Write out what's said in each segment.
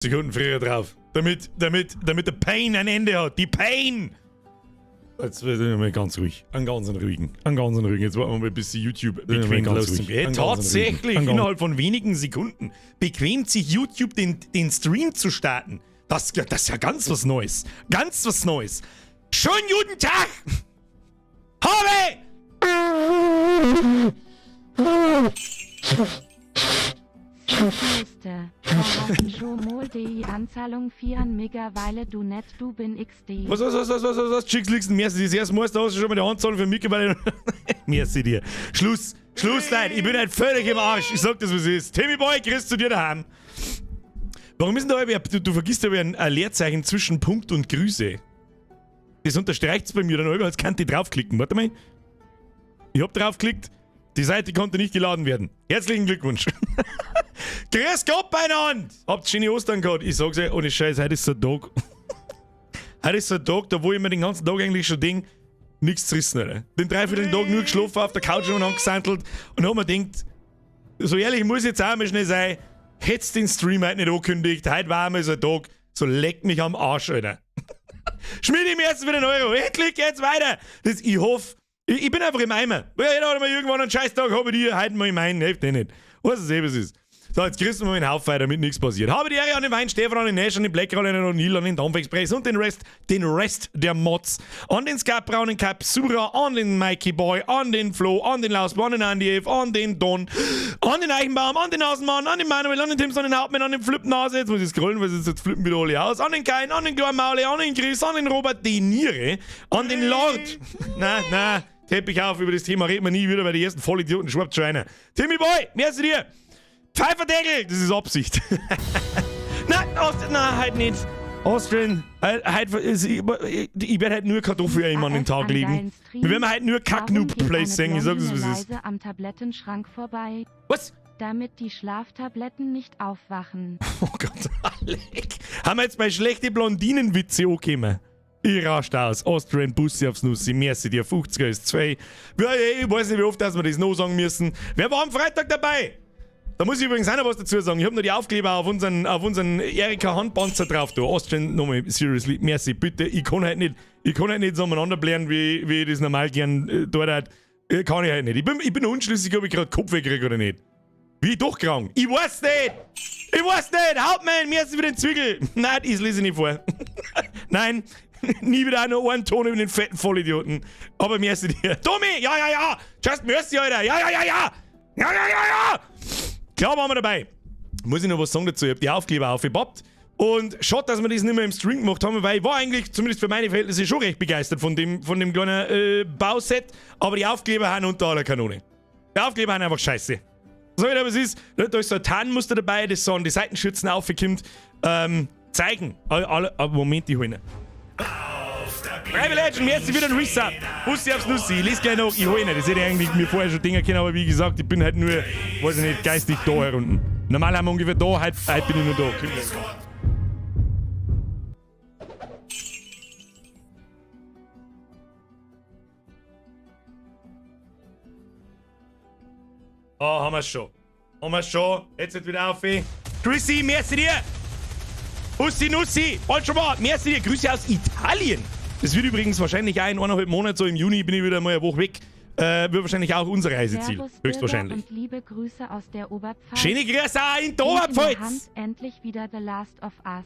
Sekunden früher drauf. Damit, damit, damit der Pain ein Ende hat. Die Pain! Jetzt wird mal ganz ruhig. Einen ganz ruhigen. Einen ganz ruhigen. Jetzt warten wir mal, bis die YouTube bequem ganz ruhig. Hey, tatsächlich, innerhalb von wenigen Sekunden bequemt sich YouTube den, den Stream zu starten. Das, das ist ja ganz was Neues. Ganz was Neues. Schönen guten Tag! Harvey! Was, was, was, was, was, was, was? Chicks liegst Merci. Das erste Mal, da hast du schon mal die Anzahlung für mich, weil Merci dir. Schluss, Schluss, Leute. Ich bin halt völlig im Arsch. Ich sag das, was es ist. Timmy Boy, grüß zu dir daheim. Warum ist denn da, du, du vergisst aber ein, ein Leerzeichen zwischen Punkt und Grüße. Das unterstreicht's bei mir dann als kann ich draufklicken. Warte mal. Ich hab draufgeklickt. Die Seite konnte nicht geladen werden. Herzlichen Glückwunsch. Grüß Gott beieinander! Habt schöne Ostern gehabt? Ich sag's euch, ohne Scheiß, heute ist so ein Tag. Heute ist so ein Tag, da wo ich mir den ganzen Tag eigentlich schon denk, nichts zerrissen, Alter. Den dreiviertel Tag nur geschlafen, auf der Couch und angesandelt und hab mir gedacht, so ehrlich muss ich jetzt auch mal schnell sein, hätt's den Stream heute nicht angekündigt, heute war mal so ein Tag, so leck mich am Arsch, Alter. Schmied ihm jetzt wieder einen Euro. Endlich geht's weiter. Das, ich hoffe, ich, ich bin einfach im Eimer. Ja, jeder hat mal irgendwann einen Scheißtag, habe ich dir heute mal im einen, hilft eh nicht. Was es eh, was ist. So, jetzt grüßen wir den Haufen weiter, damit nichts passiert. Habe die Ehre an den Wein, Stefan, an den Nash, an den Blackroll, an den O'Neill, an den Dampf Express und den Rest, den Rest der Mods. An den Skapra, an den Kapsura, an den Mikey Boy, an den Flo, an den Lausbo, an den Andy F, an den Don, an den Eichenbaum, an den Nasenmann, an den Manuel, an den Timson, an den Hauptmann, an den Flipnase, jetzt muss ich scrollen, weil jetzt flippen wieder alle aus, an den Kain, an den Glormaule, an den Chris, an den Robert De Niere, an den Lord. Na, na, Teppich auf, über das Thema reden wir nie wieder, weil die ersten Vollidioten schwappt schon einer. Timmy Boy, merci dir! Pfeiferdeckel! Das ist Absicht. Nein, nein, heute nicht. Austrian, heute, ich, ich werde halt nur Kartoffeln an den Tag legen. Wir werden halt nur Kack-Noob-Plays sehen, ich sag es, wie es ist. Am Tablettenschrank vorbei. Was? Damit die Schlaftabletten nicht aufwachen. Oh Gott, Alec. Haben wir jetzt bei schlechte Blondinenwitze angekommen? Ich rast aus. Austrian Bussi aufs Nussi. Merci dir. 50er ist 2. Ich weiß nicht, wie oft dass wir das noch sagen müssen. Wer war am Freitag dabei? Da muss ich übrigens auch noch was dazu sagen. Ich hab noch die Aufkleber auf unseren, auf unseren Erika Handpanzer drauf. Da. Austrian, nochmal, seriously, merci, bitte. Ich kann halt nicht, ich kann halt nicht so umeinander blären, wie, wie ich das normal gern äh, dort halt. Kann ich halt nicht. Ich bin, ich bin unschlüssig, ob ich gerade Kopfweh kriege oder nicht. Wie doch krank? Ich weiß nicht! Ich weiß nicht! Hauptmann, mir ist wieder ein Zwiegel! Nein, ich lese nicht vor. Nein, nie wieder nur einen Ton über den fetten Vollidioten. Aber mir ist dir. Tommy! Ja, ja, ja! Just mercy, Alter! Ja, ja, ja, ja! Ja, ja, ja, ja! Klar waren wir dabei. Muss ich noch was sagen dazu? Ich hab die Aufkleber aufgepappt. Und schade, dass wir das nicht mehr im Stream gemacht haben, weil ich war eigentlich, zumindest für meine Verhältnisse, schon recht begeistert von dem, von dem kleinen äh, Bauset. Aber die Aufkleber haben unter aller Kanone. Die Aufkleber haben einfach scheiße. So, aber es ist, da ist so ein Tarnmuster dabei, das so an die Seitenschürzen aufkommt. Ähm, zeigen. Alle, alle, Moment, ich hol ihn. Private Legend, merci wieder ein Resub. Bussi aufs Nussi, ich lese gleich noch, ich hol ihn. Das hätte ich eigentlich mir vorher schon denken können, aber wie gesagt, ich bin halt nur, weiß ich nicht, geistig da herunten. Normal haben wir ungefähr da, heute, heute bin ich nur da. Oh, haben wir schon. Haben wir schon. Jetzt wird wieder auf. Chrissy, merci dir. Ussi Nussi, bald schon mal. Merci dir. Grüße aus Italien. Das wird übrigens wahrscheinlich auch in eineinhalb Monaten, so im Juni bin ich wieder mal eine Woche weg. Äh, wird wahrscheinlich auch unser Reiseziel. Servus, Höchstwahrscheinlich. Und liebe Grüße aus der Oberpfalz. Schöne Grüße auch in der In der Oberpfalz. Hand endlich wieder The Last of Us.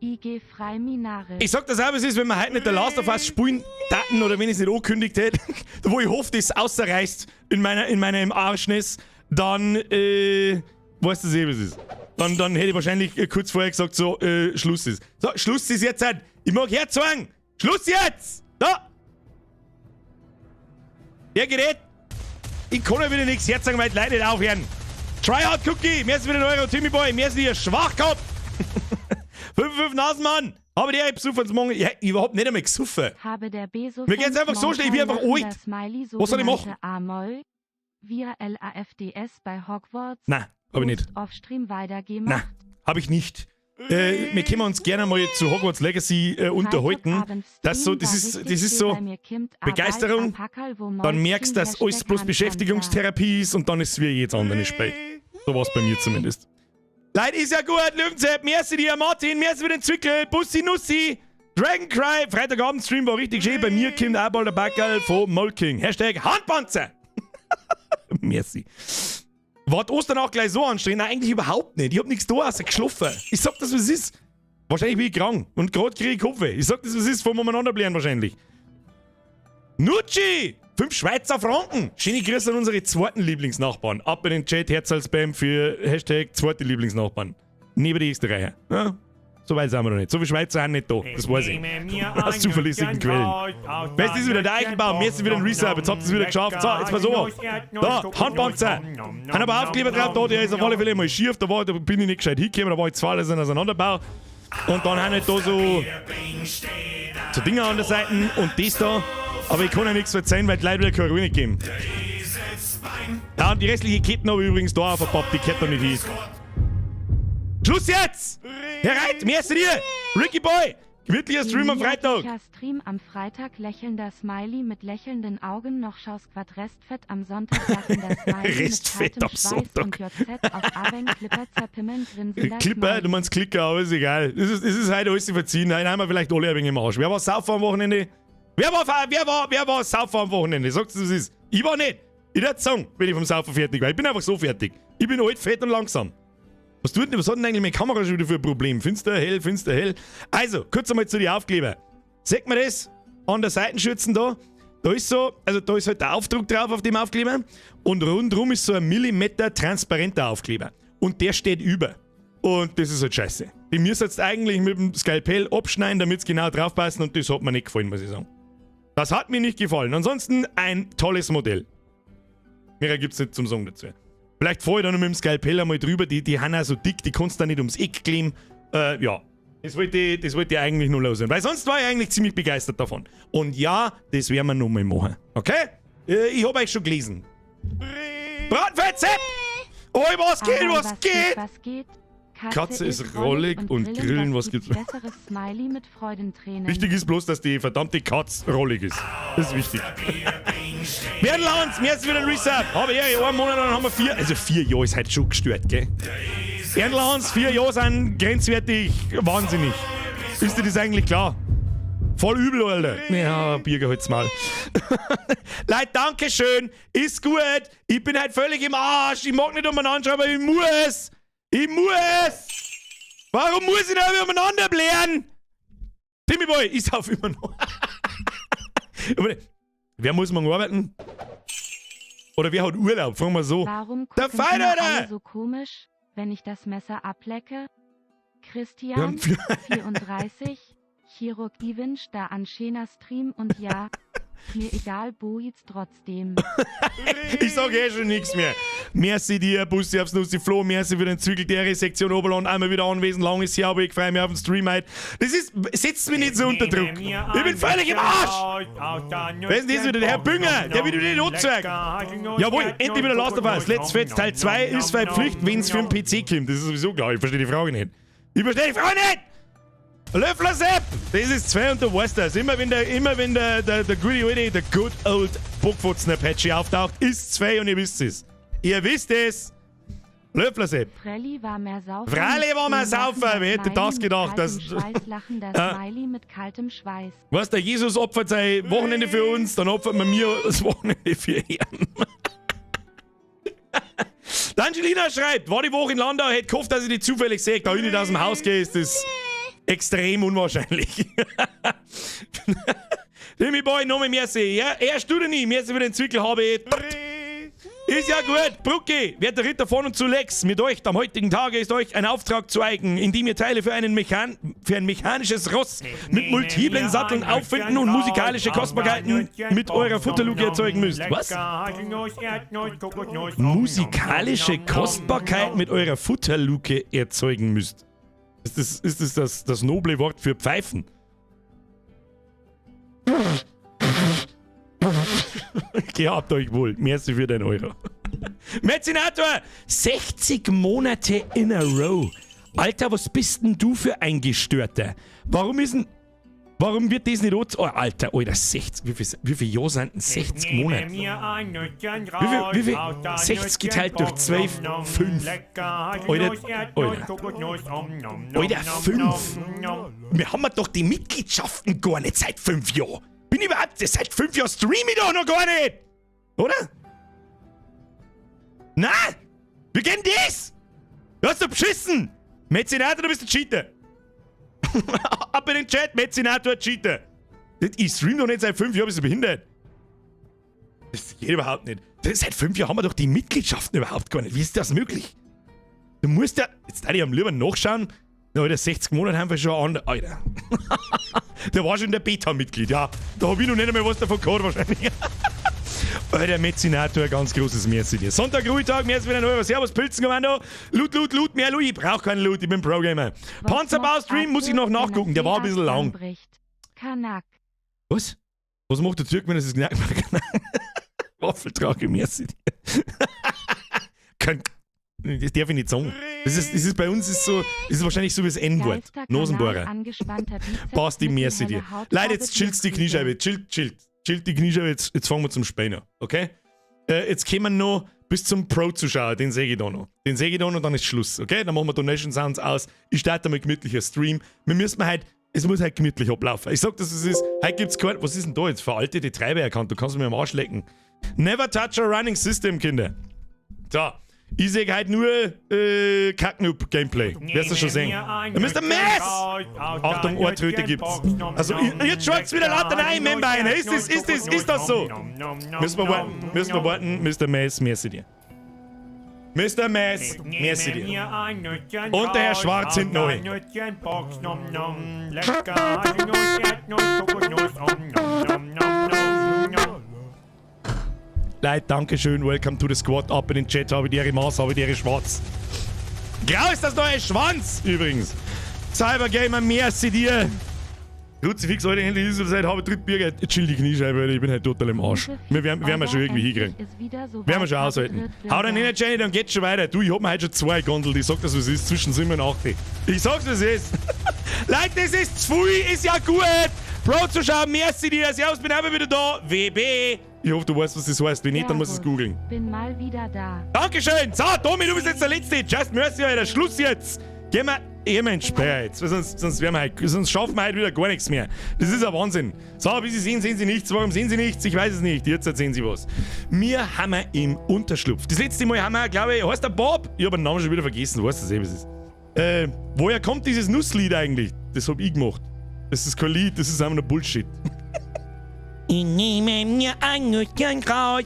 IG Freiminare. Ich sag das auch, es ist, wenn wir heute nicht der Last of Us spielen daten oder wenn ich es nicht angekündigt hätte, wo ich hoffe, das ausreißt in meiner, in meinem Arschnis, dann, äh, weißt du eh, was ist. Dann, dann hätte ich wahrscheinlich äh, kurz vorher gesagt, so, äh, Schluss ist. So, Schluss ist jetzt halt. Ich mag herzwang. Schluss jetzt! Da! Der Gerät! Ich kann ja wieder nichts herzeigen, weil die Leute nicht aufhören. Tryhard Cookie, mehr ist wieder ein Euro, Timmy Boy, mehr ist wieder Schwachkopf! 5-5 Nasenmann! Habe die besoffen morgen. Ich hab überhaupt nicht einmal gesoffen. Habe der Beso Mir geht's einfach so schlecht, ich bin einfach alt. Was soll ich machen? Amol, via LAFDS bei Hogwarts. Nein, hab ich nicht. Offstream weitergemacht. Nein, hab ich nicht. Äh, wir können uns gerne mal zu Hogwarts Legacy äh, unterhalten. Das, so, das, ist, das ist so Begeisterung, dann merkst du, dass alles bloß Beschäftigungstherapie ist und dann ist es wie jedes andere Spiel. So war es bei mir zumindest. Leute, ist ja gut. Löwenzepp, merci dir, Martin, merci für den Zwickel, Bussi Nussi, Dragon Cry, Freitagabend Stream war richtig schön. Bei mir kommt auch bald der Backerl von Molking. #Handpanzer. Merci. War die Ostern auch gleich so anstrengend? Nein, eigentlich überhaupt nicht. Ich hab nichts da, außer geschlafen. Ich sag das, was ist. Wahrscheinlich bin ich krank und gerade kriege ich Kopfweh. Ich sag das, was ist, vom umeinander blären wahrscheinlich. Nutschi! 5 Schweizer Franken! Schöne Grüße an unsere zweiten Lieblingsnachbarn. Ab in den Chat, Herzl-Spam für #zweite Lieblingsnachbarn. Neben die Österreicher. Ja, so weit sind wir noch nicht. So viele Schweizer sind nicht da. Das weiß ich. Aus zuverlässigen Quellen. Weißt du, ist wieder der Eichenbaum. Mir ist wieder ein Resub. Jetzt habt ihr es wieder geschafft. So, jetzt pass auf. Da, Handpanzer. Haben aber Aufkleber drauf da, der ist auf alle Fälle mal schief. Da bin ich nicht gescheit hingekommen. Da war ich zwei alles auseinanderbauen. Und dann haben halt da so Dinger an der Seite und das da. Aber ich kann ja nichts erzählen, weil die Leute wieder keine Ruhe nicht geben. Ja, und die restliche Ketten habe ich übrigens da aufgepappt, die gehört da nicht hin. Schluss jetzt! Herr Reit, merci dir! Ricky Boy! Gemütlicher Stream am Freitag! Stream am Freitag, lächelnder Smiley mit lächelnden Augen, noch Schausquad Restfett am Sonntag, lachender Smiley Restfett mit am kaltem Schweiß Sonntag. und JZ auf Aven Clipper zerpimmeln, grinsender Clipper, Smiley. Du meinst Klicker, aber ist egal. Es ist heute alles zu verziehen. Heute haben wir vielleicht alle ein wenig im Arsch. Wer war saufen am Wochenende? Wer war saufen am Wochenende? Sagt es, was ist. Ich war nicht. Ich würd sagen, wenn ich vom Saufen fertig war. Ich bin einfach so fertig. Ich bin alt, fett und langsam. Was hat denn eigentlich meine Kamera schon wieder für ein Problem? Finster, hell, finster, hell. Also, kurz einmal zu den Aufkleber. Seht man das? An der Seitenschürzen da? Da ist so, also da ist halt der Aufdruck drauf auf dem Aufkleber und rundrum ist so ein Millimeter transparenter Aufkleber. Und der steht über. Und das ist halt scheiße. Die müssen jetzt eigentlich mit dem Skalpell abschneiden, damit es genau drauf passen, und das hat mir nicht gefallen, muss ich sagen. Das hat mir nicht gefallen. Ansonsten ein tolles Modell. Mehr gibt es nicht zum Sagen dazu. Vielleicht fahre ich da noch mit dem Skalpell einmal drüber, die haben auch so dick, die kannst du da nicht ums Eck kleben. Ja, das wollte ich eigentlich nur loswerden. Weil sonst war ich eigentlich ziemlich begeistert davon. Und ja, das werden wir nochmal machen. Okay? Ich habe euch schon gelesen. Bratfett Sepp! Oi, was geht, Aber was geht? Was geht? Katze ist rollig und grillen, was gibt's? Besseres Smiley mit Freudentränen. Wichtig ist bloß, dass die verdammte Katz rollig ist. Das ist wichtig. Bernd Lanz, mir ist wieder ein Resub. Habe ich einen Monat, dann haben wir 4. Also 4 Jahre ist halt schon gestört, gell? Bernd Lanz, 4 Jahre sind grenzwertig wahnsinnig. Ist dir das eigentlich klar? Voll übel, Alter. Ja, Birger, halt's mal. Leute, danke schön. Ist gut. Ich bin halt völlig im Arsch. Ich mag nicht umeinander, aber ich muss. Ich muss. Warum muss ich da umeinander blären? Timmy Boy, ich sauf immer noch. Aber wer muss morgen arbeiten? Oder wer hat Urlaub? Fragen wir so. Warum Der gucken Feind, immer Alter! alle so komisch, wenn ich das Messer ablecke? Wir haben Christian, 34, Chirurg Iwinsch da an schöner Stream und ja, mir egal, Boiz trotzdem. Ich sag eh schon nichts mehr. Merci dir, Bussi aufs Nussi Flo, merci für den Zügel der Sektion Oberland, einmal wieder anwesend, lang ist her, aber ich freue mich auf den Stream heute. Das ist, setzt mich nicht so unter Druck. Ich bin völlig im Arsch! Wer ist denn das wieder? Der Herr Bünger, der wieder nicht anzeigt. Jawohl, endlich wieder Last of Us. Let's Fetz Teil 2 ist Pflicht, wenn es für den PC kommt. Das ist sowieso klar, ich verstehe die Frage nicht. Ich verstehe die Frage nicht! Löffler Sepp! Das ist zwei und du weißt das. Immer wenn der gute alte, der good old Bockfotzen Apache auftaucht, ist zwei und ihr wisst es. Ihr wisst es! Löffler Sepp. Frelli war mehr Saufer. Frelli war mehr Saufer, wer hätte das gedacht, Schweiß, lachender Smiley mit kaltem Schweiß. Weißt du, der Jesus opfert sein Wochenende für uns, dann opfert man mir das Wochenende für ihn. Die Angelina schreibt, war die Woche in Landau, hätte gehofft, dass ich die zufällig sehe. Da ich nicht aus dem Haus gehe, ist das extrem unwahrscheinlich. Timmy Boy, nochmal merci. Ja, erst du nie, merci für den Zwickel habe ich. Ist ja gut. Brucki, werter Ritter von und zu Lex, mit euch am heutigen Tage ist euch ein Auftrag zu eigen, in dem ihr Teile für ein mechanisches Ross mit multiplen Satteln auffinden und musikalische Kostbarkeiten mit eurer Futterluke erzeugen müsst. Was? Musikalische Kostbarkeit mit eurer Futterluke erzeugen müsst. Ist das das noble Wort für Pfeifen? Gehabt euch wohl. Merci für den Euro. Metzinator! 60 Monate in a row. Alter, was bist denn du für ein Gestörter? Warum ist denn. Warum wird das nicht an? Oh, Alter, Alter, 60. Wie viel Jahre sind denn 60 Monate? Wie viel? 60 geteilt durch 12, 5. Alter, Alter. Alter, 5. Wir haben doch die Mitgliedschaften gar nicht seit 5 Jahren. Bin ich überhaupt, seit 5 Jahren stream ich doch noch gar nicht. Oder? Na? Wie geht denn das? Du hast doch beschissen! Metzinator, du bist ein Cheater. Ab in den Chat, Metzinator, Cheater. Ich stream doch nicht seit 5 Jahren, bist du behindert? Das geht überhaupt nicht. Seit 5 Jahren haben wir doch die Mitgliedschaften überhaupt gar nicht. Wie ist das möglich? Du musst ja. Jetzt darf ich am lieber nachschauen. Na, Alter, 60 Monate haben wir schon an. Alter. Der war schon der Beta-Mitglied, ja. Da hab ich noch nicht einmal was davon gehabt, wahrscheinlich. Alter, Metzinator, ganz großes Merci dir. Sonntag, Ruhetag, merci wieder neu. Servus, Pilzenkommando. Loot, Loot, Loot, mehr Loot. Ich brauch keinen Loot, ich bin Pro-Gamer. Panzerbau-Stream muss ich noch nachgucken, der war ein bisschen lang. Kanak. Was? Was macht der Türk, wenn er das knackt? Waffeltrage, merci dir. Das darf ich nicht sagen. Das ist bei uns ist so, das ist wahrscheinlich so wie das N-Wort. Nasenbohrer. Passt die merci dir. Leute, jetzt chillt's die Kniescheibe. Chillt, chillt. Chillt die Kniescheibe, jetzt fangen wir zum Spielen an. Okay? Jetzt kommen wir noch bis zum Pro-Zuschauer, den sehe ich da noch. Den sehe ich da noch, dann ist Schluss. Okay? Dann machen wir Donation Sounds aus. Ich starte mal gemütlicher Stream. Wir müssen halt, es muss halt gemütlich ablaufen. Ich sag das, es ist, heute gibt's kein, was ist denn da jetzt? Veraltete Treiber erkannt, du kannst mir am Arsch lecken. Never touch a running system, Kinder. So. Ich sehe halt nur Kacknoob-Gameplay. Wirst du schon sehen. Mr. Mess! Achtung, Ohrtröte gibt's. Also, jetzt schaut's wieder lauter rein, Member. Ist das so? Müssen wir warten, müssen wir warten. Mr. Mess, merci dir. Mr. Mess, merci dir. Und der Herr Schwarz sind neu. Lecker, Haselnuss, Erdnuss, Kokosnuss, om nom nom nom nom nom. Leute, Dankeschön, welcome to the squad. Ab in den Chat, habe die Ehre Maß, habe die Ehre Schwarz. Grau ist das neue Schwanz, übrigens. Cybergamer, merci dir. Kruzifix, Alter, endlich ist es seit habe Drittbürger. Chill die Kniescheibe, Alter, ich bin halt total im Arsch. Wir werden wir schon irgendwie hinkriegen. Werden wir schon aushalten. Hau dann hin, Jenny, dann geht's schon weiter. Du, ich hab mir heute schon zwei Gondel, ich sag das, was es ist, zwischen 7 und 8. Ich sag's, was es ist. Leute, das ist zu viel, ist ja gut. Bro-Zuschauer, merci dir. Servus, bin auch wieder da. WB. Ich hoffe, du weißt, was das heißt. Wenn nicht, dann musst du es googeln. Bin mal wieder da. Dankeschön. So, Tommy, du bist jetzt der Letzte. Just mercy, Alter. Schluss jetzt. Gehen wir ins Sperr jetzt. Weil sonst schaffen wir heute wieder gar nichts mehr. Das ist ein Wahnsinn. So, wie Sie sehen, sehen Sie nichts. Warum sehen Sie nichts? Ich weiß es nicht. Jetzt sehen Sie was. Wir haben im Unterschlupf. Das letzte Mal haben wir, glaube ich, heißt der Bob? Ich habe den Namen schon wieder vergessen. Weißt du das eh, was es ist? Woher kommt dieses Nusslied eigentlich? Das hab ich gemacht. Das ist kein Lied, das ist einfach nur Bullshit. Ich nehme mir ein Nüsschen raus.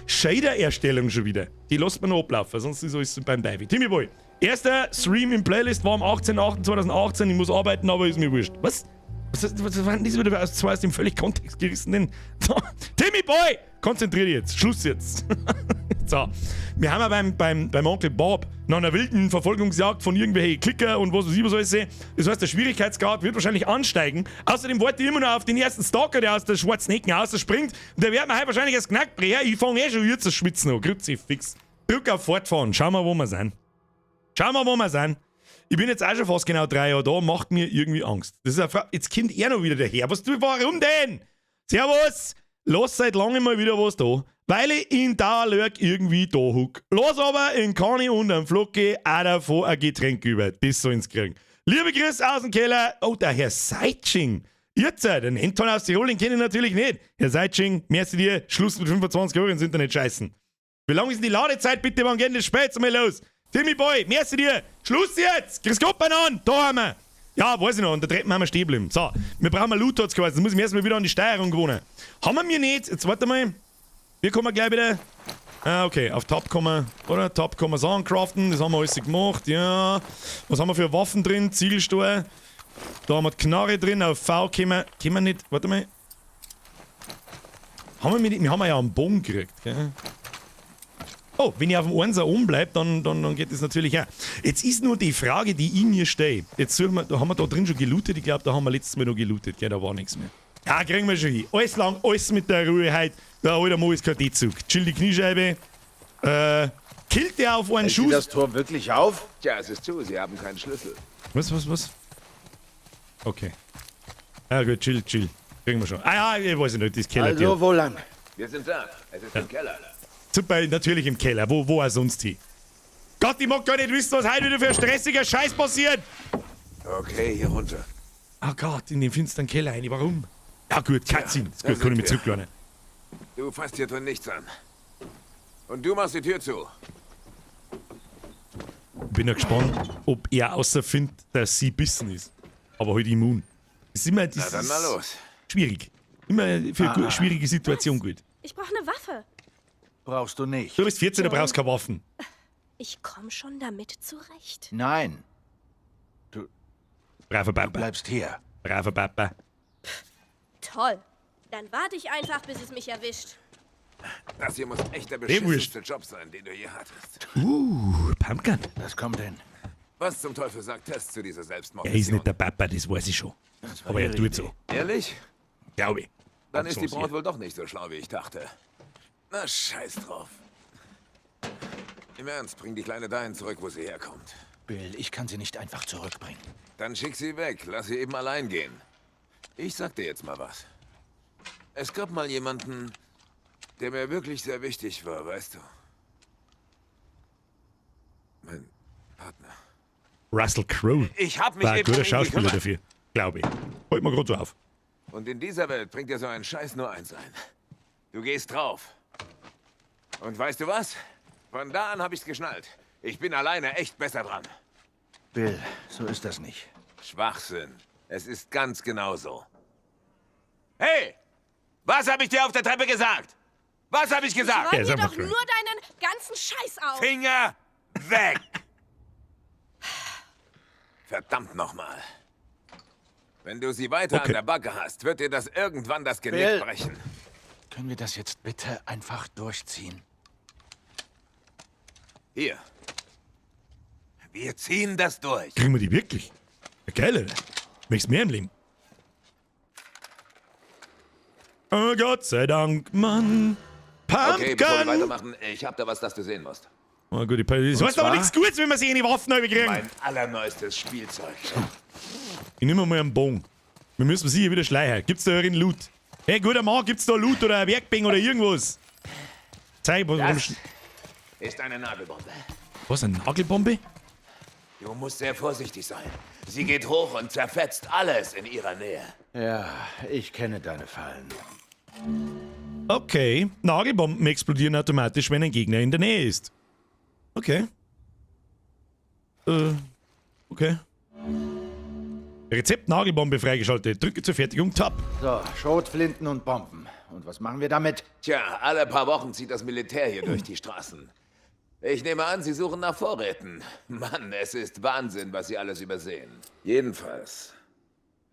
Shader-Erstellung schon wieder. Die lässt man noch ablaufen, sonst ist alles beim David. Timmy Boy, erster Stream im Playlist war am 18.08.2018. Ich muss arbeiten, aber ist mir wurscht. Was? Was war denn das wieder aus, zwei aus dem völlig Kontext gerissenen? Timmy Boy! Konzentrier dich jetzt. Schluss jetzt. So, wir haben ja beim Onkel Bob nach einer wilden Verfolgungsjagd von irgendwelchen Klicker und was weiß ich was alles. Das heißt, der Schwierigkeitsgrad wird wahrscheinlich ansteigen. Außerdem warte ich immer noch auf den ersten Stalker, der aus der schwarzen Ecken rausspringt. Und der wird mir heute wahrscheinlich erst Knackbrecher. Ich fange eh schon jetzt das Schwitzen an. Kruzifix. Drück auf Fortfahren. Schauen wir, wo wir sind. Schauen wir, wo wir sind. Ich bin jetzt auch schon fast genau 3 Jahre da, macht mir irgendwie Angst. Das ist eine Frage. Jetzt kommt er noch wieder daher. Was du, warum denn? Servus! Lass seit langem mal wieder was da, weil ich in Dauerlurk irgendwie da huck. Lass aber in Kani und am Flocke auch davon ein Getränk über. Das sollen's kriegen. Liebe Grüße aus dem Keller. Oh, der Herr Seitsching. Jetzt, den Anton aus Tirol, den kenne ich natürlich nicht. Herr Seitsching, merci dir. Schluss mit 25 € ins Internet scheißen. Wie lange ist denn die Ladezeit bitte? Wann geht denn das Spiel jetzt mal los? Timmy Boy, merci dir. Schluss jetzt. Grüß Gott beieinander. Da haben wir. Ja, weiß ich noch. Und der dritten haben wir stehen geblieben. So, wir brauchen mal Loot, hat's geheißen. Jetzt muss ich mir erstmal wieder an die Steuerung gewohnen. Haben wir mir nicht. Jetzt warte mal. Wir kommen gleich wieder. Ah, okay. Auf Tab kommen wir, oder? Tab kann man Sachen craften. Das haben wir alles gemacht. Ja. Was haben wir für Waffen drin? Ziegelstein. Da haben wir die Knarre drin. Auf V können wir nicht. Warte mal. Haben wir, nicht, wir haben ja einen Bogen gekriegt, gell? Oh, wenn ich auf dem 1er oben bleibe, dann geht das natürlich auch. Jetzt ist nur die Frage, die ich mir stelle. Jetzt suchen wir, da haben wir da drin schon gelootet. Ich glaube, da haben wir letztes Mal noch gelootet. Gell, da war nichts mehr. Ja, kriegen wir schon hin. Alles lang, alles mit der Ruhe heute. Da, Alter, Mo ist kein D-Zug. Chill die Kniescheibe. Killt der auf einen Hält Sie Schuss? das Tor wirklich auf? Tja, es ist zu, Sie haben keinen Schlüssel. Was, was, was? Okay. Ja gut, chill, chill. Kriegen wir schon. Ah ja, ich weiß nicht, das Keller. Also, wo lang? Wir sind da. Es ist im Keller. Super, natürlich im Keller. Wo auch sonst hin? Gott, ich mag gar nicht wissen, was heute wieder für ein stressiger Scheiß passiert. Okay, hier runter. Oh Gott, in den finsteren Keller rein. Warum? Ja gut, Cutscene. Das da gut, kann ich sind mich wir. zurücklernen. Du fasst hier drin nichts an. Und du machst die Tür zu. Bin ja gespannt, ob er außerfindet, dass sie bissen ist. Aber halt immun. Das ist immer, das Na dann mal ist los. schwierig. Immer für eine schwierige Situation gut. Ich brauche eine Waffe. Brauchst du nicht. Du bist 14, du brauchst keine Waffen. Ich komme schon damit zurecht. Nein. Du Braver Papa. bleibst hier. Braver Papa. Toll. Dann warte ich einfach, bis es mich erwischt. Das hier muss echt der wurscht. beschissenste Job sein, den du je hattest. Pumpgun. Das kommt hin. Was zum Teufel sagt Tess zu dieser Er ist Selbstmordmission? nicht der Papa, das weiß ich schon. Das war Aber er ihre tut Idee. so. Ehrlich? Glaube ich. Dann ist die so Braut wohl doch nicht so schlau, wie ich dachte. Na, scheiß drauf. Im Ernst, bring die Kleine dahin zurück, wo sie herkommt. Bill, ich kann sie nicht einfach zurückbringen. Dann schick sie weg, lass sie eben allein gehen. Ich sag dir jetzt mal was. Es gab mal jemanden, der mir wirklich sehr wichtig war, weißt du. Mein Partner. Russell Crowe. Ich hab mich War ein eben guter um ihn Schauspieler gekümmert. dafür. Glaube ich. Fällt mir gerade so auf. Und in dieser Welt bringt dir so ein Scheiß nur eins ein. Du gehst drauf. Und weißt du was? Von da an hab ich's geschnallt. Ich bin alleine echt besser dran. Bill, so ist das nicht. Schwachsinn. Es ist ganz genauso. Hey! Was habe ich dir auf der Treppe gesagt? Was habe ich gesagt? Der Räum ist mir einfach doch krank. nur deinen ganzen Scheiß auf. Finger weg! Verdammt nochmal. Wenn du sie weiter Okay. an der Backe hast, wird dir das irgendwann das Genick Bill. brechen. Können wir das jetzt bitte einfach durchziehen? Hier. Wir ziehen das durch. Kriegen wir die wirklich? Ja, geil, oder? Möchtest mehr im Leben? Oh Gott sei Dank, Mann. Okay, bevor wir Pumpgun! weitermachen, ich hab da was, das du sehen musst. Oh gut, das heißt aber zwar? nichts Gutes, wenn wir sich in die Waffen kriegen. Mein allerneuestes Spielzeug. Ich nehme mal einen Bogen. Wir müssen sicher wieder schleichen. Gibt's da einen Loot? Hey, guter Mann, gibt's da Loot oder ein Werkbank oder irgendwas? Zeig, was, Das ist eine Nagelbombe. was, eine Nagelbombe? Du musst sehr vorsichtig sein. Sie geht hoch und zerfetzt alles in ihrer Nähe. Ja, ich kenne deine Fallen. Okay, Nagelbomben explodieren automatisch, wenn ein Gegner in der Nähe ist. Okay. Okay. Rezept Nagelbombe freigeschaltet. Drücke zur Fertigung Tab. So, Schrotflinten und Bomben. Und was machen wir damit? Tja, alle paar Wochen zieht das Militär hier durch die Straßen. Ich nehme an, sie suchen nach Vorräten. Mann, es ist Wahnsinn, was sie alles übersehen. Jedenfalls.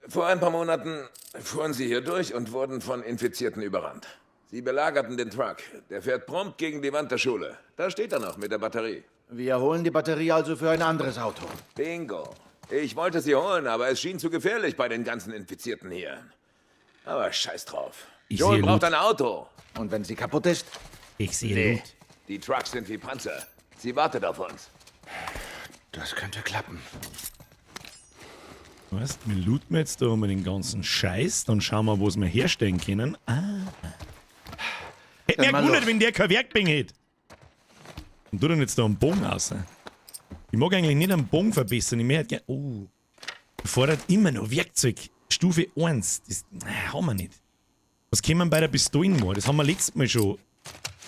Vor ein paar Monaten fuhren sie hier durch und wurden von Infizierten überrannt. Sie belagerten den Truck. Der fährt prompt gegen die Wand der Schule. Da steht er noch mit der Batterie. Wir holen die Batterie also für ein anderes Auto. Bingo. Ich wollte sie holen, aber es schien zu gefährlich bei den ganzen Infizierten hier. Aber scheiß drauf. Ich Joel sehe braucht Loot. ein Auto. Und wenn sie kaputt ist? Ich sehe Nee. Loot. Die Trucks sind wie Panzer. Sie wartet auf uns. Das könnte klappen. Weißt, wir looten jetzt da um den ganzen Scheiß, dann schauen wir, was wir herstellen können. Ah. Hätte mich ja mal gewundert, los. wenn der kein Werkbank hätte. Und tu dann jetzt da einen Bogen aus. Ich mag eigentlich nicht einen Bogen verbessern, ich möchte gerne. Oh. Fordert immer noch Werkzeug. Stufe 1. Das haben wir nicht. Was können wir bei der Pistolen machen? Das haben wir letztes Mal schon.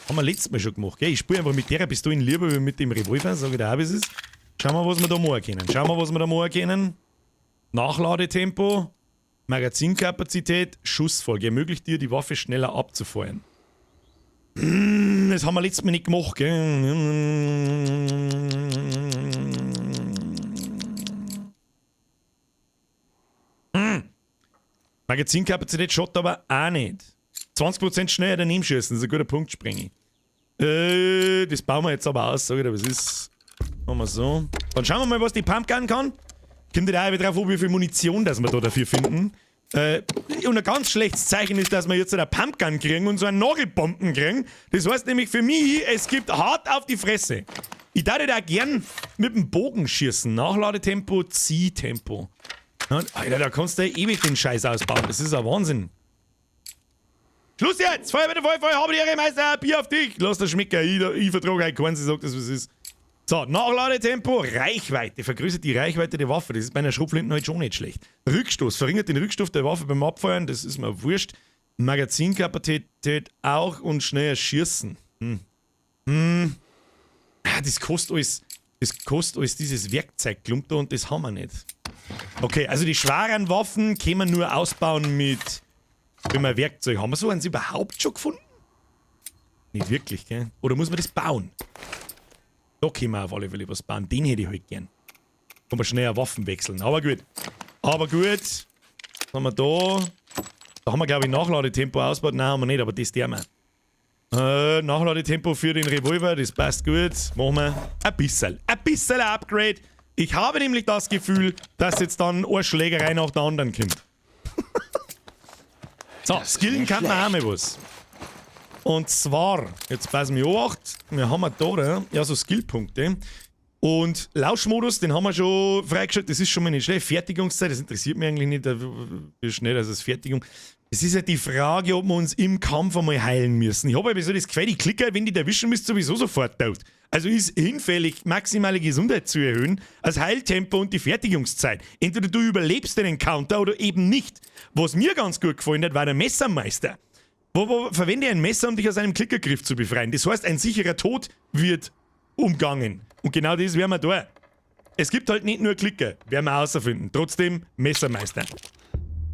Haben wir letztes Mal schon gemacht, gell? Ich spiele einfach mit der Pistolen lieber wie mit dem Revolver, sag ich dir auch, wie es ist. Schauen wir, was wir da machen können. Schauen wir, was wir da machen können. Nachladetempo, Magazinkapazität, Schussfolge. Ermöglicht dir, die Waffe schneller abzufeuern. Das haben wir letztes Mal nicht gemacht, gell? Magazinkapazität schaut aber auch nicht. 20% schneller daneben schießen, das ist ein guter Punkt, Sprengi. Das bauen wir jetzt aber aus, sag ich dir, was ist. Machen wir so. Dann schauen wir mal, was die Pumpgun kann. Kommt ja auch wieder drauf an, wie viel Munition das wir da dafür finden. Und ein ganz schlechtes Zeichen ist, dass wir jetzt eine Pumpgun kriegen und so einen Nagelbomben kriegen. Das heißt nämlich für mich, es gibt hart auf die Fresse. Ich darf da gern mit dem Bogen schießen. Nachladetempo, Ziehtempo. Alter, da kannst du ja ewig den Scheiß ausbauen. Das ist ein Wahnsinn. Schluss jetzt! Feuer bitte, Feuer, Feuer, habe die Ehre, Meister! Bier auf dich! Lass das schmecken. Ich vertrage heute keinen, sie sagt das, was es ist. So, Nachladetempo, Reichweite. Vergrößert die Reichweite der Waffe. Das ist bei einer Schrotflinte halt schon nicht schlecht. Rückstoß, verringert den Rückstoß der Waffe beim Abfeuern. Das ist mir wurscht. Magazinkapazität auch und schneller schießen. Ah, das kostet alles. Das kostet alles dieses Werkzeugklump da und das haben wir nicht. Okay, also die schweren Waffen können wir nur ausbauen mit, wenn wir Werkzeug haben. Wir so eins überhaupt schon gefunden? Nicht wirklich, gell? Oder muss man das bauen? Da können wir auf alle Fälle was bauen. Den hätte ich halt gern. Kann man schneller Waffen wechseln. Aber gut. Aber gut. Was haben wir da? Da haben wir, glaube ich, Nachladetempo ausgebaut. Nein, haben wir nicht, aber das der wir. Nachladetempo für den Revolver, das passt gut. Machen wir ein bisschen. Ein bisschen Upgrade. Ich habe nämlich das Gefühl, dass jetzt dann eine Schlägerei nach der anderen kommt. So, skillen kann man auch mal was. Und zwar, jetzt passen wir auf, wir haben da, oder? Ja, so Skillpunkte. Und Lauschmodus, den haben wir schon freigeschaltet, das ist schon mal nicht schlecht. Fertigungszeit, das interessiert mich eigentlich nicht, wie schnell das ist Fertigung. Es ist ja die Frage, ob wir uns im Kampf einmal heilen müssen. Ich habe ja so das Gefühl, die Klicker, wenn die erwischen, bist sowieso sofort tot. Also ist hinfällig, maximale Gesundheit zu erhöhen, als Heiltempo und die Fertigungszeit. Entweder du überlebst den Encounter oder eben nicht. Was mir ganz gut gefallen hat, war der Messermeister. Wo verwende ein Messer, um dich aus einem Klickergriff zu befreien. Das heißt, ein sicherer Tod wird umgangen. Und genau das werden wir da. Es gibt halt nicht nur Klicker, werden wir herausfinden. Trotzdem Messermeister.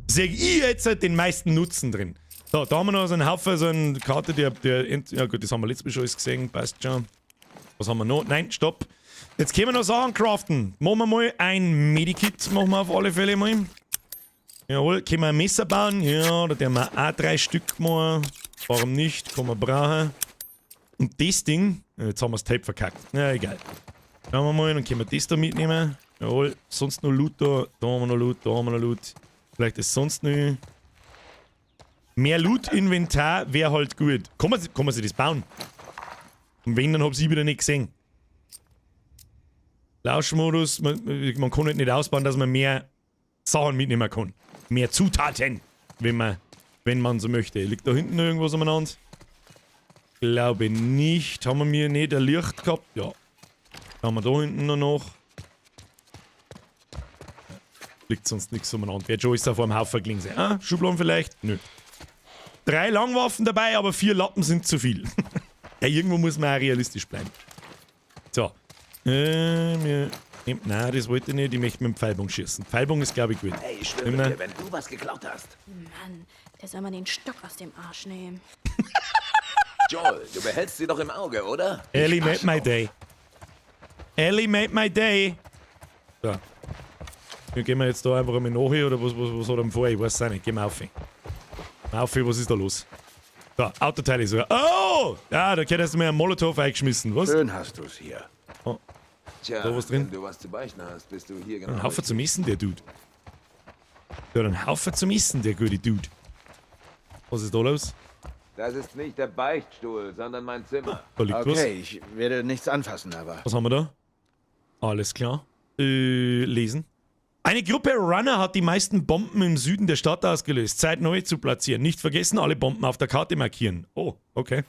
Sehe ich jetzt halt den meisten Nutzen drin. So, da haben wir noch so einen Haufen, so eine Karte, der, ja gut, das haben wir letztes Mal schon alles gesehen, passt schon. Was haben wir noch? Nein, stopp. Jetzt können wir noch Sachen craften. Machen wir mal ein Medikit, machen wir auf alle Fälle mal. Jawohl, können wir ein Messer bauen? Ja, da werden wir auch 3 Stück machen. Warum nicht? Kann man brauchen. Und das Ding, jetzt haben wir das Tape verkackt. Na, egal. Schauen wir mal, dann können wir das da mitnehmen. Jawohl, sonst noch Loot da. Da haben wir noch Loot, da haben wir noch Loot. Vielleicht ist sonst noch... Mehr Loot-Inventar wäre halt gut. Kann man sich das bauen? Und wenn, dann hab ich wieder nicht gesehen. Lauschmodus, man kann halt nicht ausbauen, dass man mehr Sachen mitnehmen kann. Mehr Zutaten, wenn man so möchte. Liegt da hinten noch irgendwas umeinander? Glaube nicht. Haben wir mir nicht ein Licht gehabt? Ja. Haben wir da hinten noch? Liegt sonst nichts umeinander. Wird schon alles da vor dem Haufen gelegen sein. Ah, Schubladen vielleicht? Nö. 3 Langwaffen dabei, aber 4 Lappen sind zu viel. Ja, irgendwo muss man auch realistisch bleiben. So. Wir nehmen, nein, das wollte ich nicht. Ich möchte mit dem Pfeilbogen schießen. Pfeilbogen ist, glaube ich, gut. Hey, ich schwöre dir, wenn du was geklaut hast. Mann, der soll mal den Stock aus dem Arsch nehmen. Joel, du behältst sie doch im Auge, oder? Ellie made my day. Ellie made my day. So. Dann gehen wir jetzt da einfach einmal nach, oder was hat er denn vor? Ich weiß es auch nicht. Gehen wir auf. Auf, was ist da los? So, Autoteile sogar. Oh! Ja, da hättest du mir einen Molotow eingeschmissen, was? Schön hast du's hier. Oh. Tja, Da was drin? wenn du was zu beichten hast, bist du hier genau. Ein Haufen zum Essen, der Dude. Ja, ein Haufen zum Essen, der gute Dude. Was ist da los? Das ist nicht der Beichtstuhl, sondern mein Zimmer. Da liegt Okay, was. ich werde nichts anfassen, aber... Was haben wir da? Alles klar. Lesen. Eine Gruppe Runner hat die meisten Bomben im Süden der Stadt ausgelöst. Zeit, neue zu platzieren. Nicht vergessen, alle Bomben auf der Karte markieren. Oh, okay.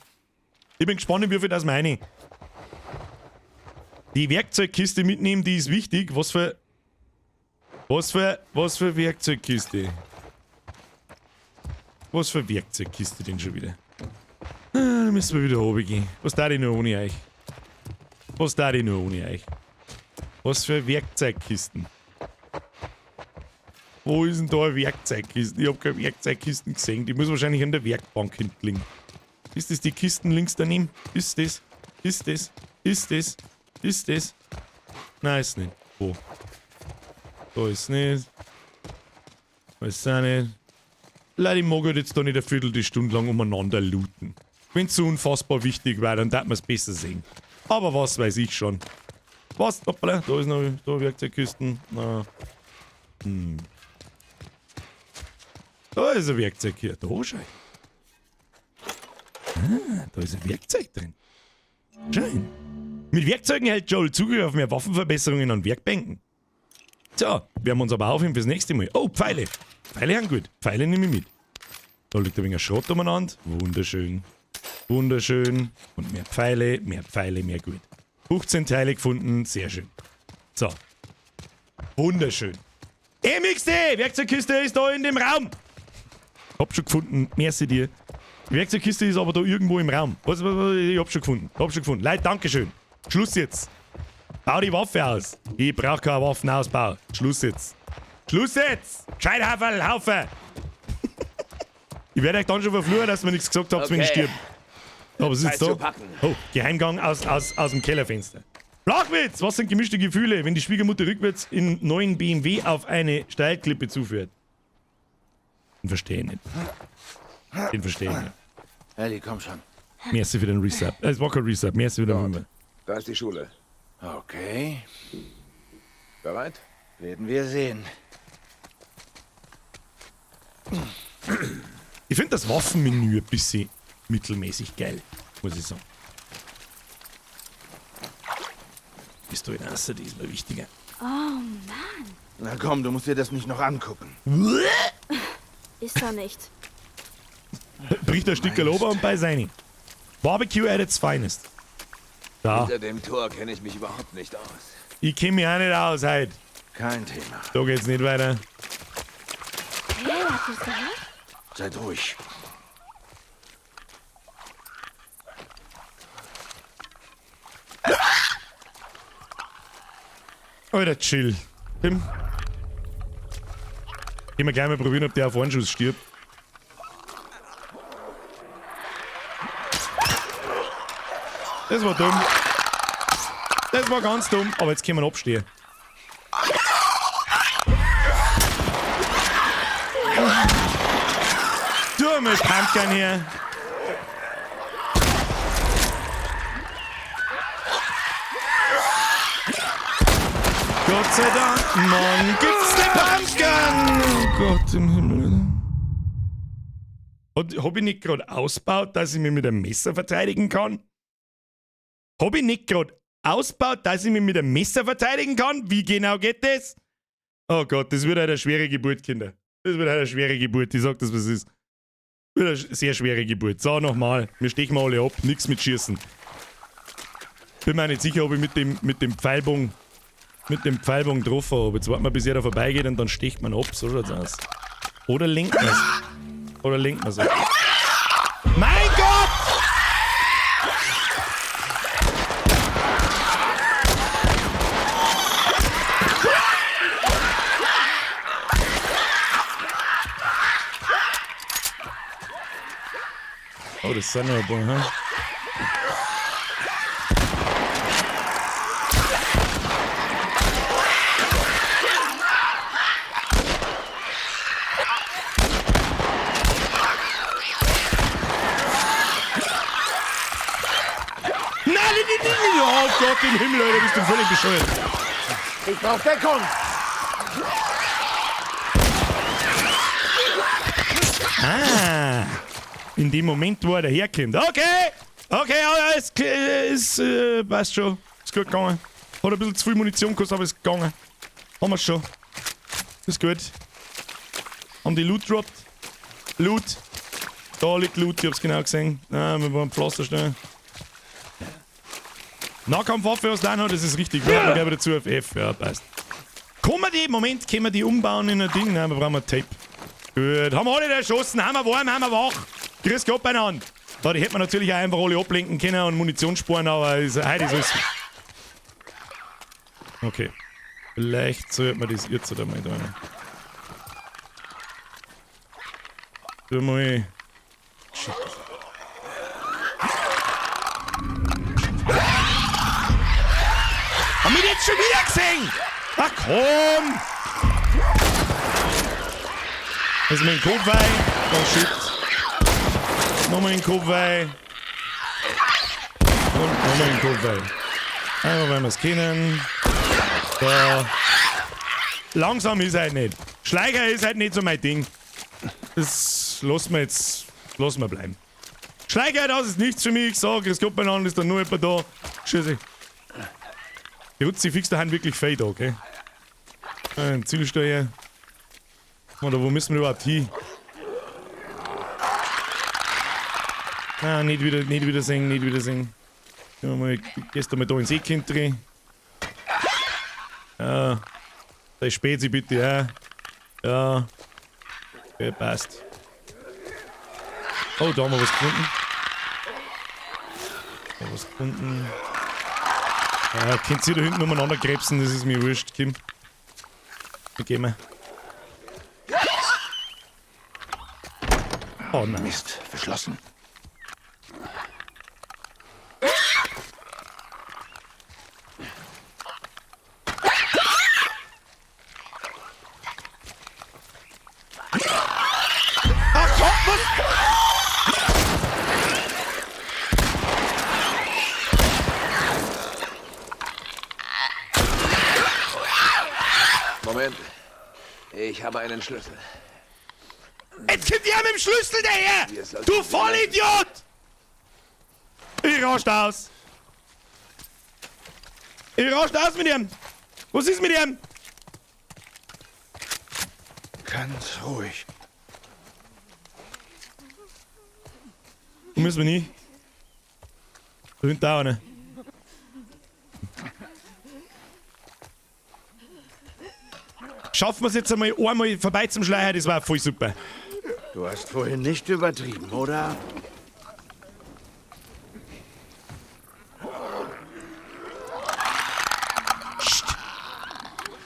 Ich bin gespannt, wie viel das meine. Die Werkzeugkiste mitnehmen, die ist wichtig. Was für Werkzeugkiste? Was für Werkzeugkiste denn schon wieder? Ah, da müssen wir wieder runtergehen. Was darf ich nur ohne euch? Was darf ich nur ohne euch? Was für Werkzeugkisten? Wo ist denn da eine Werkzeugkiste? Ich hab keine Werkzeugkisten gesehen. Die muss wahrscheinlich an der Werkbank hinten liegen. Ist das die Kisten links daneben? Ist das? Ist das? Ist das? Ist das? Nein, ist nicht. Wo? Da ist nicht. Weiß auch nicht. Leute, ich mag halt jetzt da nicht eine Viertelstunde lang umeinander looten. Wenn's so unfassbar wichtig war, dann darf man's besser sehen. Aber was weiß ich schon. Was? Hoppala, da ist noch da Werkzeugkisten. Na. Hm. Da ist ein Werkzeug hier. Da schau. Ah, da ist ein Werkzeug drin. Schön. Mit Werkzeugen hält Joel Zugriff auf mehr Waffenverbesserungen an Werkbänken. So, werden wir uns aber aufheben fürs nächste Mal. Oh, Pfeile. Pfeile sind gut. Pfeile nehme ich mit. Da liegt ein wenig Schrott umeinander. Wunderschön. Wunderschön. Und mehr Pfeile, mehr Pfeile, mehr gut. 15 Teile gefunden. Sehr schön. So. Wunderschön. MXD! Werkzeugkiste ist da in dem Raum. Hab schon gefunden. Merci dir. Die Werkzeugkiste ist aber da irgendwo im Raum. Was, ich hab schon gefunden. Hab schon gefunden. Leute, Dankeschön. Schluss jetzt. Bau die Waffe aus. Ich brauch keinen Waffenausbau. Schluss jetzt. Schluss jetzt! Scheithaufen, Haufe! Ich werde euch dann schon verfluchen, dass ihr mir nichts gesagt habt, wenn ich Okay. stirb. Aber was ist Zeit da? zu packen. Oh, Geheimgang aus dem Kellerfenster. Flachwitz! Was sind gemischte Gefühle, wenn die Schwiegermutter rückwärts in neuen BMW auf eine Steilklippe zuführt? Den verstehe ich nicht. Den verstehe ich nicht. Ellie, komm schon. Merci für den Resub. Es war kein Resub, merci für den Hummer. Da ist die Schule. Okay, Bereit? werden wir sehen. Ich finde das Waffenmenü ein bisschen mittelmäßig geil, muss ich sagen. Pistole nass, die ist mir wichtiger. Oh Mann. Na komm, du musst dir das nicht noch angucken. Ist doch nicht. Bricht ein Stück Ober und bei seine. Barbecue at its finest. Da, Hinter dem Tor kenne ich mich überhaupt nicht aus. ich kenne mich auch nicht aus heute. Kein Thema. Da geht's nicht weiter. Hey, hast du's gehört? Seid ruhig. Alter, chill. Tim. Gehen wir gleich mal probieren, ob der auf einen Schuss stirbt. Das war dumm. Das war ganz dumm, aber jetzt können wir abstehen. Du mit Pumpkin hier. Gott sei Dank, Mann, gibt's den Pumpkin! Oh Gott im Himmel. Hab ich nicht gerade ausgebaut, dass ich mich mit einem Messer verteidigen kann? Hab ich nicht gerade ausgebaut, dass ich mich mit einem Messer verteidigen kann? Wie genau geht das? Oh Gott, das wird halt eine schwere Geburt, Kinder. Das wird halt eine schwere Geburt. Ich sag das, was es ist. Wird eine sehr schwere Geburt. So, nochmal. Wir stechen mal alle ab. Nix mit Schießen. Bin mir nicht sicher, ob ich mit dem Pfeilbogen getroffen habe. Jetzt warten wir, bis er da vorbeigeht und dann sticht man ab. So schaut's aus. Oder lenkt man's. Oder lenkt man's ab. Mein Gott! Oh, das sind noch ein paar, hm? Nein, nein, nein, nein, oh Gott im Himmel, Alter, bist du völlig bescheuert. Ich brauch Deckung! Ah, in dem Moment, wo er daherkommt. Okay, okay, alles ist, passt schon. Ist gut gegangen. Hat ein bisschen zu viel Munition gekostet, aber ist gegangen. Haben wir schon. Ist gut. Haben die Loot dropped? Loot. Da liegt Loot, ich hab's genau gesehen. Ah, wir wollen Pflaster schnell. Nahkampfwaffe aus Leinhard, das ist richtig. Wir geben dazu auf F. Ja, passt. Können wir die, Moment, können wir die umbauen in ein Ding? Nein, wir brauchen ein Tape. Gut, haben wir alle erschossen, haben wir warm, haben wir wach. Grüß Gott beieinander. Da, die hätten wir natürlich auch einfach alle ablenken können und Munition sparen, aber ist, heute ist alles. Okay. Vielleicht sollte man das jetzt einmal da. Tu mal. Shit. Haben wir jetzt schon wieder gesehen? Ach komm! Das ist mein Kopfwei. Oh shit. Nochmal den Kopfwei. Und nochmal den Kopfwei. Einfach weil wir es kennen. Da. Langsam ist halt nicht. Schleicher ist halt nicht so mein Ding. Das lassen wir jetzt. Lassen wir bleiben. Schleicher, das ist nichts für mich. Ich sag, es kommt beieinander, ist dann nur jemand da. Scheiße. Die Rutzi fix daheim wirklich fade, okay? Ein Zielsteuer. Oder wo müssen wir überhaupt hin? Ah, nicht wieder, nicht wieder singen, nicht wieder singen. Gehen wir mal, gehst du mal da ins Eckkind drin. Ja. Da Spezi bitte, ja. Ja. Okay, passt. Oh, da haben wir was gefunden. Da haben wir was gefunden. Ja, könnt ihr da hinten umeinander krebsen, das ist mir wurscht, Kim. Dann gehen wir. Oh nein. Mist, verschlossen. Ach komm, was? Moment. Ich habe einen Schlüssel. Jetzt kommt ihr mit dem Schlüssel daher! Du Vollidiot! Ich rast aus! Ich rast aus mit ihm! Was ist mit ihm? Ganz ruhig. Wo müssen wir hin? Da hinten auch einer. Schaffen wir es jetzt einmal vorbei zum Schleicher, das war voll super. Du hast vorhin nicht übertrieben, oder? Psst.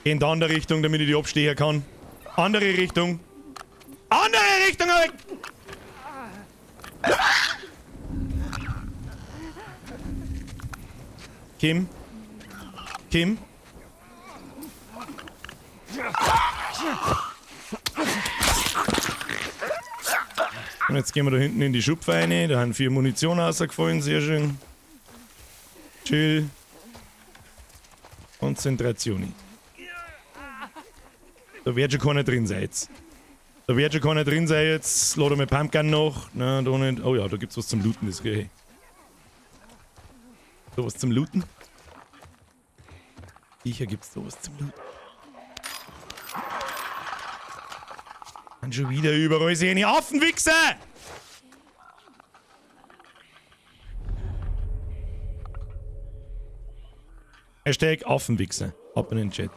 Geh in die andere Richtung, damit ich die abstehen kann. Andere Richtung. Andere Richtung! Aber Kim? Kim? Und jetzt gehen wir da hinten in die Schupfe rein. Da haben 4 Munition rausgefallen, sehr schön. Chill. Konzentration. Da wird schon keiner drin sein jetzt. Da wird schon keiner drin sein jetzt. Lade mal Pumpgun noch. Nein, da nicht. Oh ja, da gibt's was zum Looten, das krieg ich. Da was zum Looten? Sicher gibt's da was zum Looten. Und schon wieder überall sehen die Affenwichser! Hashtag Affenwichser. Ab in den Chat.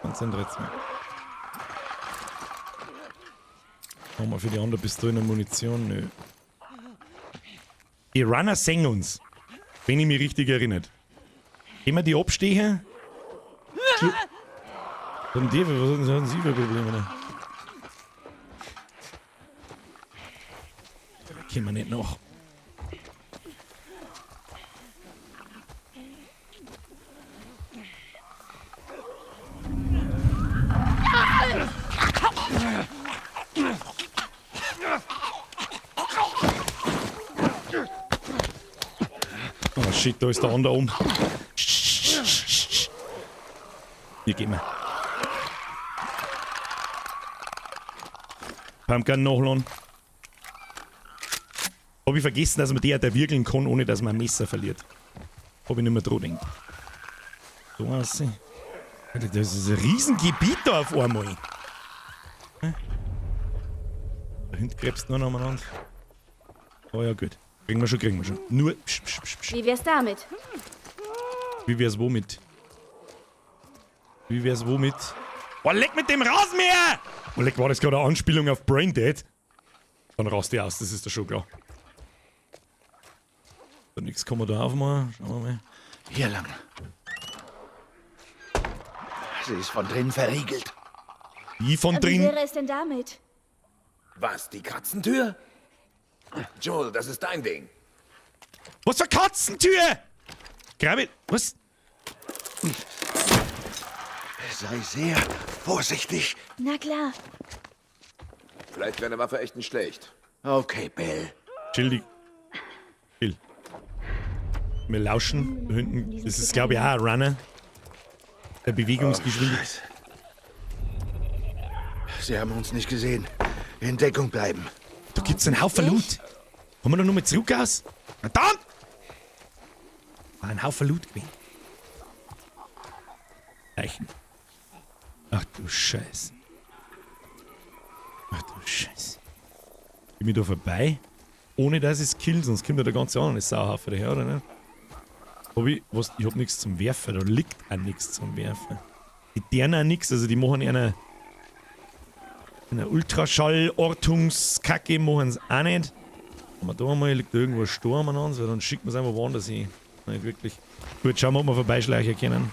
Konzentration. Nochmal für die andere Pistole und Munition. Nö. Die Runner sehen uns. Wenn ich mich richtig erinnere. Gehen wir die abstehen? Was haben die für, was haben sie für Probleme? Ne? Da kommen wir nicht nach. Oh shit, da ist der andere um. Hier gehen wir. Pumpgun nachladen. Hab ich vergessen, dass man die erwürgen kann, ohne dass man ein Messer verliert. Hab ich nicht mehr dran gedacht. So aussehen. Alter, das ist ein Riesengebiet da auf einmal. Hä? Da hinten krebst noch umeinander. Oh ja, gut. Kriegen wir schon, kriegen wir schon. Nur. Psch, psch, psch, psch. Wie wär's damit? Wie wär's womit? Wie wär's womit? Oh, leck mit dem Rasenmäher! Oh, leck, war das gerade eine Anspielung auf Braindead? Dann rast die aus, das ist doch schon klar. So, nix kann man da aufmachen. Schauen wir mal. Hier lang. Sie ist von drinnen verriegelt. Wie von Wie drin? wäre es denn damit? Was, die Katzentür? Joel, das ist dein Ding. Was für Katzentür? Grabe, was? Sei sehr vorsichtig. Na klar. Vielleicht wäre eine Waffe echt nicht schlecht. Okay, Bill. Chill, die. Chill. Wir lauschen. Da hinten. Das ist, glaub ich, auch ein Runner. Der Bewegungsgeschwindigkeit. Oh, Sie haben uns nicht gesehen. In Deckung bleiben. Da gibt's einen Haufen Loot. Kommen wir da nochmal zurück aus? Verdammt! War ein Haufen Loot gewesen. Leichen. Ach du Scheiße. Ach du Scheiße. Bin ich da vorbei? Ohne dass ich es kill, sonst kommt ja der ganze andere Sauhaufen daher, oder nicht? Hab ich, was, ich hab nichts zum Werfen, da liegt auch nichts zum Werfen. Die deren auch nichts, also die machen eine Ultraschall-Ortungskacke, machen sie auch nicht. Aber da einmal liegt da irgendwo ein Sturm an uns, weil dann schickt man es einfach woanders hin. Nicht wirklich. Gut, schauen wir, ob wir vorbeischleichen können.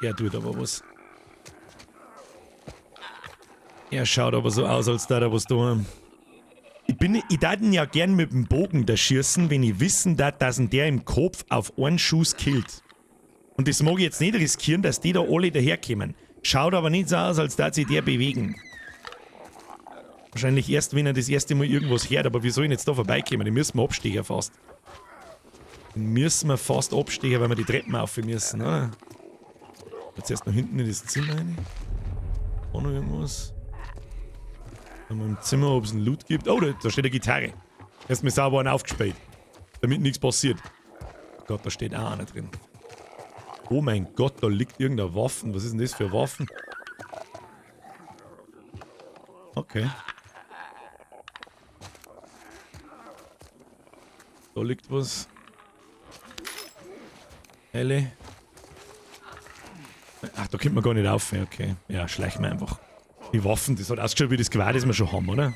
Er tut aber was. Er schaut aber so aus, als da was da. Ich darf ihn ja gern mit dem Bogen da schießen, wenn ich wissen darf, dass ihn der im Kopf auf einen Schuss killt. Und das mag ich jetzt nicht riskieren, dass die da alle daherkommen. Schaut aber nicht so aus, als darf sich der bewegen. Wahrscheinlich erst, wenn er das erste Mal irgendwas hört, aber wie soll ich jetzt da vorbeikommen? Den müssen wir abstehen fast. Den müssen wir fast abstehen, weil wir die Treppen auf müssen, oder? Jetzt erst noch hinten in das Zimmer rein. Auch noch irgendwas. Haben wir im Zimmer, ob es einen Loot gibt. Oh, da steht eine Gitarre. Erstmal sauber einen aufgespielt. Damit nichts passiert. Oh Gott, da steht auch einer drin. Oh mein Gott, da liegt irgendeine Waffe. Was ist denn das für Waffen? Okay. Da liegt was. Ellie. Ach, da kommt man gar nicht auf. Okay. Ja, schleichen wir einfach. Die Waffen, das hat ausgeschaut wie das Gewehr, das wir schon haben, oder?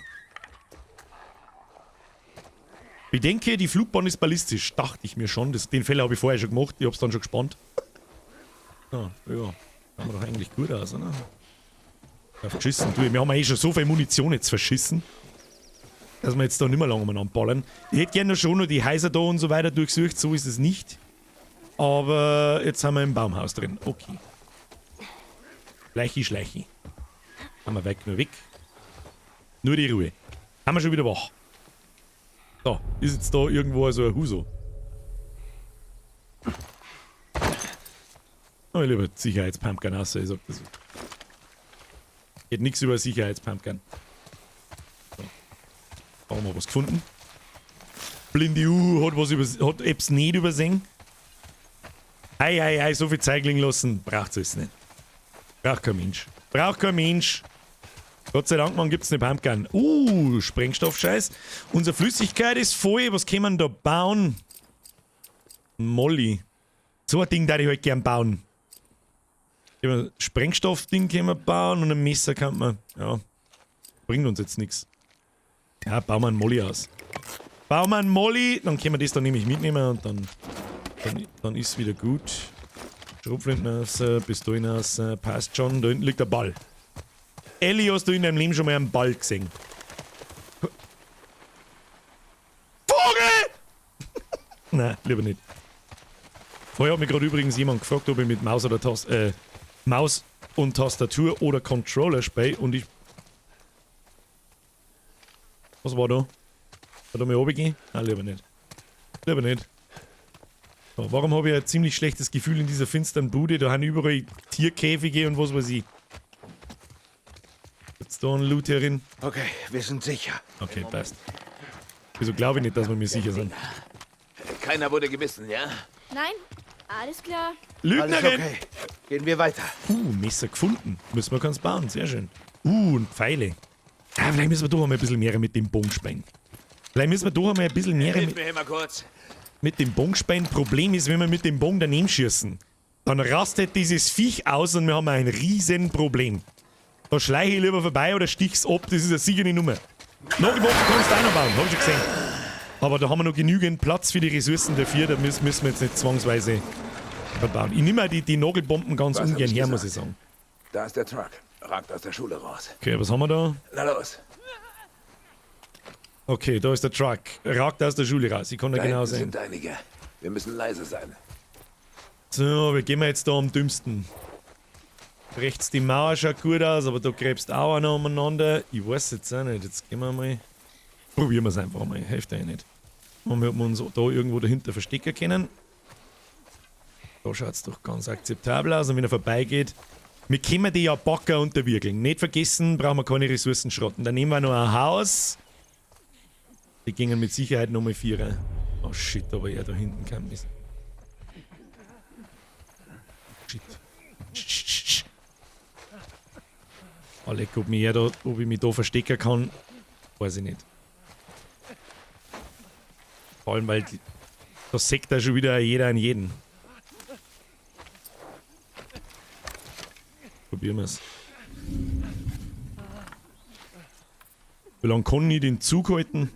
Ich denke, die Flugbahn ist ballistisch. Dachte ich mir schon. Den Fehler habe ich vorher schon gemacht. Ich hab's dann schon gespannt. Ja, ja. Schauen wir doch eigentlich gut aus, oder? Ja, verschissen. Du, wir haben ja eh schon so viel Munition jetzt verschissen, dass wir jetzt da nicht mehr lange umeinander ballern. Ich hätte gerne schon noch die Häuser da und so weiter durchsucht. So ist es nicht. Aber jetzt sind wir im Baumhaus drin. Okay. Schleichi, schleichi. Haben wir weg, nur weg. Nur die Ruhe. Haben wir schon wieder wach. Da, ist jetzt da irgendwo so ein Huso. Oh, ich liebe Sicherheitspumpgun aus, ich sag das. Geht nichts über Sicherheitspumpgun. So. Da haben wir was gefunden. Blinde U hat was über, hat etwas nicht übersehen. Ei, ei, ei, so viel Zeug liegen lassen, braucht's es nicht. Braucht kein Mensch. Braucht kein Mensch. Gott sei Dank, man gibt's eine Pumpgun. Sprengstoffscheiß. Unsere Flüssigkeit ist voll. Was kann man da bauen? Molly. So ein Ding darf ich halt gern bauen. Sprengstoffding können wir bauen und ein Messer kann man. Ja. Bringt uns jetzt nichts. Ja, bauen wir einen Molly aus. Bauen wir einen Molly, dann können wir das dann nämlich mitnehmen und dann ist wieder gut. Schrotflinten raus, Pistolen raus, passt schon. Da hinten liegt der Ball. Ellie, hast du in deinem Leben schon mal einen Ball gesehen? Vogel! Nein, lieber nicht. Vorher hat mich gerade übrigens jemand gefragt, ob ich mit Maus oder Maus und Tastatur oder Controller spiele und ich... Was war da? Hat er mal runtergehen? Nein, lieber nicht. Lieber nicht. So, warum habe ich ein ziemlich schlechtes Gefühl in dieser finsteren Bude? Da haben überall Tierkäfige und was weiß ich. Jetzt da ein Loot herin. Okay, wir sind sicher. Okay, passt. Wieso glaube ich nicht, dass wir mir sicher sind? Keiner wurde gebissen, ja? Nein, alles klar. Lügnerin! Alles okay. Gehen wir weiter. Messer gefunden. Müssen wir ganz bauen, sehr schön. Und Pfeile. Ah, vielleicht müssen wir doch einmal ein bisschen mehr mit dem Bogen spielen. Vielleicht müssen wir doch einmal ein bisschen mehr Hilf mir immer kurz. mit dem Bogen spielen. Problem ist, wenn wir mit dem Bogen daneben schießen, dann rastet dieses Viech aus und wir haben ein riesen Problem. Da schleiche ich lieber vorbei oder stich's ab, das ist eine sichere Nummer. Nagelbomben kannst du auch noch bauen, hab ich schon gesehen. Aber da haben wir noch genügend Platz für die Ressourcen dafür, da müssen wir jetzt nicht zwangsweise verbauen. Ich nehme auch die Nagelbomben ganz Was hab ungern ich her, gesagt? muss ich sagen. Da ist der Truck. Ragt aus der Schule raus. Okay, was haben wir da? Na los. Okay, da ist der Truck. Ragt aus der Schule raus. Ich kann da Da genau hinten sehen. sind einige. Wir müssen leise sein. So, wir gehen wir jetzt da am dümmsten. Rechts die Mauer schaut gut aus, aber da gräbst auch einer umeinander. Ich weiß jetzt auch nicht. Jetzt gehen wir mal. Probieren wir es einfach mal. Hilft ja nicht. Und wir uns da irgendwo dahinter verstecken können. Da schaut es doch ganz akzeptabel aus. Und wenn er vorbeigeht, wir können die ja Backer unterwirkeln. Nicht vergessen, brauchen wir keine Ressourcen schrotten. Dann nehmen wir noch ein Haus. Die gingen mit Sicherheit nochmal Vierer. Oh shit, aber er da hinten kam ist. Shit. Sch, Oh, leck, ob, mich er da, ob ich mich da verstecken kann, weiß ich nicht. Vor allem, weil die, da sägt da schon wieder jeder an jeden. Probieren wir's. Wie lange kann ich den Zug halten?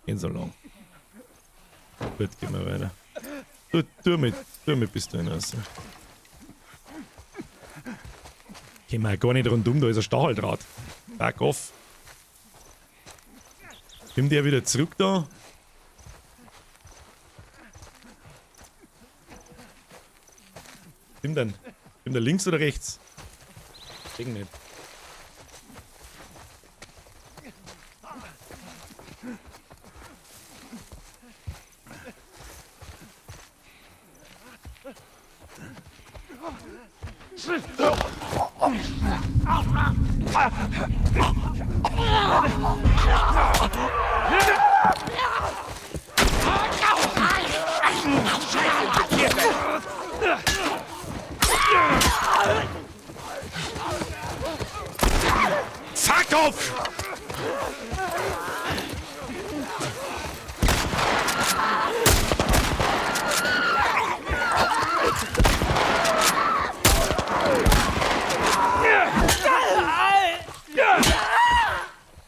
Geht so lang. Gut, gehen wir weiter. Tu, tu mit bis dahin raus. Gehen wir gar nicht rundum, da ist ein Stacheldraht. Back off. Kommt der wieder zurück da? Kommt denn? Kommt der links oder rechts? Ding nicht. Fuck off!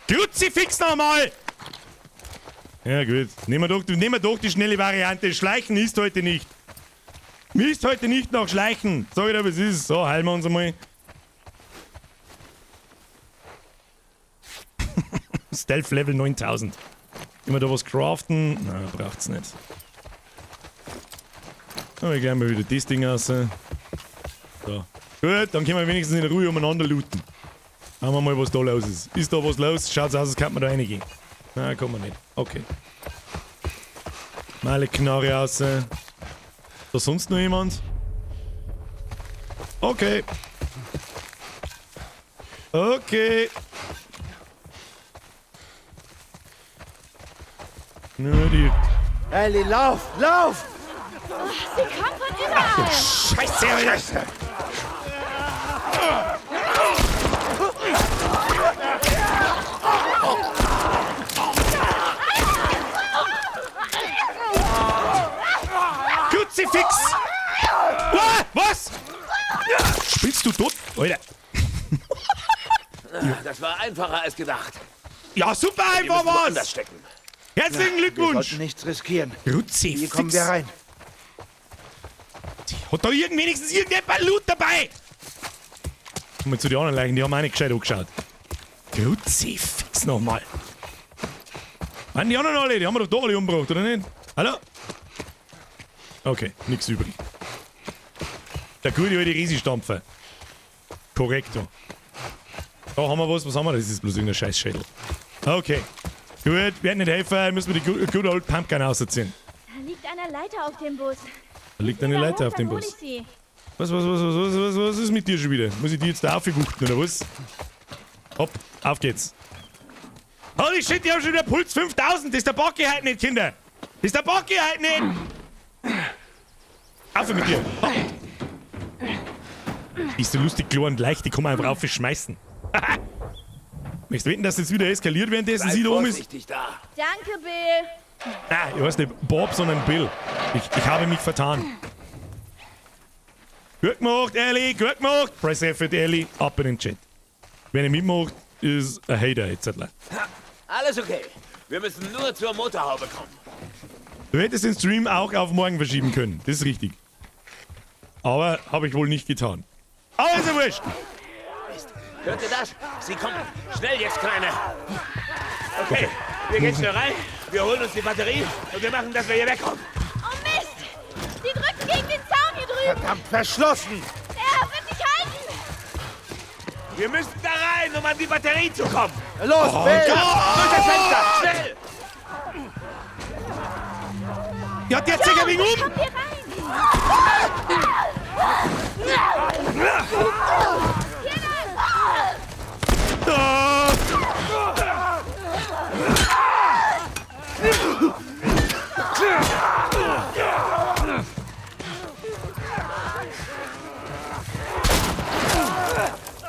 Kruzifix nochmal! Ja gut, nehmen wir doch die schnelle Variante. Schleichen ist heute nicht. Mir ist heute nicht nach Schleichen. Sag ich dir, was ist. So, heilen wir uns einmal. Stealth Level 9000. Immer da was craften? Nein, braucht's nicht. Aber gleich mal wieder das Ding raus. So. Gut, dann können wir wenigstens in Ruhe umeinander looten. Schauen wir mal, was da los ist. Ist da was los? Schaut's aus, als könnte man da reingehen. Nein, kann man nicht. Okay. Mal eine Knarre raus. Ist da sonst noch jemand? Okay. Okay. Nur die. Ellie, lauf! Lauf! Oh, sie kommt von überall! Scheiße, Alter! Scheiße. Kruzifix! Ah, was? Spielst du tot? Alter. Das war einfacher als gedacht. Ja, super einfach war's! Herzlichen Glückwunsch! Wir sollten nichts riskieren. Kruzifix! Hier kommen wir rein. Hat da wenigstens irgendjemand Loot dabei? Komm mal zu den anderen Leichen, die haben auch nicht gescheit angeschaut. Kruzifix nochmal. Waren die anderen alle? Die haben wir doch da alle umgebracht, oder nicht? Hallo? Okay, nichts übrig. Der gute alte Riesenstampfer. Korrekto. Da haben wir was. Was haben wir? Das ist bloß irgendein Scheißschädel. Okay. Gut, werden nicht helfen, müssen wir die good old Pumpgun rausziehen. Da liegt eine Leiter auf dem Bus. Da liegt eine Leiter auf dem Bus. Was ist mit dir schon wieder? Muss ich die jetzt da aufwuchten, oder was? Hopp, auf geht's. Holy shit, ich hab schon wieder Puls 5000. Das ist der Bocki halt nicht, Kinder. Das ist der Bocki halt nicht. Auf mit dir. Hopp. Die ist so lustig, klar und leicht, die kann man einfach aufschmeißen. Möchtest du wetten, dass das jetzt wieder eskaliert, währenddessen sie da oben ist? Da. Danke, Bill. Ah, ich weiß nicht Bob, sondern Bill. Ich habe mich vertan. Gut gemacht, Ellie, gut gemacht. Press F für Ellie, ab in den Chat. Wenn ihr mitmacht, ist ein Hater etc. Alles okay. Wir müssen nur zur Motorhaube kommen. Du hättest den Stream auch auf morgen verschieben können. Das ist richtig. Aber habe ich wohl nicht getan. Aber ist ja wurscht. Mist. Hört ihr das? Sie kommen. Schnell jetzt, Kleine. Okay, wir gehen schnell rein. Wir holen uns die Batterie und wir machen, dass wir hier wegkommen. Oh Mist! Sie drücken gegen den Zaun hier drüben. Verdammt, verschlossen! Er wird nicht halten. Wir müssen da rein, um an die Batterie zu kommen. Los, oh, Bill! Durch das Fenster, schnell! Ja, der zieht ja wegen um! Komm hier rein! Ah!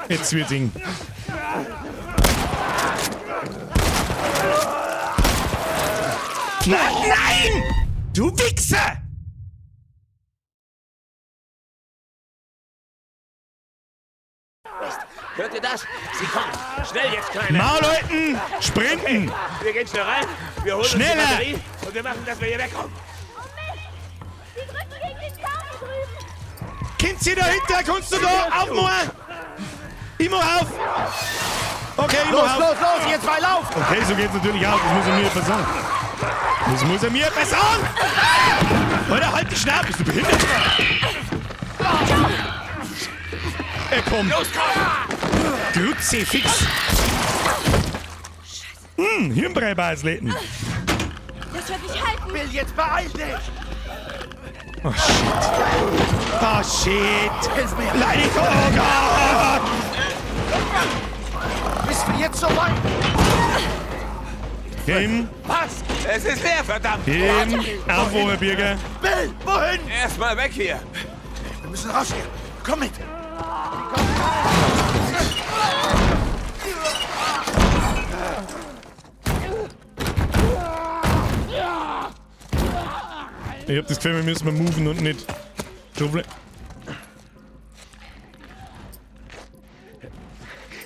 Jetzt wird's eng. Nein, nein! Du Wichser! Hört ihr das? Sie kommt. Schnell jetzt, Kleine. Maul halten! Sprinten! Wir gehen schnell rein. Wir holen Schneller. uns die Batterie und wir machen, dass wir hier wegkommen. Oh Mist! Sie drücken gegen den Zaun hier drüben! Kind, sie dahinter! Kannst du da aufmachen? Ich mach auf! Okay, ich Los, mach auf! los, los, ihr zwei, lauft! Okay, so geht's natürlich auch. Das muss er mir etwas sagen. Das muss er mir etwas sagen! Alter, halt die Schnauze! Bist du behindert? Er kommt! Los, komm! Kruzifix! Hirnbrei-Basleten. Das wird nicht halten! Bill, jetzt beeil dich! Oh shit. Oh shit. Hilf mir! Leid, oh Gott! Bist du jetzt so weit? Kim, Was? Es ist leer, verdammt! Kim, auf, Birger. Bill, wohin? Erstmal weg hier! Wir müssen raus hier. Komm mit! Ich hab das Gefühl, wir müssen mal moven und nicht. Schuble.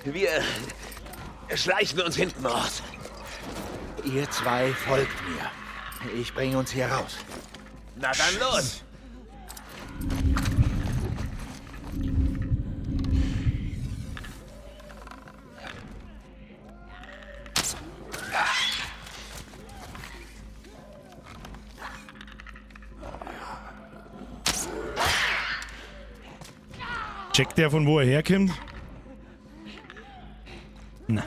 Wir schleichen uns hinten raus. Ihr zwei folgt mir. Ich bringe uns hier raus. Na dann los. Checkt der, von wo er herkommt? Na.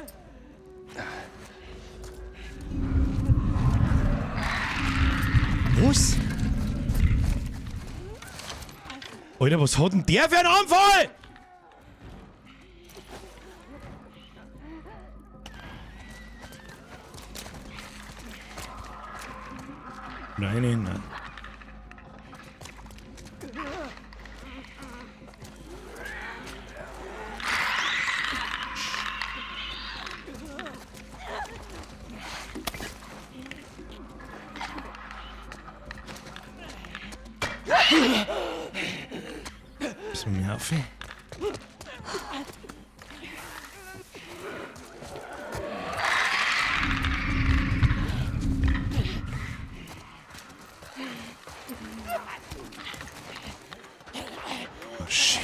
Was? Alter, was hat denn der für einen Anfall? Nein, nein, nein. Müssen wir auf? Oh shit.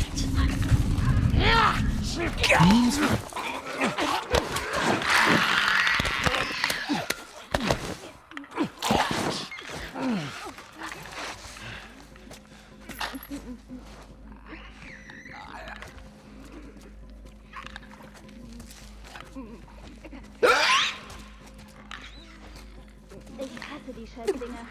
Ich hasse die Schädlinge.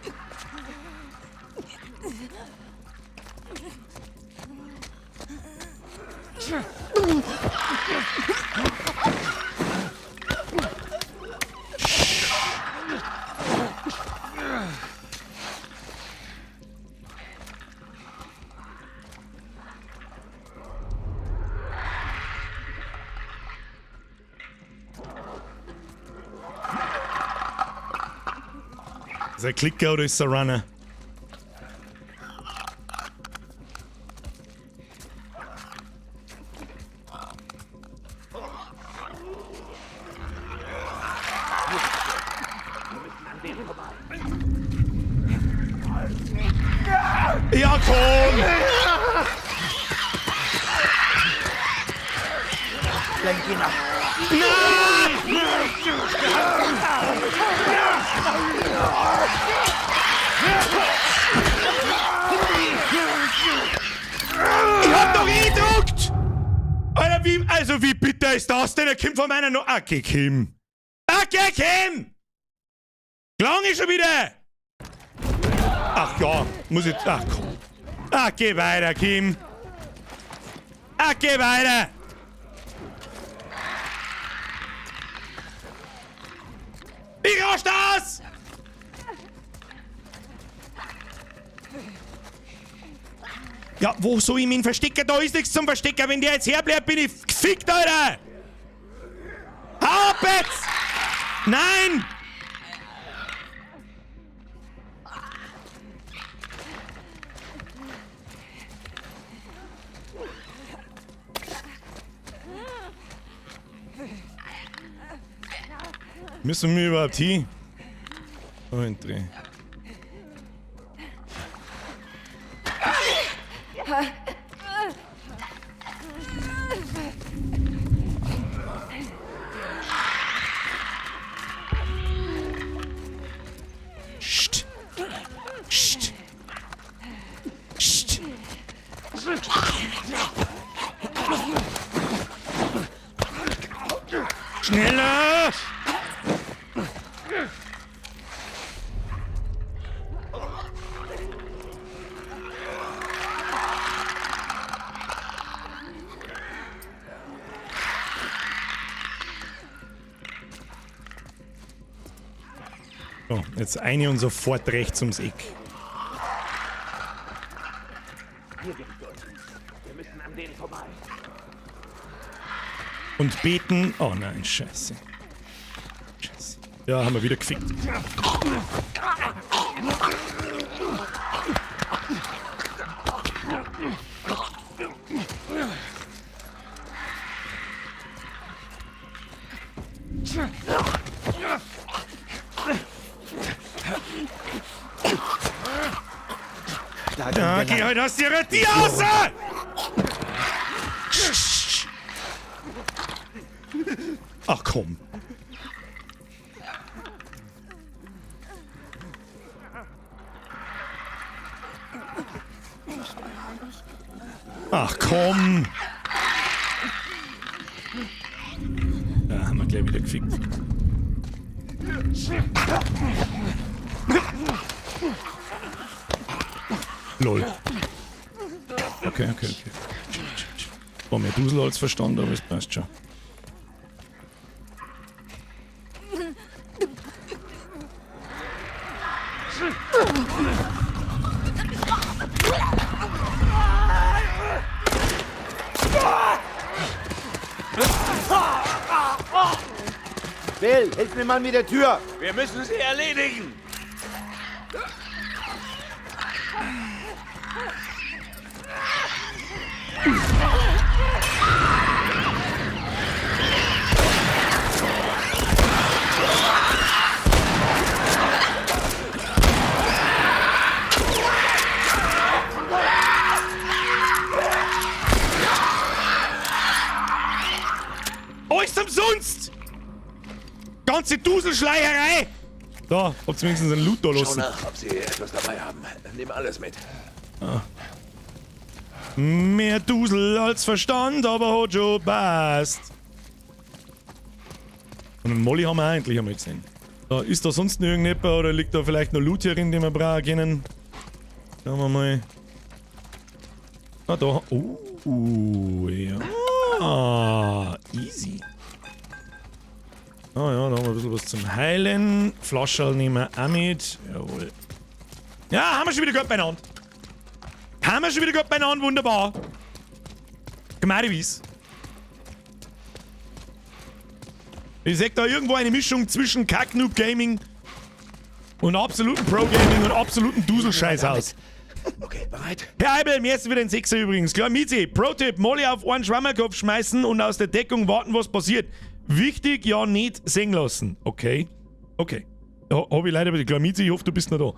Ist er Klicker oder ist er Runner? Ja, komm! Lenk ihn ab. Ich hab doch eh gedruckt! Alter, wie, also wie bitter ist das denn? Er kommt von meiner No... Okay, Kim. Okay, Kim! Klang ich schon wieder! Ach ja, muss ich... Ach komm. Ach, geh weiter, Kim. Ach, geh weiter. Ich raste aus! Ja, wo soll ich mich verstecken? Da ist nichts zum Verstecken. Wenn der jetzt herbleibt, bin ich gefickt, Alter! Hau ab jetzt! Nein! Müssen wir überhaupt hin? Und dreh. Psst. Psst. Psst. Schneller! So, jetzt eine und sofort rechts ums Eck. Hier geht's durch. Wir müssen an denen vorbei. Und beten. Oh nein, scheiße. Scheiße. Ja, haben wir wieder gefickt. Da Ja, gehen wir geh lang. halt aus ihrer Tür raus! Ach komm. Ach komm. Da haben wir gleich wieder gefickt. Lol. Okay, okay, okay. War mehr Dusel als Verstand, aber es passt schon. Bill, hilf mir mal mit der Tür. Wir müssen sie erledigen. Alles umsonst! Ganze Duselschleierei! Da, habt ihr wenigstens einen Loot da Schau lassen. nach, ob sie etwas dabei haben. Nimm alles mit. Mehr Dusel als Verstand, aber hat schon passt. Und einen Molly haben wir auch endlich einmal gesehen. Da, ist da sonst noch irgendjemand oder liegt da vielleicht noch Loot hier drin, den wir brauchen können? Schauen wir mal. Ah, da. Oh, ja. Ah, easy. Ah ja, da haben wir ein bisschen was zum Heilen. Flascherl nehmen wir auch mit. Jawohl. Ja, haben wir schon wieder gut beieinander. Haben wir schon wieder gut beieinander, wunderbar. Gmarivis. Ich seh da irgendwo eine Mischung zwischen Kacknoob Gaming und absoluten Pro Gaming und absoluten Duselscheiß aus. Okay, bereit? Herr Eibel, mir ist wieder ein Sechser übrigens. Klar, Mizi, Pro-Tipp, Molly auf einen Schwammerkopf schmeißen und aus der Deckung warten, was passiert. Wichtig, ja nicht sehen lassen. Okay, okay. Hab ich leider bei dir. Klar, Mizi, ich hoffe, du bist noch da.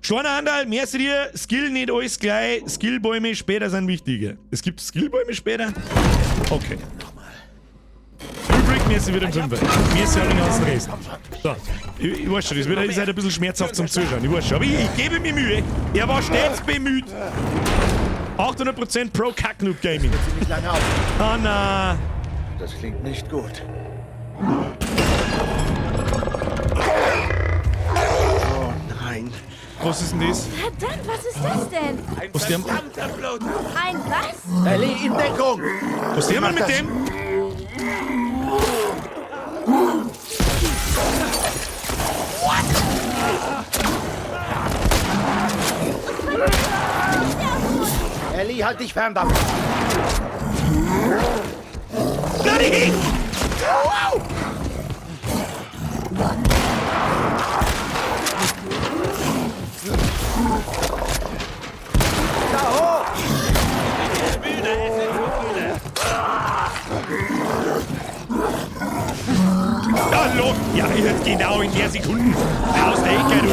Schleiner Handel, merkst du dir, Skill nicht alles gleich, Skillbäume später sind wichtiger. Es gibt Skillbäume später? Okay. Übrig, mir ist wieder im Fünfer. Mir ist ja den ganzen Rest. So, ich weiß schon, das wird, ist halt ein bisschen schmerzhaft zum Zuschauen. Ich weiß schon, aber ich gebe mir Mühe. Er war stets bemüht. 800% Pro Kacknoob Gaming. Ziemlich lange auf. Ah, na. Das klingt nicht gut. Oh nein. Was ist denn das? Verdammt, was ist das denn? Ein Was der- verdammter Bloater. Ein was? Ellie, in Deckung! Was der mal mit das. dem? Ellie, halt dich fern davon! Bloody! Wow! Da hoch! Hallo! Ja, jetzt genau in der Sekunde. Aus der Ecke, du!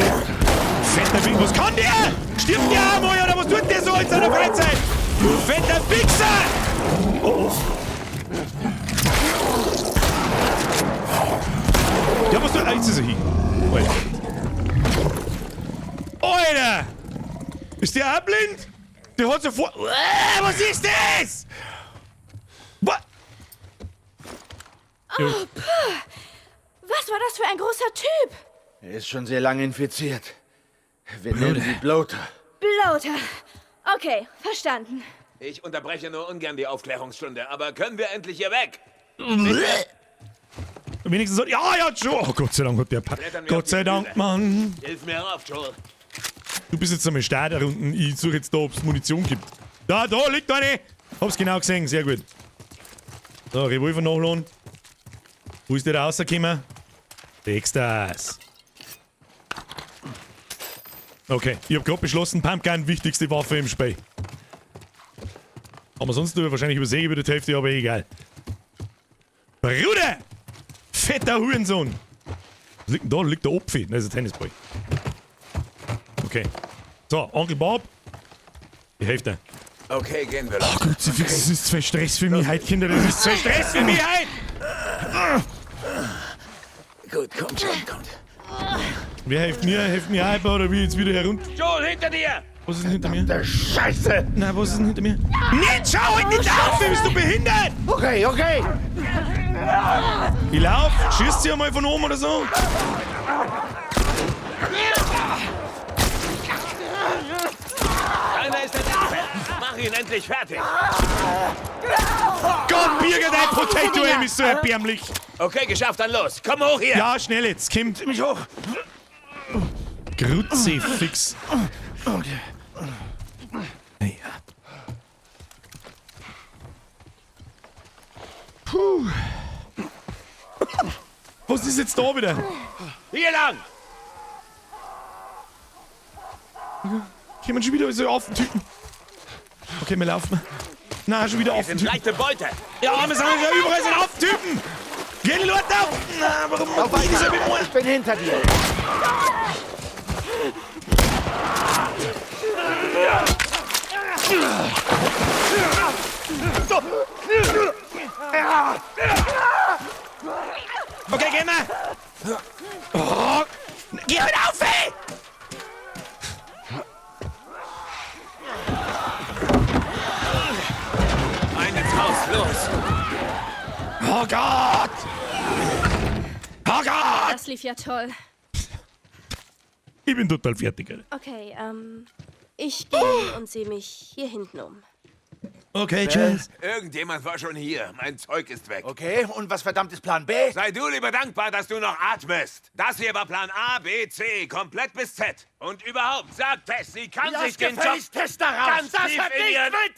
Fetter Wichser! Was kann der? Stirbt der einmal oder was tut der so in seiner Freizeit? Du fetter Wichser! Oh, oh. Ja, was tut... Ah, jetzt ist er hin. Alter. Alter! Ist der auch blind? Der hat sofort... Was ist das? Was? Oh, puh. Was war das für ein großer Typ? Er ist schon sehr lange infiziert. Wir nennen sie Bloater. Bloater. Okay, verstanden. Ich unterbreche nur ungern die Aufklärungsstunde, aber können wir endlich hier weg? Wenigstens so... Ja, ja, Joe! Oh, Gott sei Dank hat der... Gott sei Dank, Mann! Hilf mir rauf, Joel. Du bist jetzt einmal Starter unten. Ich suche jetzt da, ob es Munition gibt. Da, da liegt eine! Hab's genau gesehen, sehr gut. So, Revolver nachladen. Wo ist der da rausgekommen? Dexters. Okay, ich hab grad beschlossen, Pumpgun, wichtigste Waffe im Spiel. Aber sonst wahrscheinlich übersehe ich über die Hälfte, aber egal. Bruder! Fetter Hurensohn! Was liegt denn da? Da liegt der Opfi. Das ist ein Tennisball. Okay. So, Onkel Bob. Die Hälfte. Okay, gehen wir. Oh Kruzifix, das ist zu viel Stress für mich heute, Kinder. Das ist zu viel Stress für mich heute! Gut, kommt schon, kommt. Wer hilft mir? Hilft mir auch, oder wie jetzt wieder herunter? Joel, hinter dir! Was ist denn hinter mir? Der Scheiße! Nein, was ist denn hinter mir? Nicht schau halt nicht auf! Bist du behindert? Okay, okay! Ich lauf, schießt sie einmal von oben oder so? Einer ist ein Expert. Mach ihn endlich fertig. Gott, Birger, dein Potato Aim ist so erbärmlich. Okay, geschafft, dann los. Komm hoch hier. Ja, schnell jetzt, kommt. Mich hoch! Kruzifix. Okay. Naja. Puh. Was ist jetzt da wieder? Hier lang! Kommen schon wieder so Affentypen. Okay, wir laufen. Na, schon wieder Wir sind Affentypen. leichte Beute. Ja, wir sind ja überall sind Affentypen. Geh die Leute auf! Na, warum Auf mach ich das mit mir? Ich bin hinter dir! Okay, gehen wir! Oh, geh halt auf, ey! Rein ins Haus, los. Oh Gott! Oh Gott! Das lief ja toll. Ich bin total fertig, Alter. Okay, ich gehe und sehe mich hier hinten um. Okay, tschüss. Irgendjemand war schon hier. Mein Zeug ist weg. Okay, und was verdammt ist Plan B? Sei du lieber dankbar, dass du noch atmest. Das hier war Plan A, B, C, komplett bis Z. Und überhaupt, sag Tess, sie kann Lass sich den Job gefälligst Tess da raus! ganz Das tief hat in nichts ihren... mit!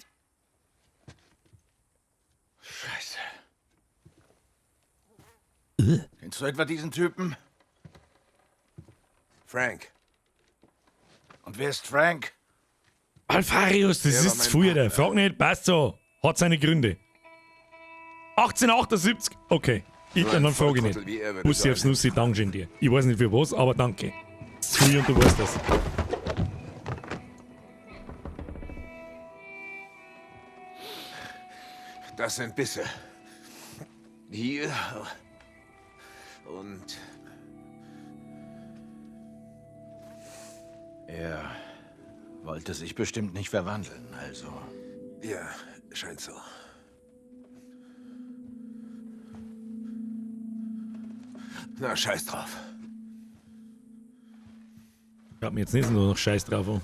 Scheiße. Kennst du etwa diesen Typen? Frank. Und wer ist Frank? Alfarius, das Der war ist mein zu früh, Alter. Frag nicht, passt so. Hat seine Gründe. 1878? Okay. Ich, Nur ein dann frage ich nicht. Volltrottel wie er würde Bussi so aufs einen- Nussi, Dankeschön dir. Ich weiß nicht für was, aber danke. Ist zu früh und du weißt das. Das sind Bisse. Hier und Er wollte sich bestimmt nicht verwandeln, also. ja, scheint so. Na, scheiß drauf. Schaut mir jetzt nicht nur noch Scheiß drauf an.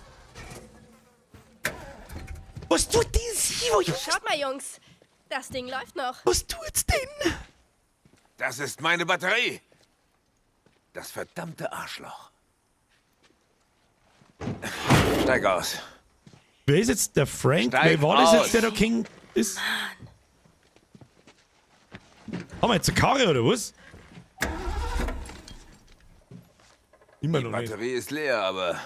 Was tut denn sie? Schaut mal, Jungs. Das Ding läuft noch. Was tut's denn? Das ist meine Batterie. Das verdammte Arschloch. Steig aus. Wer ist jetzt der Frank? Steig Wer war das aus. jetzt, der da King ist? Haben wir jetzt eine Karre oder was? Immer Die noch nicht. Batterie ist leer, aber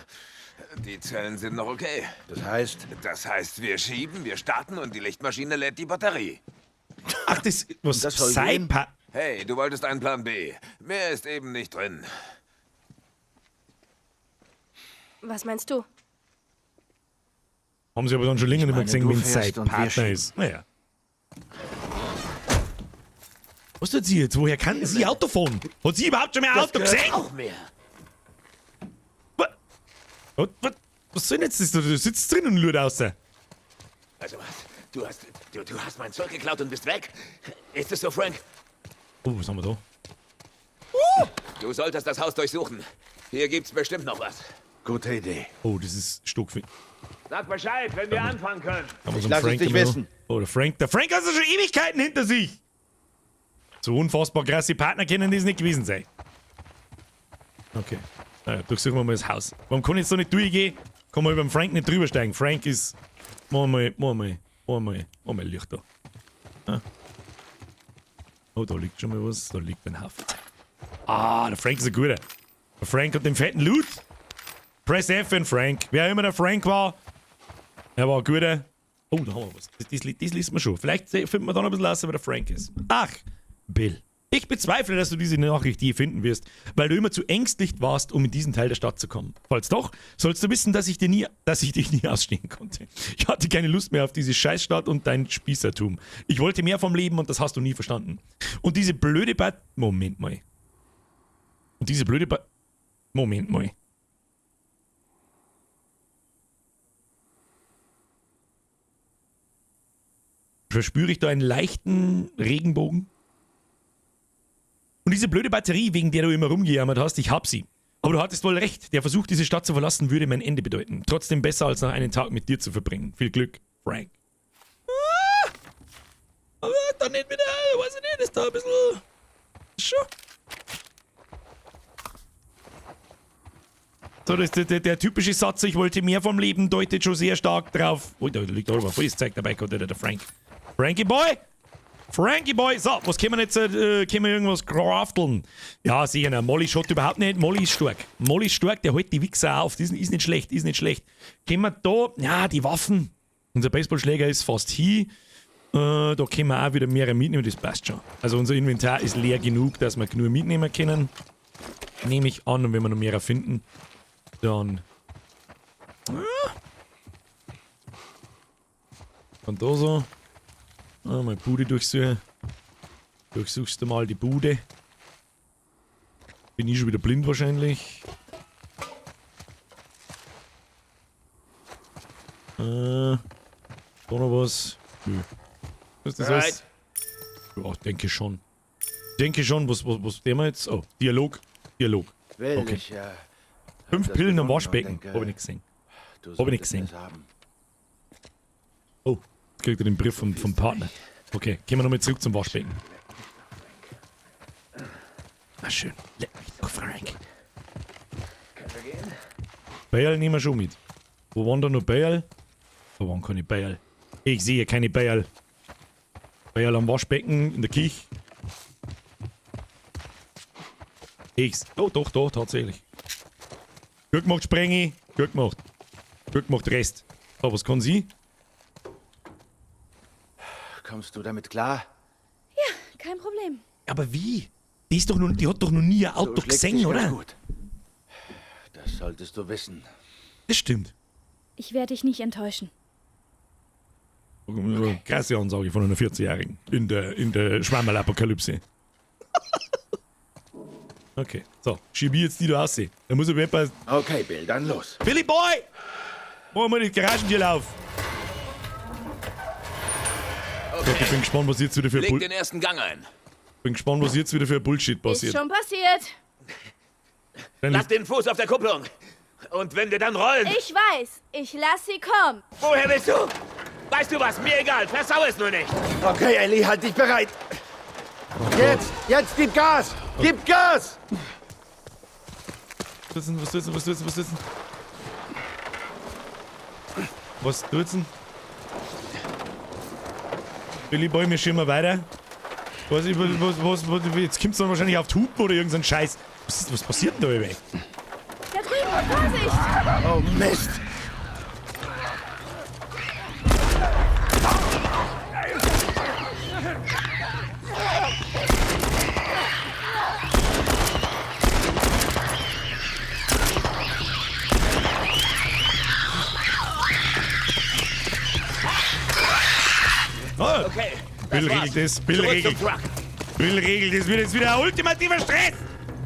die Zellen sind noch okay. Das heißt, Das heißt, wir schieben, wir starten und die Lichtmaschine lädt die Batterie. Ach, das. Was? Das soll Sein gehen? Pa Hey, du wolltest einen Plan B. Mehr ist eben nicht drin. Was meinst du? Haben sie aber dann schon länger nicht mehr meine, gesehen, du wenn es sein fährst und wir Partner schieben. ist. Naja. Was tut sie jetzt? Woher kann sie Auto fahren? Hat sie überhaupt schon mal ein Das Auto gehört gesehen? auch mir. Was, was, was soll denn jetzt das? Du sitzt drin und lurt raus. Also was? Du hast, du hast mein Zeug geklaut und bist weg? Ist es so, Frank? Oh, was haben wir da? Du solltest das Haus durchsuchen. Hier gibt's bestimmt noch was. gute Idee. Oh, das ist Stockfin. Sag Bescheid, wenn wir anfangen können. Haben wir Ich so einen lass es Frank dich immer noch. wissen. Oh, der Frank. Der Frank hat ja schon Ewigkeiten hinter sich. So unfassbar krasse Partner können das nicht gewesen sein. Okay. Naja, durchsuchen wir mal das Haus. Warum kann ich jetzt da nicht durchgehen? Kann man über den Frank nicht drüber steigen. Frank ist. Mach mal, mach mal, mach mal, mach mal Licht da. Ah. Oh, da liegt schon mal was. Da liegt ein Haufen. Ah, der Frank ist ein guter. Der Frank hat den fetten Loot. Press F in Frank. Wer immer der Frank war, er war ein guter. Oh, da haben wir was. Das liest man schon. Vielleicht finden wir da noch ein bisschen raus, wer der Frank ist. Ach, Bill. Ich bezweifle, dass du diese Nachricht je finden wirst, weil du immer zu ängstlich warst, um in diesen Teil der Stadt zu kommen. Falls doch, sollst du wissen, dass ich dir nie, dass ich dich nie ausstehen konnte. Ich hatte keine Lust mehr auf diese Scheißstadt und dein Spießertum. Ich wollte mehr vom Leben und das hast du nie verstanden. Und diese blöde Bat... Moment mal. Und diese blöde Bat... Moment mal. Verspüre ich da einen leichten Regenbogen? Und diese blöde Batterie, wegen der du immer rumgejammert hast, ich hab sie. Aber du hattest wohl recht, der Versuch, diese Stadt zu verlassen, würde mein Ende bedeuten. Trotzdem besser, als noch einen Tag mit dir zu verbringen. Viel Glück, Frank. Ah, aber dann nicht wieder, weiß ich nicht, ist da ein bisschen... Schon. So, das ist der typische Satz, ich wollte mehr vom Leben, deutet schon sehr stark drauf. Oh, da liegt auch aber volles Zeug dabei, kommt der Frank. Frankie Boy! Frankie Boy! So, was können wir jetzt, können wir irgendwas crafteln? Ja, sicher, ne, Molly schaut überhaupt nicht. Molly ist stark. Molly ist stark, der hält die Wichser auf. Das ist nicht schlecht, ist nicht schlecht. Können wir da, ja, die Waffen. Unser Baseballschläger ist fast hier. Da können wir auch wieder mehrere mitnehmen, das passt schon. Also unser Inventar ist leer genug, dass wir genug mitnehmen können. Nehme ich an, und wenn wir noch mehrere finden, dann... Ah. Und da so. Ah, mal Bude durchsuchen. Durchsuchst du mal die Bude. Bin ich schon wieder blind wahrscheinlich. Da noch was? Nö. Was ist das alles? Ja, denke schon. Denke schon, was der mal jetzt? Oh, Dialog. Dialog. Will Okay. ich, 5 das Pillen am gefunden und Waschbecken. denke, Hab ich nicht gesehen. du Hab ich nicht solltest gesehen. es haben. Oh, jetzt kriegt er den Brief vom Partner. Okay, gehen wir nochmal zurück zum Waschbecken. Na schön. Leck mich doch, Frank. Bayerl nehmen wir schon mit. Wo waren da noch Bayerl? Da waren keine Bayerl. Ich sehe keine Bayerl. Bayerl am Waschbecken in der Küche. Ich. Oh, doch, doch, tatsächlich. Gut gemacht, Sprengi. Gut gemacht. Gut gemacht, Rest. So, was kann sie? Kommst du damit klar? Ja, kein Problem. Aber wie? Die, ist doch nun, die hat doch noch nie ein Auto Du schlägst gesehen, dich ganz oder? Gut. Das solltest du wissen. Das stimmt. Ich werde dich nicht enttäuschen. Okay. Krasse Ansage von einer 40-Jährigen in der Schwammerl-Apokalypse. Okay, so, schieb ich jetzt die da raus. Da muss aber etwas. Okay, Bill, dann los. Billy Boy! Machen wir die Garagentür auf. Okay. Gott, ich bin gespannt, was jetzt wieder für Leg Bull den ersten Gang ein. bin gespannt, was jetzt wieder für Bullshit Ist passiert. schon passiert. Dann Lass den Fuß auf der Kupplung. Und wenn wir dann rollen... Ich weiß. Ich lass sie kommen. Woher willst du? Weißt du was? Mir egal. Versau es nur nicht. Okay, Ellie, halt dich bereit. Jetzt, jetzt, gib Gas! Gib Gas! Was tut's denn? Was tut's denn? Was tut's denn? Was tut's denn? Was tut's denn? Billy Boy, wir schirmen weiter. Was, was, was, was, jetzt kommt's dann wahrscheinlich auf die Hupen oder irgendein Scheiß. Was passiert denn da überhaupt? Da drüben, Vorsicht! Oh Mist! Oh, Okay. Bill regelt das, Bill regelt. Bill regelt das, wird jetzt wieder ein ultimativer Stress!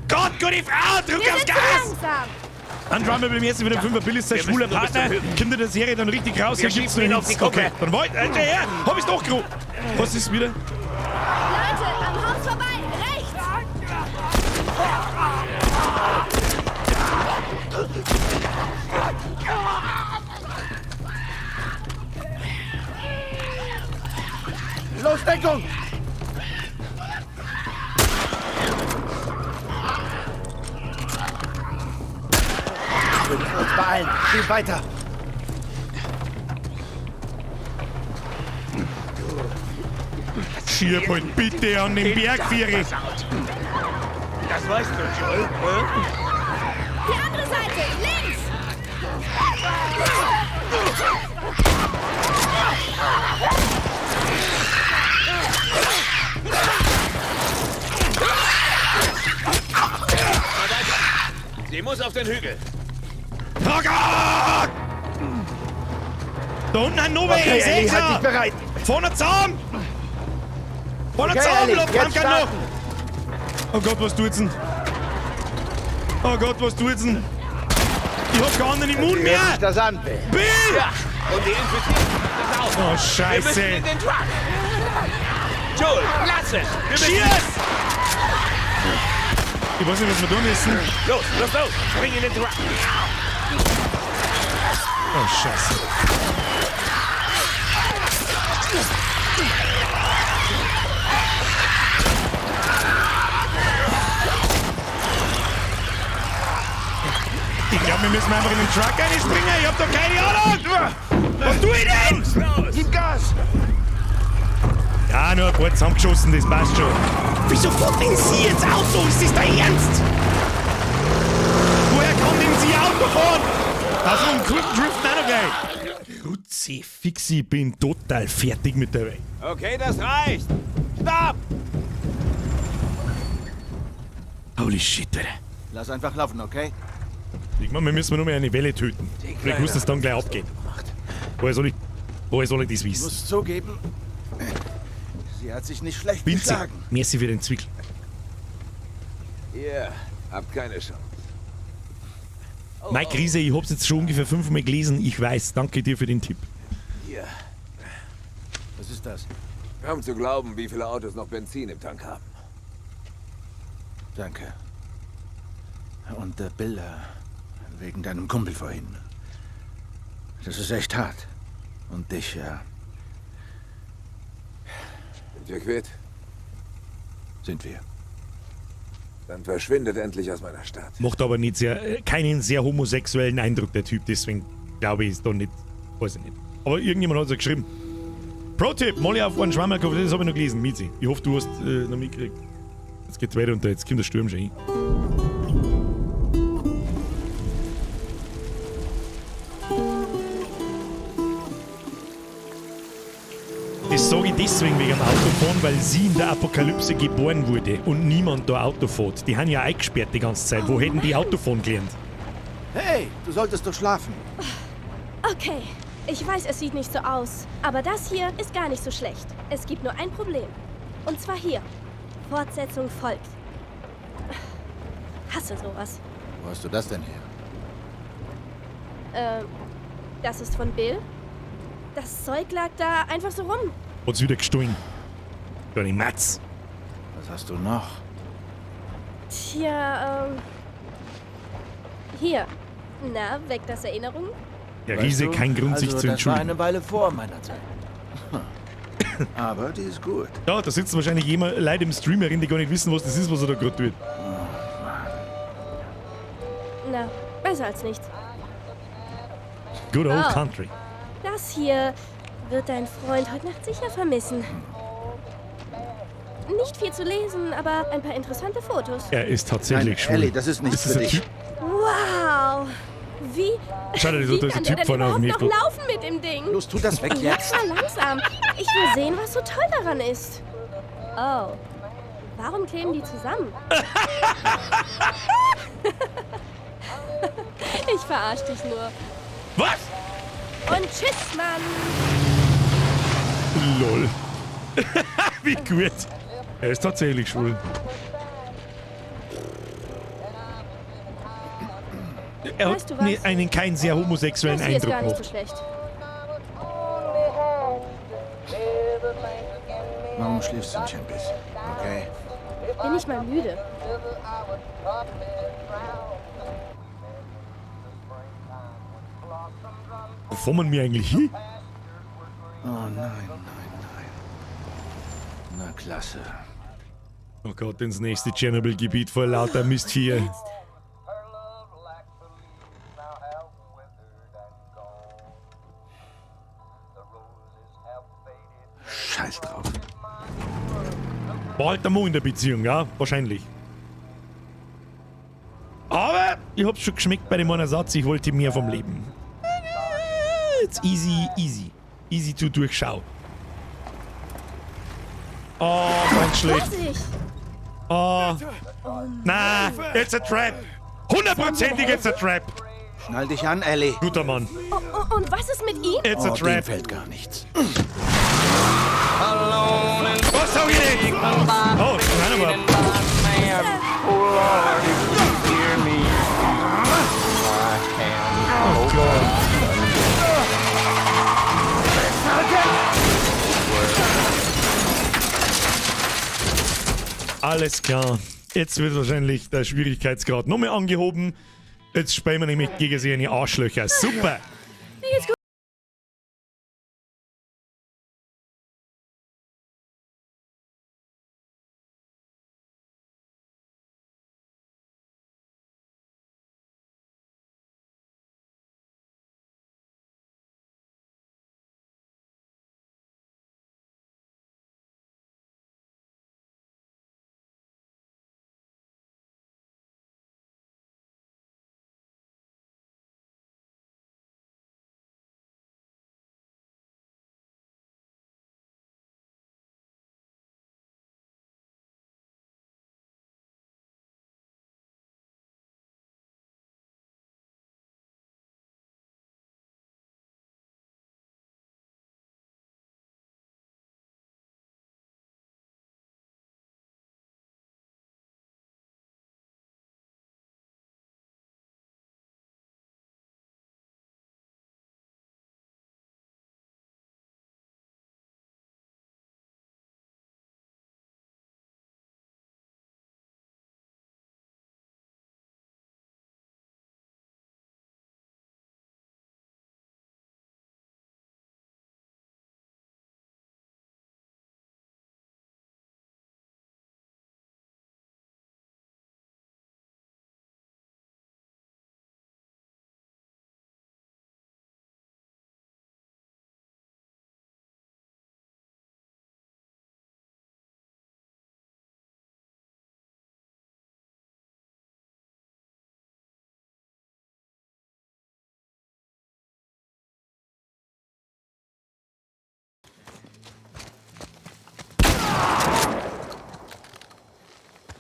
Gott, gute Frau, drück Wir aufs sind zu Gas! langsam. Andromeda beim ersten wieder Fünfer, Bill ist sein schwuler Partner. Kommt der Serie dann richtig raus, Wir hier gibt's schieben ihn nur auf die Hints. Kuppe. Okay, dann wollt, Alter, her, hab ich's doch gerufen. Was ist wieder? Leute, am Haus vorbei. Rechts! Los, Deckung! Wir müssen uns beeilen. Geht weiter. Schieb halt bitte an den Berg, Vieri. Das weißt du, Joel. Die andere Seite. Links! Sie muss auf den Hügel. Oh Gott! Da unten ein Nova Okay, Ellie, halt dich E6er! bereit. Vorne zusammen! Vorne Okay, zusammen, Ellie, Luft, jetzt kann noch! starten. Oh Gott, was tut's denn? Oh Gott, was tut's denn? Ich hab gar keinen Immun mehr! Hört sich das an, Bill. Bill! Ja, und die Infizierten das auch. Oh, Wir müssen Scheiße! in den Truck. Joel, lass es. Wir müssen Cheers! Ich weiß nicht, was wir tun müssen. Los, los, los. Bring ihn in den Truck. Oh, Scheiße. Ich glaube, wir müssen einfach in den Truck einspringen. Ich hab doch keine Ahnung! Was tue ich denn? Los. Gib Gas! Ja, nur ein paar zusammengeschossen, das passt schon. Wieso fährt denn sie jetzt Auto? Ist das dein Ernst? Woher kann denn sie Auto fahren? Also um Kurven driften auch noch gleich. Rutzi, Fixi, ich bin total fertig mit der Welt. Okay, das reicht. Stopp! Holy shit, Alter. Lass einfach laufen, okay? Ich meine, wir müssen nur mehr eine Welle töten. Vielleicht muss das dann gleich abgehen. Woher soll ich das Ich wissen? muss zugeben, sie hat sich nicht schlecht Winzi, geschlagen. merci für den Zwickel. Ihr habt keine Chance. Mike Riese, ich hab's jetzt schon ungefähr 5-mal gelesen. Ich weiß, danke dir für den Tipp. Hier. Was ist das? Kaum zu glauben, wie viele Autos noch Benzin im Tank haben. Danke. Und Bill, wegen deinem Kumpel vorhin. Das ist echt hart. Und dich, Sind wir quitt? sind wir. Dann verschwindet endlich aus meiner Stadt. Macht aber nicht sehr, keinen sehr homosexuellen Eindruck, der Typ. Deswegen glaube ich, ist da nicht. Weiß ich nicht. Aber irgendjemand hat es ja geschrieben. Pro-Tipp: Molly auf einen Schwammerl gekauft, das habe ich noch gelesen. Mizi, ich hoffe, du hast noch mitgekriegt. Jetzt geht's weiter unter, jetzt kommt der Sturm schon hin. Das sage ich deswegen wegen dem Autofahren, weil sie in der Apokalypse geboren wurde und niemand da Auto fährt. Die haben ja eingesperrt die ganze Zeit. Wo hätten die Autofahren gelernt? Hey, du solltest doch schlafen. Okay, ich weiß, es sieht nicht so aus, aber das hier ist gar nicht so schlecht. Es gibt nur ein Problem. Und zwar hier. Fortsetzung folgt. Hasse sowas. Wo hast du das denn her? Das ist von Bill. Das Zeug lag da einfach so rum. Hat's wieder gestohlen. Kleine Matz. Was hast du noch? Tja, hier. Na, weckt das Erinnerungen? Der Weißt Riese, du, kein Grund, sich also, zu das war entschuldigen. eine Weile vor meiner Zeit. Aber die ist gut. Ja, da sitzen wahrscheinlich jemand, Leute im Stream herin, die gar nicht wissen, was das ist, was er da gerade tut. Na, besser als nichts. Good old Oh. country. Das hier wird dein Freund heute Nacht sicher vermissen. Nicht viel zu lesen, aber ein paar interessante Fotos. Er ist tatsächlich Nein, schwul. Ellie, das ist nichts Ist das für ein dich. Typ? Wow! Wie, Schau dir das wie an, da ist ein kann Typ der denn vorne auf dem überhaupt noch Mikro. laufen mit dem Ding? Los, tu das weg jetzt. Mach mal langsam. Ich will sehen, was so toll daran ist. Oh. Warum kleben die zusammen? Ich verarsch dich nur. Was? Und tschüss, Mann! Lol. Wie gut. Er ist tatsächlich schwul. Er Weißt hat du was? nee, einen keinen sehr homosexuellen Das hier ist Eindruck gar nicht so gemacht. schlecht. Warum schläfst du nicht ein bisschen? Okay. Bin ich mal müde. Wo fahren wir eigentlich hin? Oh nein, nein, nein. Na klasse. Oh Gott, ins nächste Tschernobyl-Gebiet vor lauter Mistviecher. Scheiß drauf. War halt der Mo in der Beziehung, ja? Wahrscheinlich. Aber ich hab's schon geschmeckt bei dem einen Satz, ich wollte mehr vom Leben. It's easy, easy. Easy to durchschau. Oh, ganz schlecht. Vorsicht! Oh. Na, it's a trap. Hundertprozentig it's a trap. Schnall dich an, Ellie. Guter Mann. Oh, oh, und was ist mit ihm? It's a Oh, dem trap. fällt gar nichts. Was sag ich denn? Oh, nein, aber. Oh Gott. Alles klar. Jetzt wird wahrscheinlich der Schwierigkeitsgrad nochmal angehoben. Jetzt spielen wir nämlich gegen sie eine Arschlöcher. Super. Mir geht's gut.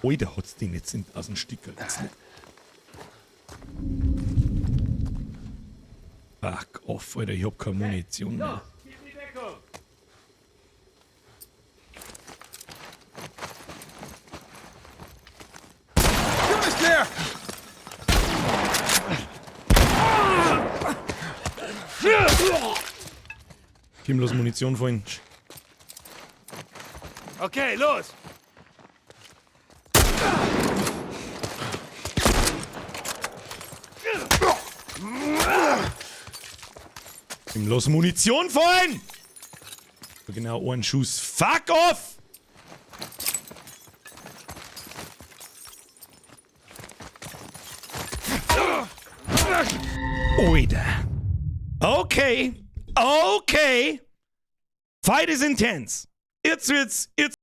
Alter, hat's den jetzt aus dem Stück gerissen. Fuck off, Alter, ich hab keine Munition mehr. Gib die Deckung! Du bist leer! Kim, lass Munition fallen. Okay, los! Ihm los Munition fallen! Genau, einen Schuss. Fuck off! Oida. Okay. Okay. Fight is intense. Jetzt wird's. Jetzt.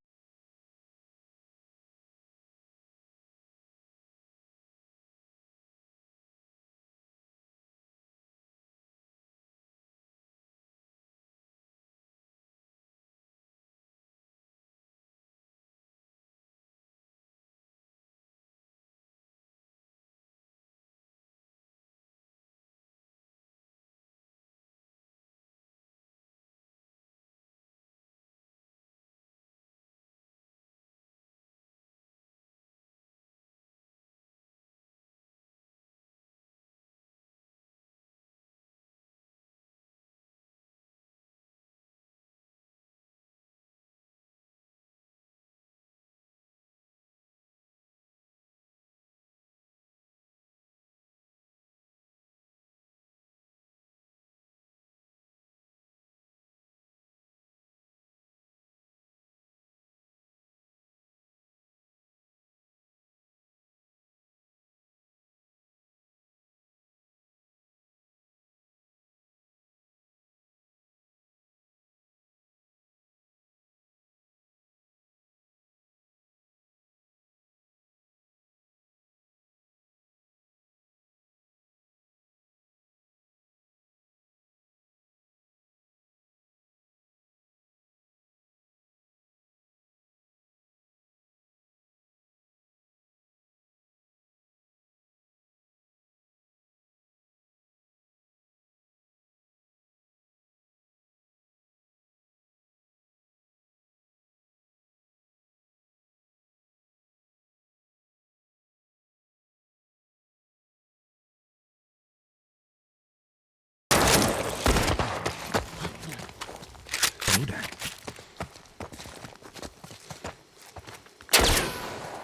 Bruder.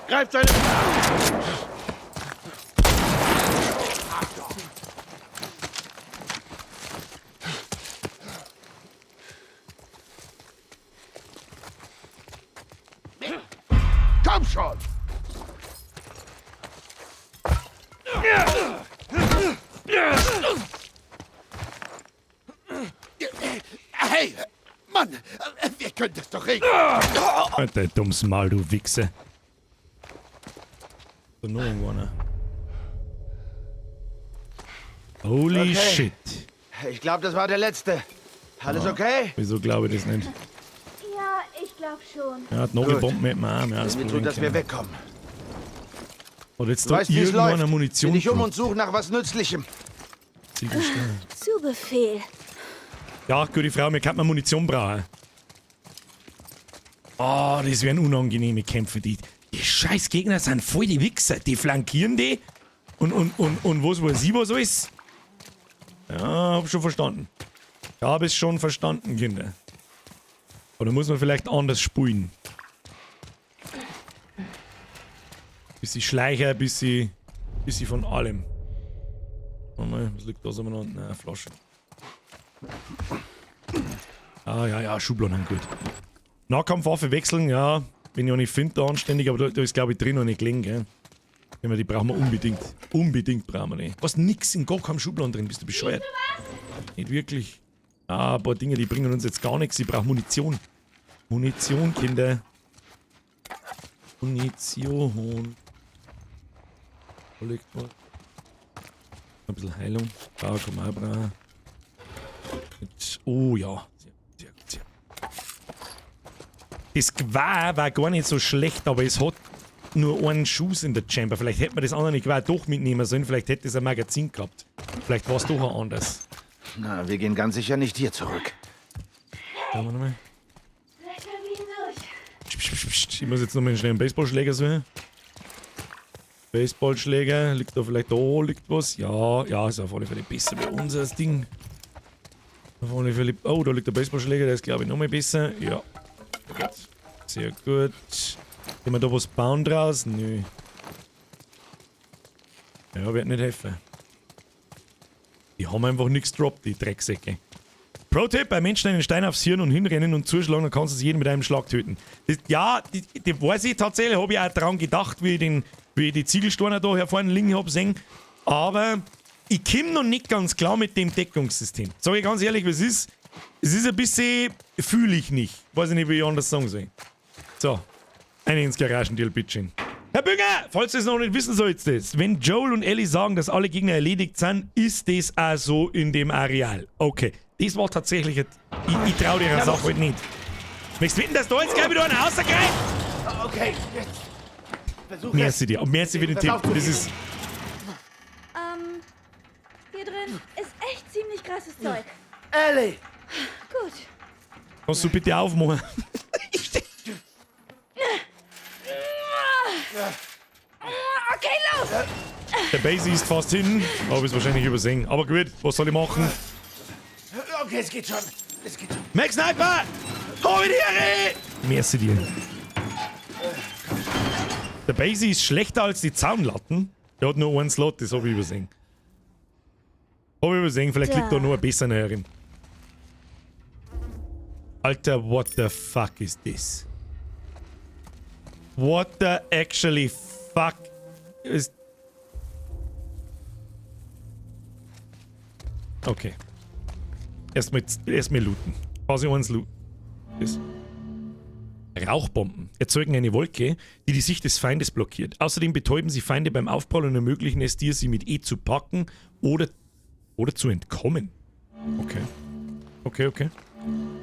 Greift seine... Komm schon! Hey! Mann! Wir können das doch regeln! Alter, dummes Mal, du Wichser. So, noch irgendwo einer. Holy Okay. shit. Ich glaube, das war der letzte. Alles okay? Wieso glaube ich das nicht? Ja, ich glaube schon. Er hat noch Gut. gebombt mit dem Arm. Ja, das Mir Problem tut, dass wir kennen. wegkommen. Und jetzt Du da weißt, wie es irgendwo eine läuft. Munition. Sieh dich um und such nach was Nützlichem. Ziegelstein. Zu Befehl. Ja, gute Frau, mir kann man Munition brauchen. Oh, das wären unangenehme Kämpfe. Die scheiß Gegner sind voll die Wichser. Die flankieren die. Und was weiß ich, was alles. Ja, hab schon verstanden. Ich hab es schon verstanden, Kinder. Oder muss man vielleicht anders spulen? Bisschen Schleicher, bisschen von allem. Warte mal, was liegt da so umeinander? Nein, Flasche. Ah, ja, ja, Schubladen sind gut. Nahkampfwaffe wechseln, ja. Wenn ich auch nicht finde, da anständig, aber da ist glaube ich drin noch nicht gelegen, gell. Ich meine, die brauchen wir unbedingt. Unbedingt brauchen wir die. Was? Nix in gar keinem Schubladen drin, bist du bescheuert? Nicht wirklich. Ah, ein paar Dinge, die bringen uns jetzt gar nichts. Ich brauche Munition. Munition, Kinder. Munition. Wo liegt was? Ein bisschen Heilung. Da kann man auch brauchen. Jetzt, oh ja. Sehr, sehr gut, sehr gut. Das Gewehr war gar nicht so schlecht, aber es hat nur einen Schuss in der Chamber. Vielleicht hätte man das andere Gewehr doch mitnehmen sollen. Vielleicht hätte es ein Magazin gehabt. Vielleicht war es doch auch anders. Na, wir gehen ganz sicher nicht hier zurück. Schauen wir nochmal. Vielleicht können wir ihn durch. Psst, psst, psst. Ich muss jetzt nochmal schnell einen Baseballschläger suchen. Baseballschläger. Liegt da vielleicht da? Liegt was? Ja, ja, ist auf alle Fälle besser wie unser Ding. Auf alle Fälle. Oh, da liegt der Baseballschläger, der ist glaube ich nochmal besser. Ja. Gut. Sehr gut. Können wir da was bauen draus? Nö. Ja, wird nicht helfen. Die haben einfach nichts gedroppt, die Drecksäcke. Pro-Tipp, bei Menschen einen Stein aufs Hirn und hinrennen und zuschlagen, dann kannst du sie jeden mit einem Schlag töten. Das, ja, das weiß ich tatsächlich, habe ich auch dran gedacht, wie ich die Ziegelsteine da hier vorne liegen hab sehen. Aber ich komme noch nicht ganz klar mit dem Deckungssystem. Sag ich ganz ehrlich, was ist? Es ist ein bisschen, fühle ich nicht. Weiß ich nicht, wie ich anders sagen soll. So, eine ins Garagendeal, bitteschön. Herr Bünger, falls du es noch nicht wissen solltest, wenn Joel und Ellie sagen, dass alle Gegner erledigt sind, ist das auch so in dem Areal. Okay, das war tatsächlich... Ich trau dir der Sache halt nicht. Möchtest du wetten, dass da jetzt gleich wieder einer rausgreift? Okay, jetzt. Versuch Merci dir. Und merci für den Tipp. Das ist... Hier drin ist echt ziemlich krasses Zeug. Ellie! Gut. Kannst du bitte aufmachen? Okay, los! Der Basie ist fast hin. Habe ich es wahrscheinlich übersehen. Aber gut, was soll ich machen? Okay, es geht schon. Es geht schon. Max Sniper! Hol die Ehre! Merci dir. Der Basie ist schlechter als die Zaunlatten. Der hat nur einen Slot, das habe ich übersehen. Habe ich übersehen, vielleicht liegt da nur ein besserer herin. Alter, what the fuck is this? What the actually fuck is... Okay. Erstmal looten. Quasi eins looten. Das. Rauchbomben erzeugen eine Wolke, die die Sicht des Feindes blockiert. Außerdem betäuben sie Feinde beim Aufprall und ermöglichen es dir, sie mit E zu packen oder zu entkommen. Okay. Okay, okay.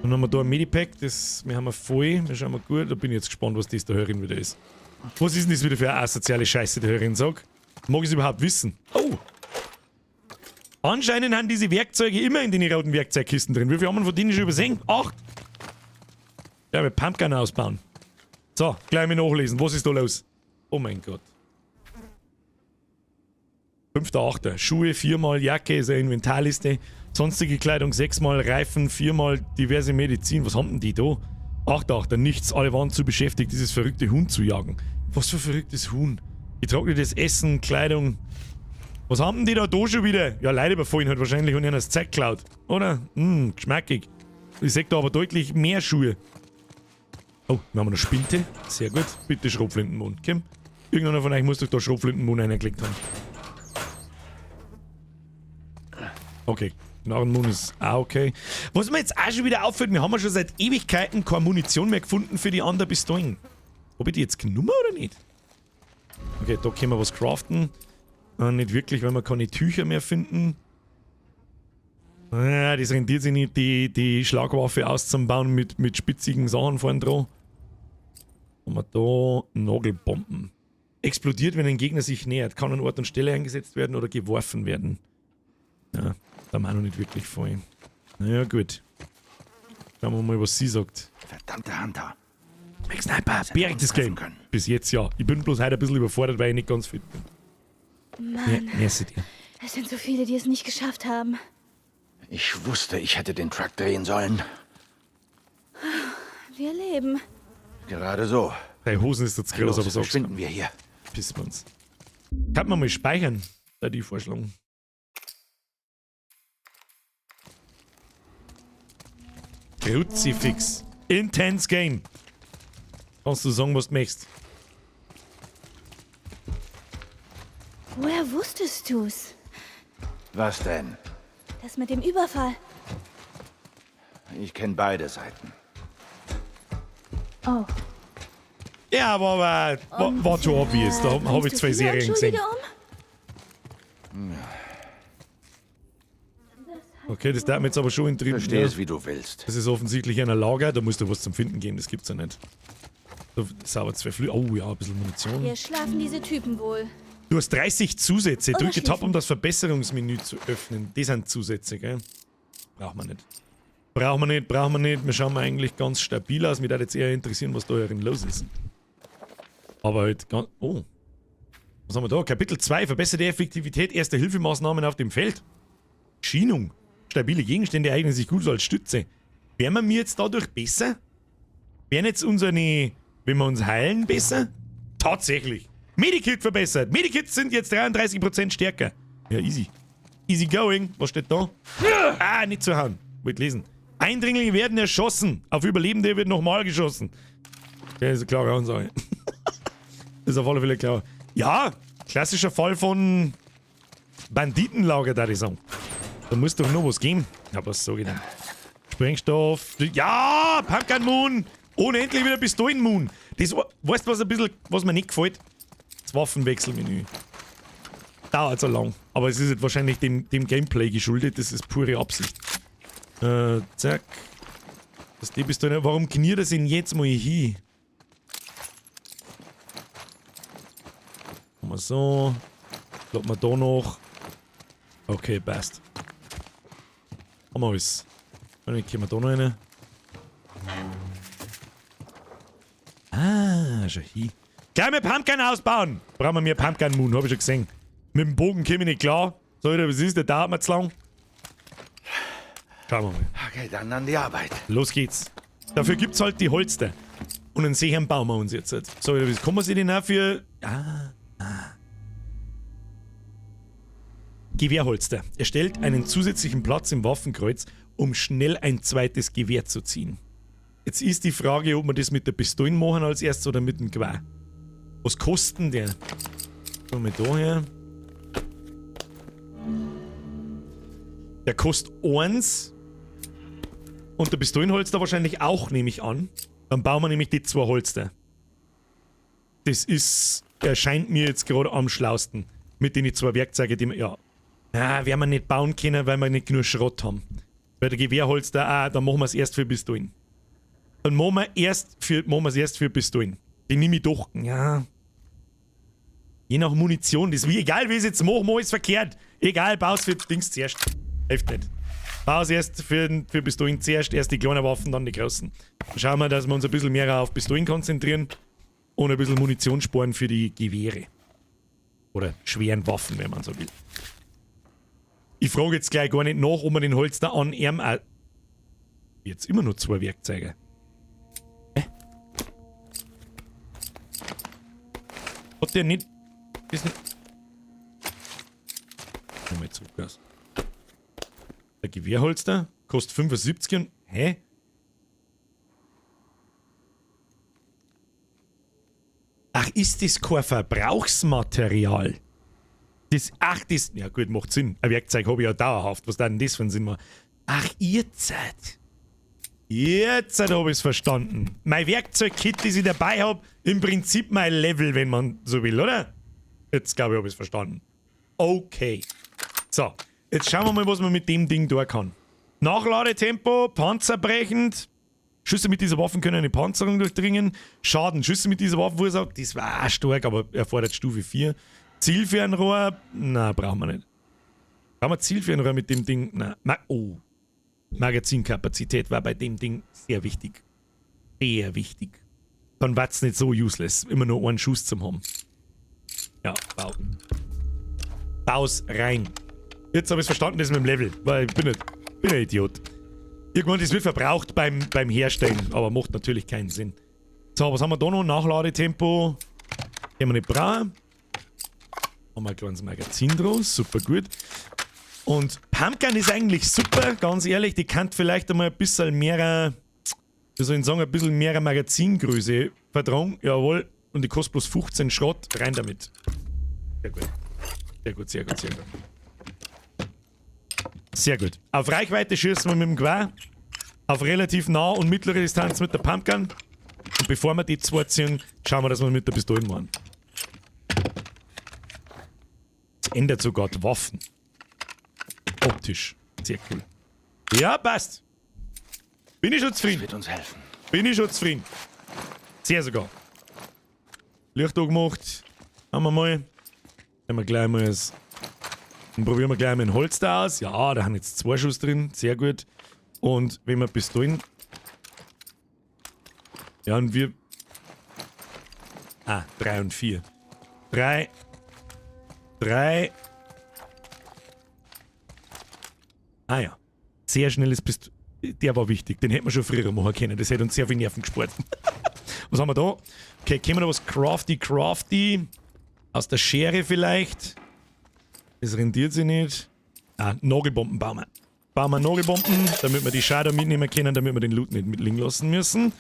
Dann haben wir da ein Medipack, das wir haben wir voll. Wir schauen mal gut. Da bin ich jetzt gespannt, was das da herin wieder ist. Was ist denn das wieder für eine asoziale Scheiße, die herin sagt? Mag ich es überhaupt wissen? Oh! Anscheinend haben diese Werkzeuge immer in den roten Werkzeugkisten drin. Wie viel haben wir von denen schon übersehen? 8! Ja, mit Pumpgun ausbauen. So, gleich mal nachlesen. Was ist da los? Oh mein Gott. 5.8. Schuhe 4-mal, Jacke ist eine Inventarliste. Sonstige Kleidung 6-mal, Reifen 4-mal, diverse Medizin. Was haben denn die da? 8.8. Nichts, alle waren zu beschäftigt, dieses verrückte Huhn zu jagen. Was für verrücktes Huhn? Getrocknetes Essen, Kleidung. Was haben denn die da schon wieder? Ja, Leute überfallen halt wahrscheinlich und ihnen das Zeug geklaut. Oder? Geschmackig. Ich seh da aber deutlich mehr Schuhe. Oh, wir haben noch Spinte. Sehr gut. Bitte Schrotflintenmund. Kim, irgendeiner von euch muss doch da Schrotflintenmund reingeklickt haben. Okay, Knarrenmund ist auch okay. Was mir jetzt auch schon wieder auffällt, wir haben ja schon seit Ewigkeiten keine Munition mehr gefunden für die anderen Pistolen. Hab ich die jetzt genommen oder nicht? Okay, da können wir was craften. Nicht wirklich, weil wir keine Tücher mehr finden. Ja, das rentiert sich nicht, die Schlagwaffe auszubauen mit spitzigen Sachen vorn dran. Haben wir da Nagelbomben. Explodiert, wenn ein Gegner sich nähert. Kann an Ort und Stelle eingesetzt werden oder geworfen werden. Ja, da haben wir auch noch nicht wirklich voll. Naja, gut. Schauen wir mal, was sie sagt. Verdammte Hunter. Max Sniper, bergt das Game. Bis jetzt ja. Ich bin bloß heute ein bisschen überfordert, weil ich nicht ganz fit bin. Mann. Ja, merci dir. Es sind so viele, die es nicht geschafft haben. Ich wusste, ich hätte den Truck drehen sollen. Wir leben. Gerade so. Deine Hosen ist jetzt groß, Los, aber sag's. verschwinden wir hier. Pissen wir uns. Kann man mal speichern, da die Vorschläge. Kruzifix. Intense Game. Kannst du sagen, was du möchtest. Woher wusstest du's? Was denn? Das mit dem Überfall. Ich kenne beide Seiten. Oh. Ja, aber war too obvious. Da habe ich zwei Serien gesehen. Um? Okay, das darf mir jetzt aber schon in drin. Versteh es, wie du willst. Das ist offensichtlich ein Lager, da musst du was zum Finden geben, das gibt's ja nicht. So, sauber zwei Flü. Oh ja, ein bisschen Munition. Hier schlafen diese Typen wohl. Du hast 30 Zusätze. Oder Drücke Tab, schließen. um das Verbesserungsmenü zu öffnen. Das sind Zusätze, gell? Braucht man nicht. Brauchen wir nicht, brauchen wir nicht. Wir schauen mal eigentlich ganz stabil aus. Mich würde jetzt eher interessieren, was da herin los ist. Aber halt ganz... Oh. Was haben wir da? Kapitel 2. Verbesserte Effektivität erster Hilfemaßnahmen auf dem Feld. Schienung. Stabile Gegenstände eignen sich gut als Stütze. Wären wir mir jetzt dadurch besser? Wären jetzt unsere... Wenn wir uns heilen, besser? Tatsächlich. Medikit verbessert. Medikits sind jetzt 33% stärker. Ja, easy. Easy going. Was steht da? Ah, nicht zu hauen. Wollt lesen. Eindringlinge werden erschossen. Auf Überlebende wird nochmal geschossen. Das ist eine klare Ansage. Das ist auf alle Fälle klar. Ja, klassischer Fall von Banditenlager, da ich sagen. Da muss doch noch was geben. Ja, was sag ich denn? Sprengstoff. Ja, Pumpkin Moon. Unendlich wieder Pistolen Moon. Das, weißt du, was ein bisschen, was mir nicht gefällt? Das Waffenwechselmenü. Dauert so lang. Aber es ist jetzt wahrscheinlich dem Gameplay geschuldet. Das ist pure Absicht. Zack. Das die Pistole. Warum kniert er sich jetzt mal hin? Machen wir so. Lassen wir da noch. Okay, passt. Haben wir alles. Dann können wir da noch rein. Ah, schau hin. Gleich mit Pumpkin ausbauen! Brauchen wir mehr Pumpkin Moon, hab ich schon gesehen. Mit dem Bogen komme ich nicht klar. So, was ist, der dauert mir zu lang. Schauen wir mal. Okay, dann an die Arbeit. Los geht's. Dafür gibt's halt die Holster. Und einen Seehorn bauen wir uns jetzt. So, was kann man sich denn auch für... Ah, ah. Gewehrholster. Erstellt einen zusätzlichen Platz im Waffenkreuz, um schnell ein zweites Gewehr zu ziehen. Jetzt ist die Frage, ob wir das mit der Pistole machen als erstes oder mit dem Gewehr. Was kostet denn der? Schauen wir mal da her. Der kostet 1. Und der Pistolenholster wahrscheinlich auch, nehme ich an. Dann bauen wir nämlich die zwei Holster. Das ist, erscheint mir jetzt gerade am schlausten. Mit den zwei Werkzeugen, die wir, ja. Na, werden wir nicht bauen können, weil wir nicht genug Schrott haben. Bei der Gewehrholster, ah, dann machen wir es erst für Pistolen. Dann machen wir es erst für Pistolen. Die nehme ich doch, ja. Je nach Munition, das ist wie, egal wie ich es jetzt mache, mach ich es verkehrt. Egal, baus für Dings zuerst. Hilft nicht. Baus erst für Pistolen zuerst, erst die kleinen Waffen, dann die großen. Dann schauen wir, dass wir uns ein bisschen mehr auf Pistolen konzentrieren und ein bisschen Munition sparen für die Gewehre. Oder schweren Waffen, wenn man so will. Ich frage jetzt gleich gar nicht nach, ob man den Holster an ihm auch. Jetzt immer nur zwei Werkzeuge. Hä? Hat der nicht. Ist nicht. Nochmal zurück aus. Der Gewehrholster kostet 75 und. Hä? Ach, ist das kein Verbrauchsmaterial? Das, ach, das. Ja, gut, macht Sinn. Ein Werkzeug habe ich ja dauerhaft. Was da denn das für einen Sinn macht? Ach, ihr Zeit. Jetzt habe ich es verstanden. Mein Werkzeugkit, das ich dabei habe, im Prinzip mein Level, wenn man so will, oder? Jetzt glaube ich, habe ich es verstanden. Okay. So, jetzt schauen wir mal, was man mit dem Ding da kann. Nachladetempo, panzerbrechend. Schüsse mit dieser Waffe können eine Panzerung durchdringen. Schaden, Schüsse mit dieser Waffe verursachen. Das war auch stark, aber erfordert Stufe 4. Zielfernrohr, na, brauchen wir nicht. Brauchen wir Zielfernrohr mit dem Ding? Na, oh. Magazinkapazität war bei dem Ding sehr wichtig. Sehr wichtig. Dann war's nicht so useless, immer nur einen Schuss zum haben. Ja, bau. Baus rein. Jetzt habe ich es verstanden, das mit dem Level, weil ich bin ein Idiot. Irgendwann, das wird verbraucht beim Herstellen, aber macht natürlich keinen Sinn. So, was haben wir da noch? Nachladetempo. Können wir nicht brauchen. Haben wir ein kleines Magazin draus, super gut. Und Pumpgun ist eigentlich super, ganz ehrlich, die kann vielleicht einmal ein bisschen mehr, wie soll ich sagen, ein bisschen mehr Magazingröße vertragen. Jawohl, und die kostet bloß 15 Schrott, rein damit. Sehr gut. Sehr gut, sehr gut, sehr gut. Sehr gut. Auf Reichweite schießen wir mit dem Gewehr. Auf relativ nah und mittlere Distanz mit der Pumpgun. Und bevor wir die zwei ziehen, schauen wir, dass wir mit der Pistole machen. Das ändert sogar die Waffen. Optisch. Sehr cool. Ja, passt. Bin ich schon zufrieden. Das wird uns helfen. Bin ich schon zufrieden. Sehr sogar. Licht gemacht. Haben wir mal. Dann wir gleich mal das. Dann probieren wir gleich mal ein Holz da aus. Ja, da haben jetzt 2 Schuss drin. Sehr gut. Und wenn wir Pistolen. Ja, und wir. Ah, 3 und 4. 3. 3. Ah ja. Sehr schnelles Pistol. Der war wichtig. Den hätten wir schon früher machen können. Das hätte uns sehr viel Nerven gespart. Was haben wir da? Okay, können wir da was crafty crafty? Aus der Schere vielleicht? Das rendiert sich nicht. Ah, Nagelbomben bauen wir. Bauen wir Nagelbomben, damit wir die Schade mitnehmen können, damit wir den Loot nicht mitliegen lassen müssen.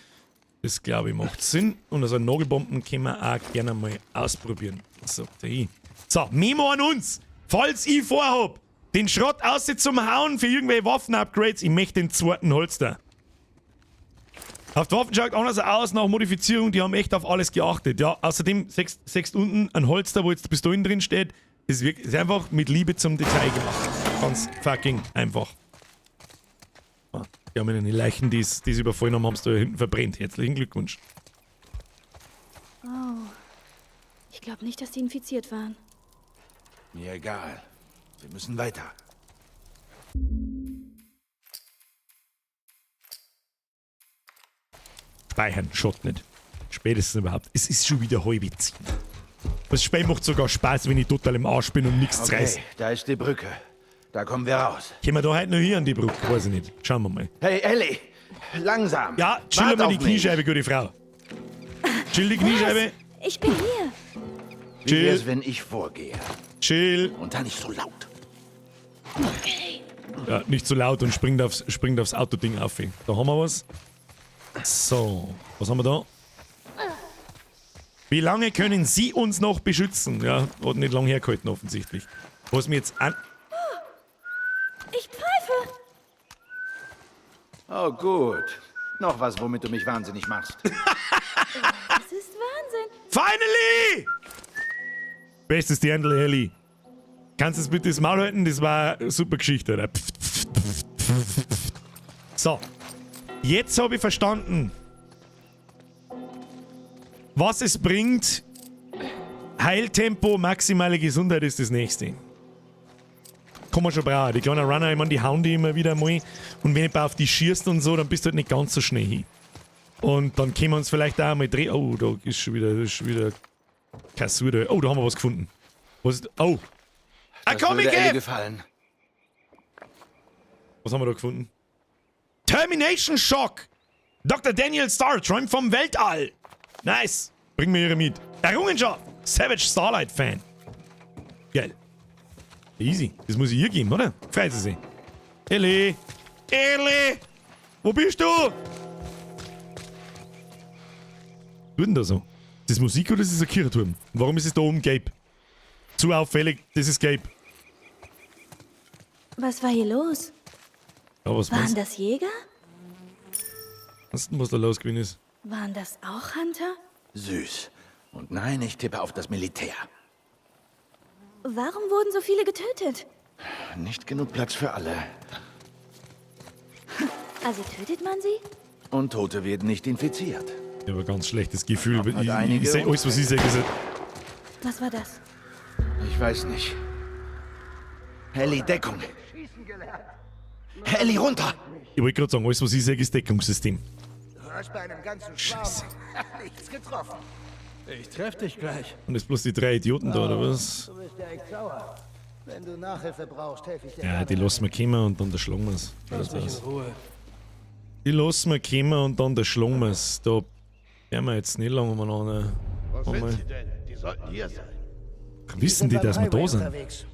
Das, glaube ich, macht Sinn. Und also Nagelbomben können wir auch gerne mal ausprobieren. Sagt er. So, Memo an uns. Falls ich vorhab, den Schrott aussieht zum Hauen für irgendwelche Waffen-Upgrades, ich möchte den zweiten Holster. Auf die Waffen schaut anders aus nach Modifizierung, die haben echt auf alles geachtet. Ja, außerdem sechst unten ein Holster, wo jetzt Pistolen drin steht. Das ist wirklich, ist einfach mit Liebe zum Detail gemacht. Ganz fucking einfach. Ah, die haben ihnen die Leichen, die sie überfallen haben, haben sie da hinten verbrennt. Herzlichen Glückwunsch. Oh. Ich glaube nicht, dass die infiziert waren. Mir egal. Wir müssen weiter. Speichern, schaut nicht. Spätestens überhaupt. Es ist schon wieder 9:30. Das Spiel macht sogar Spaß, wenn ich total im Arsch bin und nichts okay, reiß. Da ist die Brücke. Da kommen wir raus. Können wir da heute noch hier an die Brücke? Weiß ich nicht. Schauen wir mal. Hey, Ellie! Langsam! Ja, chill mal die Kniescheibe, gute Frau. Chill die Kniescheibe. Was? Ich bin hier. Chill. Wie wär's, wenn ich vorgehe? Chill. Und dann nicht so laut. Okay. Ja, nicht so laut und springt aufs Autoding auf. Da haben wir was. So, was haben wir da? Wie lange können Sie uns noch beschützen? Ja, hat nicht lange hergehalten offensichtlich. Was mir jetzt an... Ich pfeife! Oh gut. Noch was, womit du mich wahnsinnig machst. Das ist Wahnsinn! Finally! Bestes Dirndl, Ellie. Kannst du es bitte das Maul halten? Das war eine super Geschichte, oder? So. Jetzt habe ich verstanden, was es bringt. Heiltempo, maximale Gesundheit ist das nächste. Kann man schon brauchen. Die kleinen Runner, ich meine, die hauen die immer wieder mal. Und wenn du auf die schießt und so, dann bist du halt nicht ganz so schnell hin. Und dann können wir uns vielleicht auch mal drehen. Oh, da ist schon wieder, Kassur da. Oh, da haben wir was gefunden. Was ist. Oh! Das würde Ellie gefallen. Was haben wir da gefunden? Termination Shock! Dr. Daniel Starr träumt vom Weltall! Nice! Bring mir ihre mit. Errungenschaft! Savage Starlight Fan. Geil. Easy. Das muss ich ihr geben, oder? Freut sie sich. Ellie! Ellie! Wo bist du? Was tut denn da so? Ist das Musik oder ist das ein Kirchturm? Warum ist es da oben gelb? Zu auffällig, das ist gelb. Was war hier los? Ja, was waren das Jäger? Was denn, was da los gewesen ist? Waren das auch Hunter? Süß. Und nein, ich tippe auf das Militär. Warum wurden so viele getötet? Nicht genug Platz für alle. Also tötet man sie? Und Tote werden nicht infiziert. Ich habe ein ganz schlechtes Gefühl. Ich sehe alles, was ich sehe. Was war das? Ich weiß nicht. Ellie, Deckung. Ellie, runter! Ich wollte gerade sagen, alles, was ich sehe, ist Deckungssystem. Du hast bei einem ganzen Schwarm nichts getroffen. Ich treff dich gleich. Und jetzt bloß die drei Idioten da, oder was? Du bist ja echt sauer. Wenn du Nachhilfe brauchst, helfe ich dir. Ja, die lassen wir kommen und dann erschlagen wir's. Lass mich in Ruhe. Die lassen wir kommen und dann erschlagen wir's. Da werden wir jetzt nicht lange umeinander. Wo sind sie denn? Die sollten hier sein. Wissen die, dass wir da sind?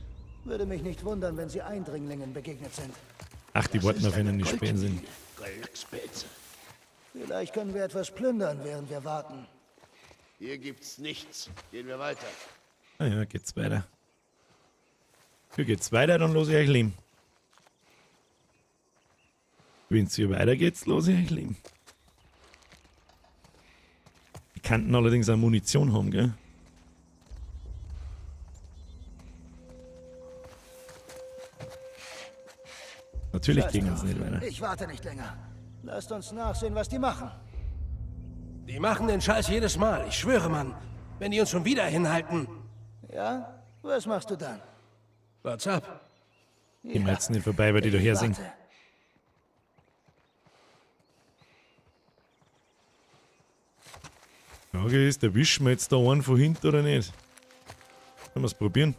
Würde mich nicht wundern, wenn sie Eindringlingen begegnet sind. Ach, die warten auf einen, die spähen sind. Glückspilze. Vielleicht können wir etwas plündern, während wir warten. Hier gibt's nichts. Gehen wir weiter. Ah ja, geht's weiter. Hier geht's weiter, dann los ich euch leben. Wenn's hier weitergeht, los ich euch leben. Die könnten allerdings auch Munition haben, gell? Natürlich gehen wir uns nicht weiter. Ich warte nicht länger. Lasst uns nachsehen, was die machen. Die machen den Scheiß jedes Mal. Ich schwöre, Mann. Wenn die uns schon wieder hinhalten. Ja? Was machst du dann? What's up? Gehen wir jetzt nicht vorbei, weil die da her sind. Frage ist, erwischen wir jetzt da einen von hinten oder nicht? Können wir es probieren?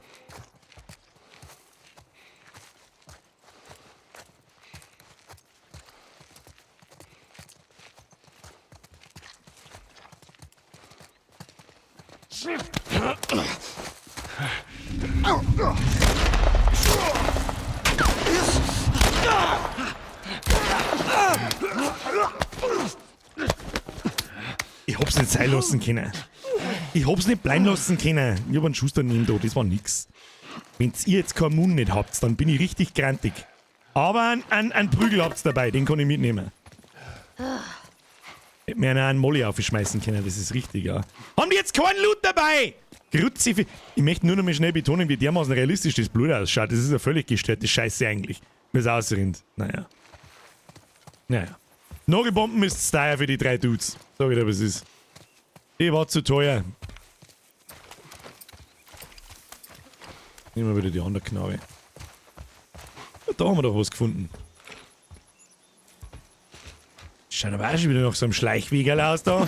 Ich hab's nicht sein lassen können. Ich hab's nicht bleiben lassen können. Ich hab einen Schuss daneben da, das war nix. Wenn's ihr jetzt keinen Mund nicht habt, dann bin ich richtig grantig. Aber einen Prügel habt's dabei, den kann ich mitnehmen. Hätte mir einen Molly aufschmeißen können, das ist richtig, ja. Haben die jetzt keinen Loot dabei? Grützi. Ich möchte nur noch mal schnell betonen, wie dermaßen realistisch das Blut ausschaut. Das ist ja völlig gestörte Scheiße eigentlich. Wie es ausrinnt. Naja. Naja. Nagelbomben ist teuer für die 3 Dudes. Sag ich dir, was es ist. Die war zu teuer. Nehmen wir wieder die andere Knarre. Ja, da haben wir doch was gefunden. Schaut aber auch schon wieder nach so einem Schleichwegerl aus da.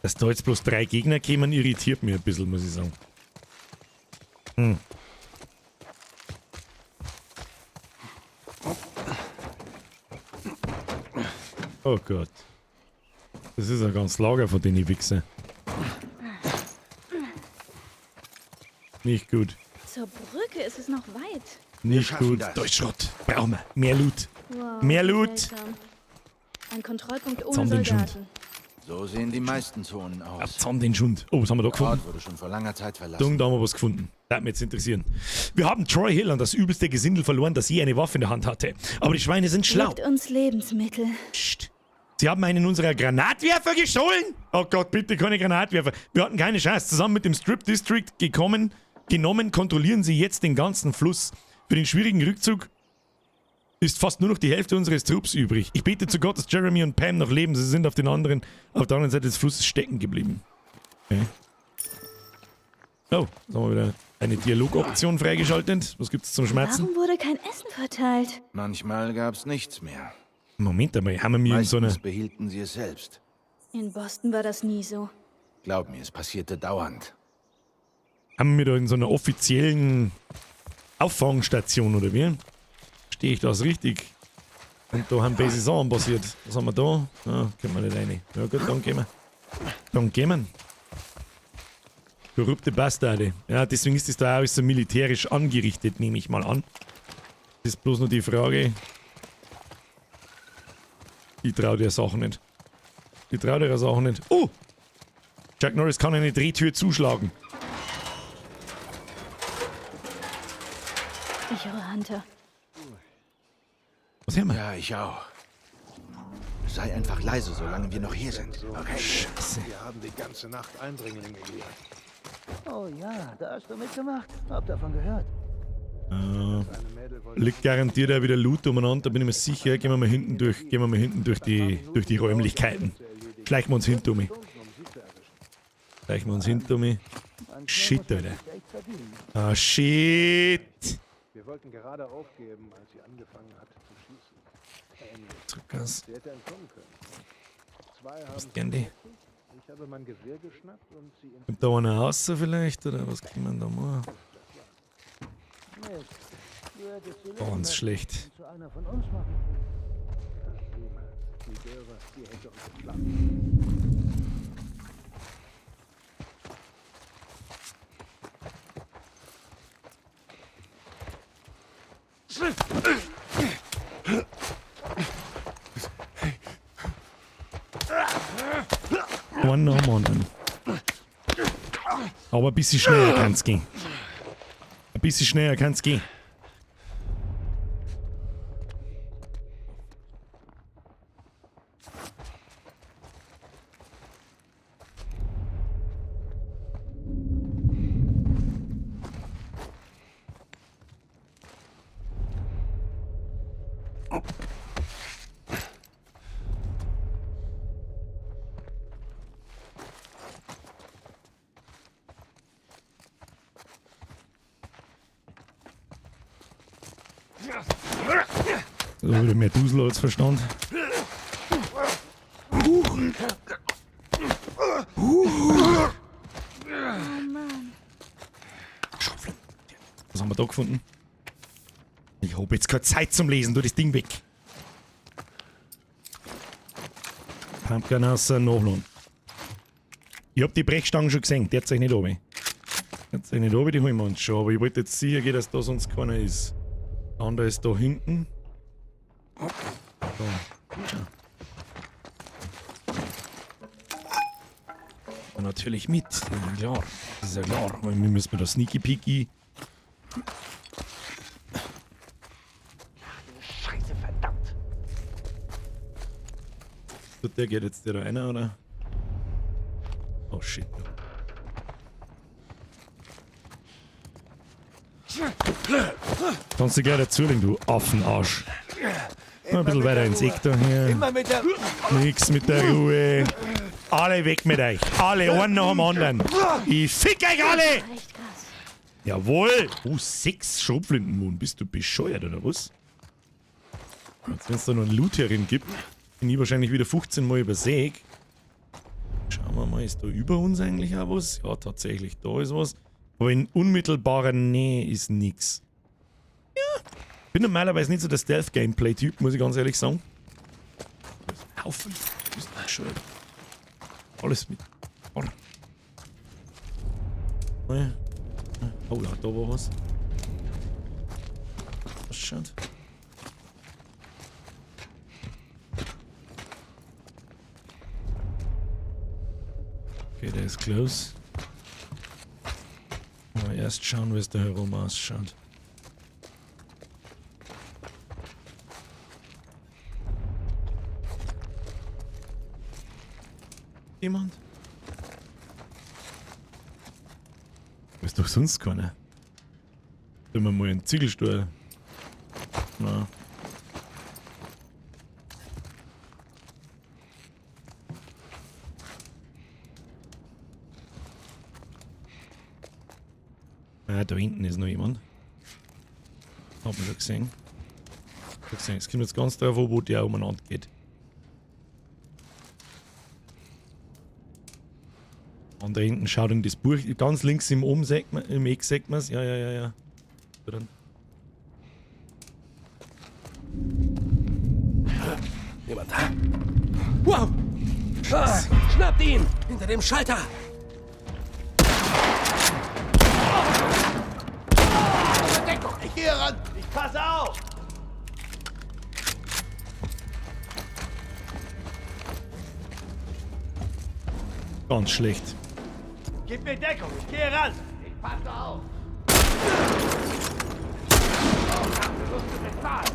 Dass da jetzt bloß 3 Gegner kämen, irritiert mich ein bisschen, muss ich sagen. Hm. Oh Gott. Das ist ein ganz Lager von denen Wichser. Nicht gut. Zur Brücke ist es noch weit. Nicht gut. Da ist Schrott. Brauchen wir. Mehr Loot. Wow, Mehr Loot. Seltsam. Ein Kontrollpunkt ohne Zahn den Schund. Soldaten. So sehen die meisten Zonen aus. Zahn den Schund. Oh, was haben wir da gefunden? Der Ort wurde schon vor langer Zeit verlassen. Da haben wir was gefunden. Das würde mich jetzt interessieren. Wir haben Troy Hill an das übelste Gesindel verloren, das je eine Waffe in der Hand hatte. Aber die Schweine sind schlau. Gebt uns Lebensmittel. Psst. Sie haben einen unserer Granatwerfer gestohlen? Oh Gott, bitte keine Granatwerfer. Wir hatten keine Chance. Zusammen mit dem Strip District genommen, kontrollieren sie jetzt den ganzen Fluss. Für den schwierigen Rückzug ist fast nur noch die Hälfte unseres Trupps übrig. Ich bete zu Gott, dass Jeremy und Pam noch leben. Sie sind auf der anderen Seite des Flusses stecken geblieben. Okay. Oh, jetzt haben wir wieder eine Dialogoption freigeschaltet. Was gibt's zum Schmerzen? Warum wurde kein Essen verteilt? Manchmal gab's nichts mehr. Moment einmal, haben wir in so einer... Meistens behielten sie es selbst. In Boston war das nie so. Glaub mir, es passierte dauernd. Haben wir da in so einer offiziellen Auffangstation, oder wie? Stehe ich das richtig? Und da haben böse Sachen passiert. Was haben wir da? Ah, können wir nicht rein. Ja gut, dann gehen wir. Dann gehen wir. Korrupte Bastarde. Ja, deswegen ist das da auch alles so militärisch angerichtet, nehme ich mal an. Das ist bloß nur die Frage. Ich trau der Sache nicht. Ich trau der Sache nicht. Oh! Chuck Norris kann eine Drehtür zuschlagen. Ich höre Hunter. Was haben wir? Ja, ich auch. Sei einfach leise, solange wir noch hier sind. Okay. Scheiße. Wir haben die ganze Nacht Eindringlinge gejagt. Oh ja, da hast du mitgemacht. Hab davon gehört. Liegt garantiert auch wieder Loot umeinander, da bin ich mir sicher. Gehen wir mal hinten durch, gehen wir mal hinten durch die Räumlichkeiten. Schleichen wir uns hinter mich. Schleichen wir uns hinter mich. Shit, Alter. Ah, shit. Wir wollten gerade aufgeben, als sie angefangen hat zu schießen. Zuckers. Sie hätte entkommen können. Zwei haben Was denn die? Ich habe mein Gewehr geschnappt und sie in Kommt da einer raus vielleicht? Oder was kann man da machen? Ganz schlecht. Zu einer von uns machen. Die Göre, die hätte uns geschlagen. One nach dem anderen. Aber ein bisschen schneller kann's gehen. Ein bisschen schneller kann's gehen. So, wieder mehr Dusel als Verstand. Huch. Huch. Oh Mann. Was haben wir da gefunden? Ich hab jetzt keine Zeit zum Lesen, tu das Ding weg. Pumpgun aus Nachladen. Ich hab die Brechstangen schon gesehen, der hat sich nicht oben. Der hat sich nicht oben, die holen wir uns schon. Aber ich wollte jetzt sicher gehen, dass da sonst keiner ist. Der andere ist da hinten. So. Ja. Natürlich mit. Ja, klar. Das ist ja klar. Weil wir müssen da Sneaky Peeky. Scheiße, verdammt. So, der geht jetzt der da einer, oder? Oh shit. Kannst du gleich dazulegen, du Affenarsch. Ein bisschen weiter ins Eck da her. Immer mit der... Nix mit der Ruhe. Alle weg mit euch. Alle, einen nach dem anderen. Ich fick euch alle! Jawohl! Oh, 6 Schrotflintenmunden. Bist du bescheuert, oder was? Jetzt, wenn es da noch einen Loot herin gibt, bin ich wahrscheinlich wieder 15 Mal übersehen. Schauen wir mal, ist da über uns eigentlich auch was? Ja, tatsächlich, da ist was. Aber in unmittelbarer Nähe ist nix. Ja. Bin normalerweise nicht so der Stealth-Gameplay-Typ, muss ich ganz ehrlich sagen. Haufen. Bist du bescheuert? Alles mit. Oh, ja, da war was. Was schaut? Okay, der ist close. Aber erst schauen, wie es da herum ausschaut. Jemand? Ist doch sonst keiner. Tun wir mal einen Ziegelstuhl. Na. Ah, da hinten ist noch jemand. Hat man schon gesehen. Es kommt jetzt ganz drauf an, wo der umeinander geht. Und da hinten schaut in das Buch. Ganz links im oben sieht man, im Eck sieht man's. Ja, ja, ja, ja. So, dann. Jemand da? Wow! Ah, schnappt ihn! Hinter dem Schalter! Deckung, ich gehe ran! Ich passe auf! Ganz schlecht. Gib mir Deckung, ich gehe ran! Ich passe auf! Oh, dafür wirst du bezahlen!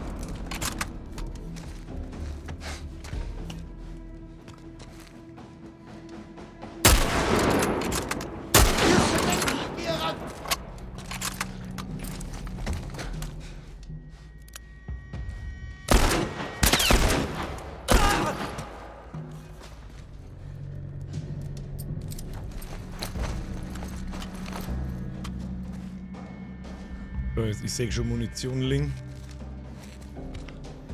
Ich gehe ran! Ich sehe schon Munition liegen.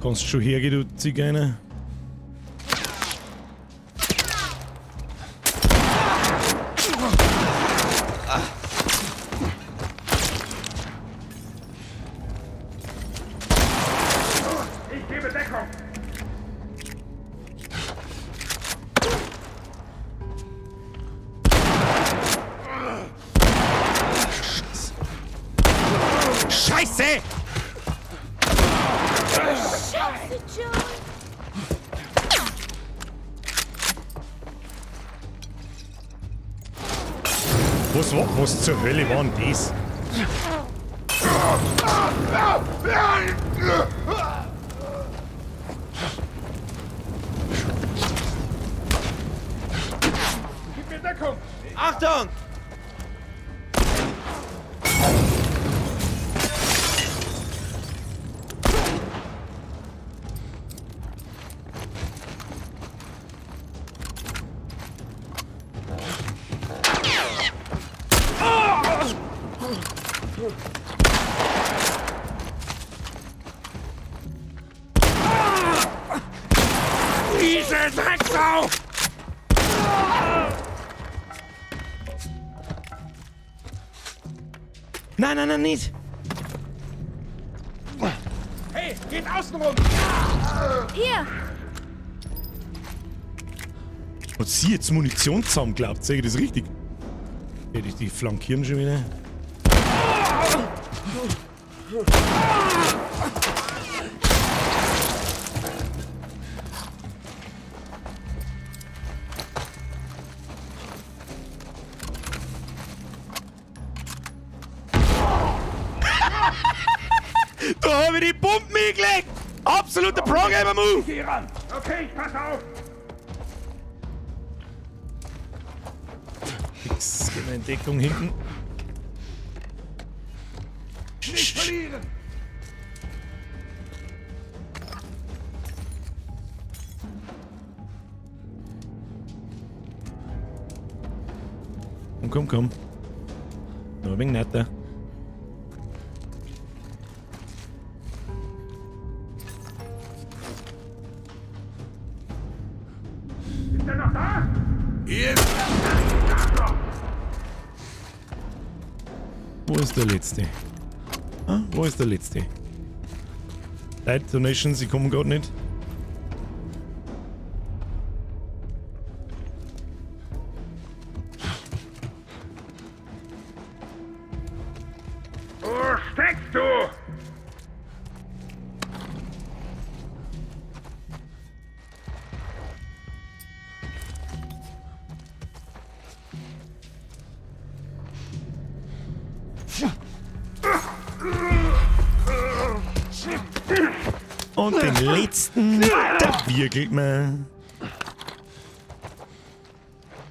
Kannst schon hergehen, du Zigeuner. Ich gebe Deckung! Scheiße! Scheiße, Joel! Was zur Hölle war denn das? Gib mir Deckung! Achtung! Diese Drecksau! Nein, nein, nein, nicht! Hey, geht außen rum! Hier! Hat sie jetzt Munition zusammen, glaubt? Sehe ich das richtig? Die flankieren schon wieder. Da habe ich die Pumpen hingelegt! Absoluter Pro-Gamer-Move! Geh ran! Okay, ich passe auf! Fix, gehen wir in Deckung hinten. Nicht verlieren! Komm, komm, komm. Noch ein wenig netter. Ist er noch da? Hier! Wo ist der letzte? Ah, wo ist der letzte? Leute, Donations, sie kommen gerade nicht. Wo steckst du? Und den letzten, da wirkelt man.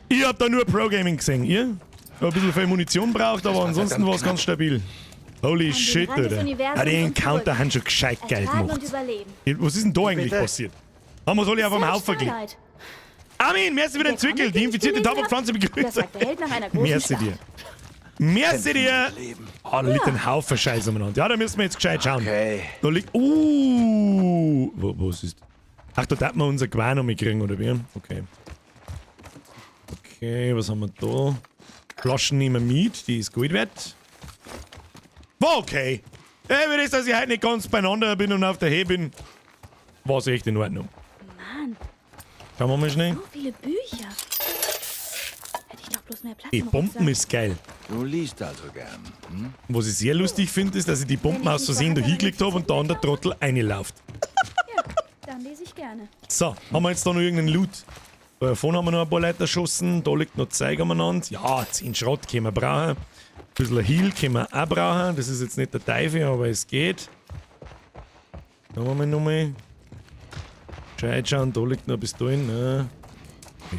Ich hab da nur Pro-Gaming gesehen, ihr? Hab ein bisschen viel Munition braucht, aber ansonsten war es ganz stabil. Holy shit, Rand des Alter. Universums Ah, die und Encounter zurück. haben schon gescheit geil Ertragen gemacht. und überleben. Was ist denn da eigentlich Bitte? passiert? Haben wir uns alle auf einem Search Haufen gelegt. Starlight. Armin, merci für den Der Zwickel. Comic, Die den ich infizierte gelesen hab? Tabakpflanze begrüßt. Das sagt der Held nach einer großen Merci Schlacht. dir. Merci dir. Ah, da liegt ein Haufen Scheiß umeinander. Ja, da müssen wir jetzt gescheit schauen. Okay. Da liegt. Was ist. Ach, da darf man unser Geweih noch mitkriegen, oder wie? Okay. Okay, was haben wir da? Flaschen nehmen wir mit, die ist Gold wert. War okay. Ey, wenn das, dass ich heute nicht ganz beieinander bin und auf der Höhe bin, war's echt in Ordnung. Mann, Schauen wir mal schnell. so viele Bücher. Hätte ich doch bloß mehr Platz Die im Bomben Rucksack. ist geil. Du liest also gern. Hm? Was ich sehr lustig finde, ist, dass ich die Bomben aus Versehen da hingelegt habe und da der Trottel reinläuft. Ja, dann lese ich gerne. So, haben wir jetzt da noch irgendeinen Loot? Da vorne haben wir noch ein paar Leute erschossen, da liegt noch Zeug umeinander. Ja, 10 Schrott können wir brauchen. Ein bisschen Heal können wir auch brauchen. Das ist jetzt nicht der Teufel, aber es geht. Schauen wir mal nochmal. Gescheit schauen, da liegt noch ein Pistolen. Ne?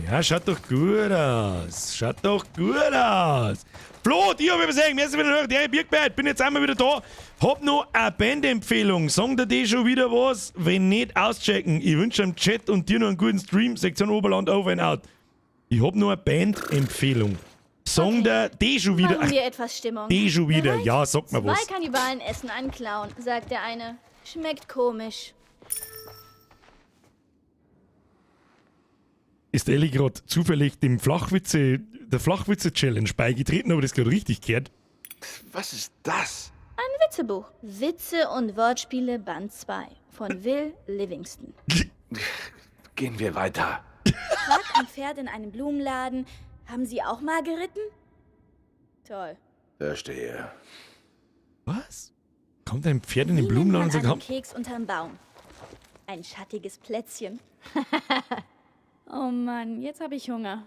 Ja, schaut doch gut aus. Schaut doch gut aus. Flo, die hab ich übersehen. Merci für den Hörer. Der Birkbert, bin jetzt einmal wieder da. Hab noch eine Bandempfehlung. Sagen dir die schon wieder was? Wenn nicht, auschecken. Ich wünsche dem Chat und dir noch einen guten Stream. Sektion Oberland over and out. Ich hab noch eine Bandempfehlung. Sagen dir die schon wieder. Machen wir etwas Stimmung. Die schon wieder. Bereit? Ja, sag mal was. Zwei Kannibalen essen einen Clown, sagt der eine. Schmeckt komisch. Ist Elli gerade zufällig dem Flachwitze, der Flachwitze-Challenge beigetreten, aber das gerade richtig gehört? Was ist das? Ein Witzebuch. Witze und Wortspiele Band 2 von Will Livingston. Gehen wir weiter. Fragt ein Pferd in einem Blumenladen, haben Sie auch mal geritten? Toll. Verstehe. Was? Kommt ein Pferd in den Wie Blumenladen nennt und man sagt, einen "Komm, Keks unterm Baum? Ein schattiges Plätzchen. Oh Mann, jetzt habe ich Hunger.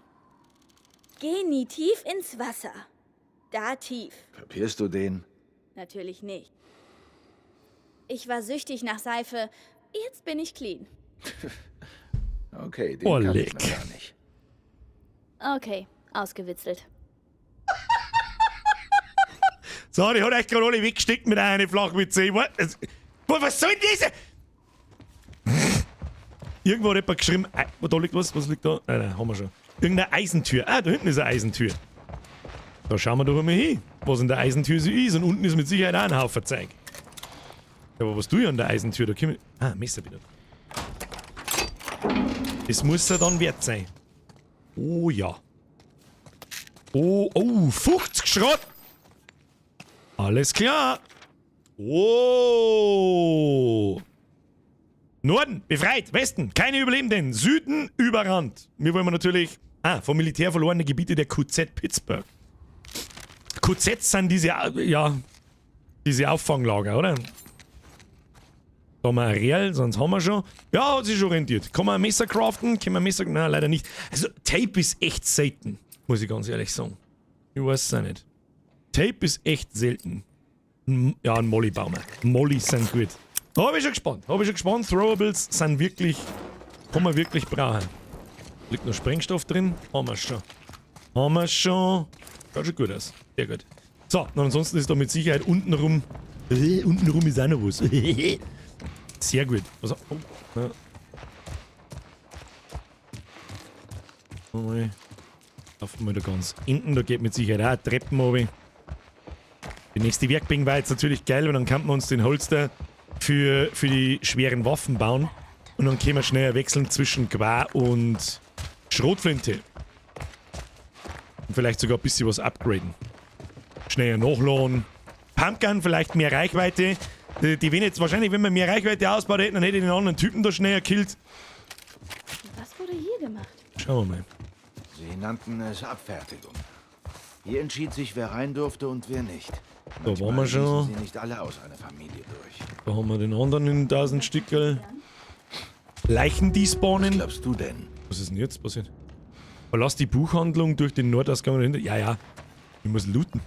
Geh nie tief ins Wasser. Da tief. Kapierst du den? Natürlich nicht. Ich war süchtig nach Seife. Jetzt bin ich clean. Okay, den Oh, kann ich leck. noch gar nicht. Okay, ausgewitzelt. So, die hat euch gerade alle weggesteckt mit einer Flachwitze. Ich weiß, was soll denn diese? Irgendwo hat jemand geschrieben, da liegt was, was liegt da? Nein, nein, haben wir schon. Irgendeine Eisentür. Ah, da hinten ist eine Eisentür. Da schauen wir doch einmal hin, was in der Eisentür so ist. Und unten ist mit Sicherheit auch ein Haufen Zeug. Ja, aber was tue ich an der Eisentür? Da komm ich... Ah, Messer wieder. Das muss ja dann wert sein. Oh ja. Oh, oh, 50 Schrott! Alles klar. Oh. Norden, befreit. Westen, keine Überlebenden. Süden, überrannt. Wir wollen natürlich... Ah, vom Militär verlorene Gebiete der QZ Pittsburgh. QZs sind diese, ja, diese Auffanglager, oder? Da haben wir ein Real, sonst haben wir schon. Ja, hat sich schon rentiert. Kann man ein Messer craften? Kann man ein Messer... Nein, leider nicht. Also, Tape ist echt selten, muss ich ganz ehrlich sagen. Ich weiß es auch nicht. Tape ist echt selten. Ja, ein Molly bauen wir. Mollys sind gut. Da hab ich schon gespannt. Hab ich schon gespannt. Throwables sind wirklich... Kann man wirklich brauchen. Liegt noch Sprengstoff drin? Haben wir schon. Haben wir schon. Schaut schon gut aus. Sehr gut. So, und ansonsten ist da mit Sicherheit untenrum... Untenrum ist auch noch was. Sehr gut. Also, oh, ja. Mal. Laufen wir da ganz hinten. Da geht mit Sicherheit auch Treppen runter. Die nächste Werkbank war jetzt natürlich geil, weil dann kann man uns den Holster für die schweren Waffen bauen. Und dann können wir schneller wechseln zwischen Gewehr und Schrotflinte. Und vielleicht sogar ein bisschen was upgraden. Schneller nachladen. Pumpgun, vielleicht mehr Reichweite. Die wenn jetzt wahrscheinlich, wenn wir mehr Reichweite ausbaut hätten, dann hätte ich den anderen Typen da schneller gekillt. Was wurde hier gemacht? Schauen wir mal. Sie nannten es Abfertigung. Hier entschied sich, wer rein durfte und wer nicht. Da waren wir schon. Sie nicht alle aus einer Familie durch. Da haben wir den anderen in 1000 Stückel. Leichen despawnen. Was glaubst du denn? Was ist denn jetzt passiert? Verlass die Buchhandlung durch den Nordausgang dahinter. Ja, ja. Ich muss looten.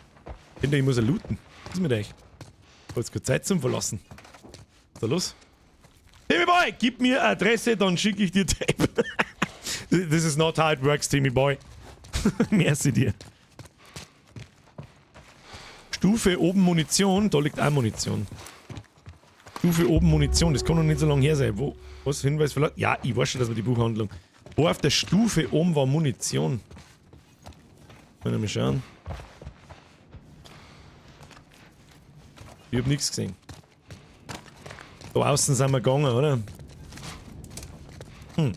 Kinder, ich muss ja looten. Was ist mit euch? Ich hab jetzt keine Zeit zum Verlassen. Was ist da los? Timmy Boy, gib mir Adresse, dann schicke ich dir Tape. This is not how it works, Timmy Boy. Merci dir. Stufe oben Munition. Da liegt auch Munition. Stufe oben Munition. Das kann noch nicht so lange her sein. Wo? Was? Hinweis verlassen? Ja, ich weiß schon, dass wir die Buchhandlung... Wo auf der Stufe oben war Munition? Können wir mal schauen. Ich hab nichts gesehen. Da außen sind wir gegangen, oder? Hm.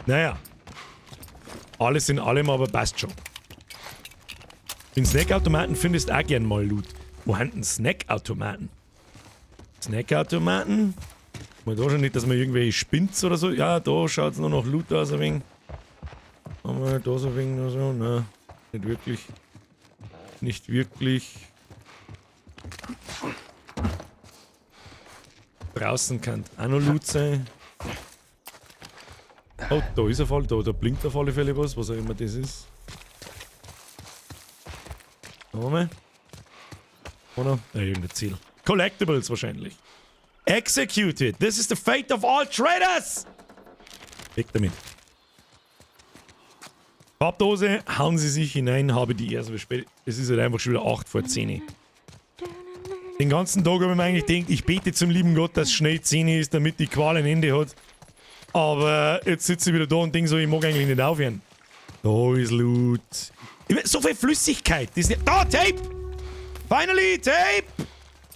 Naja. Alles in allem, aber passt schon. Den Snackautomaten findest du auch gern mal Loot. Wo haben denn Snackautomaten? Snackautomaten? Mal da schon nicht, dass man irgendwelche Spinns oder so. Ja, da schaut es nur noch Loot aus ein wenig. Haben wir da so ein wenig oder so? Nein, nicht wirklich. Nicht wirklich. Draußen kann auch noch Loot sein. Oh, da ist auf alle, da blinkt auf alle Fälle was, was auch immer das ist. Schauen wir mal. Oder? Ja, irgendein Ziel. Collectibles wahrscheinlich. Executed. This is the fate of all traders! Weg damit. Farbdose, hauen Sie sich hinein, habe die erste spät. Es ist halt einfach schon wieder 9:50. Den ganzen Tag habe ich mir eigentlich gedacht, ich bete zum lieben Gott, dass schnell 10 ist, damit die Qual ein Ende hat. Aber jetzt sitze ich wieder da und denke so, ich mag eigentlich nicht aufhören. Da ist Loot. Ich mein, so viel Flüssigkeit. Das ist nicht. Da, Tape! Finally, Tape!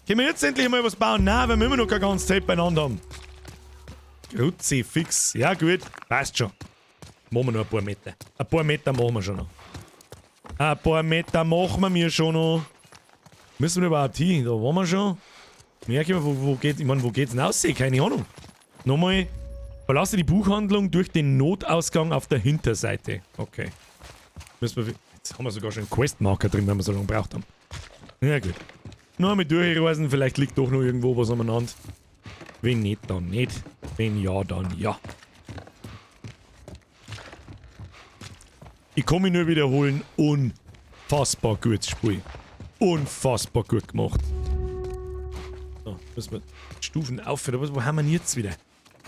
Können wir jetzt endlich mal was bauen? Nein, weil wir immer noch kein ganzes Tape beieinander haben. Kruzifix. Ja gut, passt schon. Machen wir noch ein paar Meter. Ein paar Meter machen wir schon noch. Ein paar Meter machen wir mir schon noch. Müssen wir überhaupt hin? Da waren wir schon. Merke ich mir, wo geht's? Ich meine, wo geht's denn raus? Keine Ahnung. Nochmal. Verlasse die Buchhandlung durch den Notausgang auf der Hinterseite. Okay. Müssen wir. Jetzt haben wir sogar schon einen Questmarker drin, wenn wir so lange gebraucht haben. Ja gut. Noch einmal durchreisen, vielleicht liegt doch noch irgendwo was umeinander. Wenn nicht, dann nicht. Wenn ja, dann ja. Ich kann mich nur wiederholen, unfassbar gutes Spiel. Unfassbar gut gemacht. So, müssen wir Stufen aufhören. Wo haben wir denn jetzt wieder?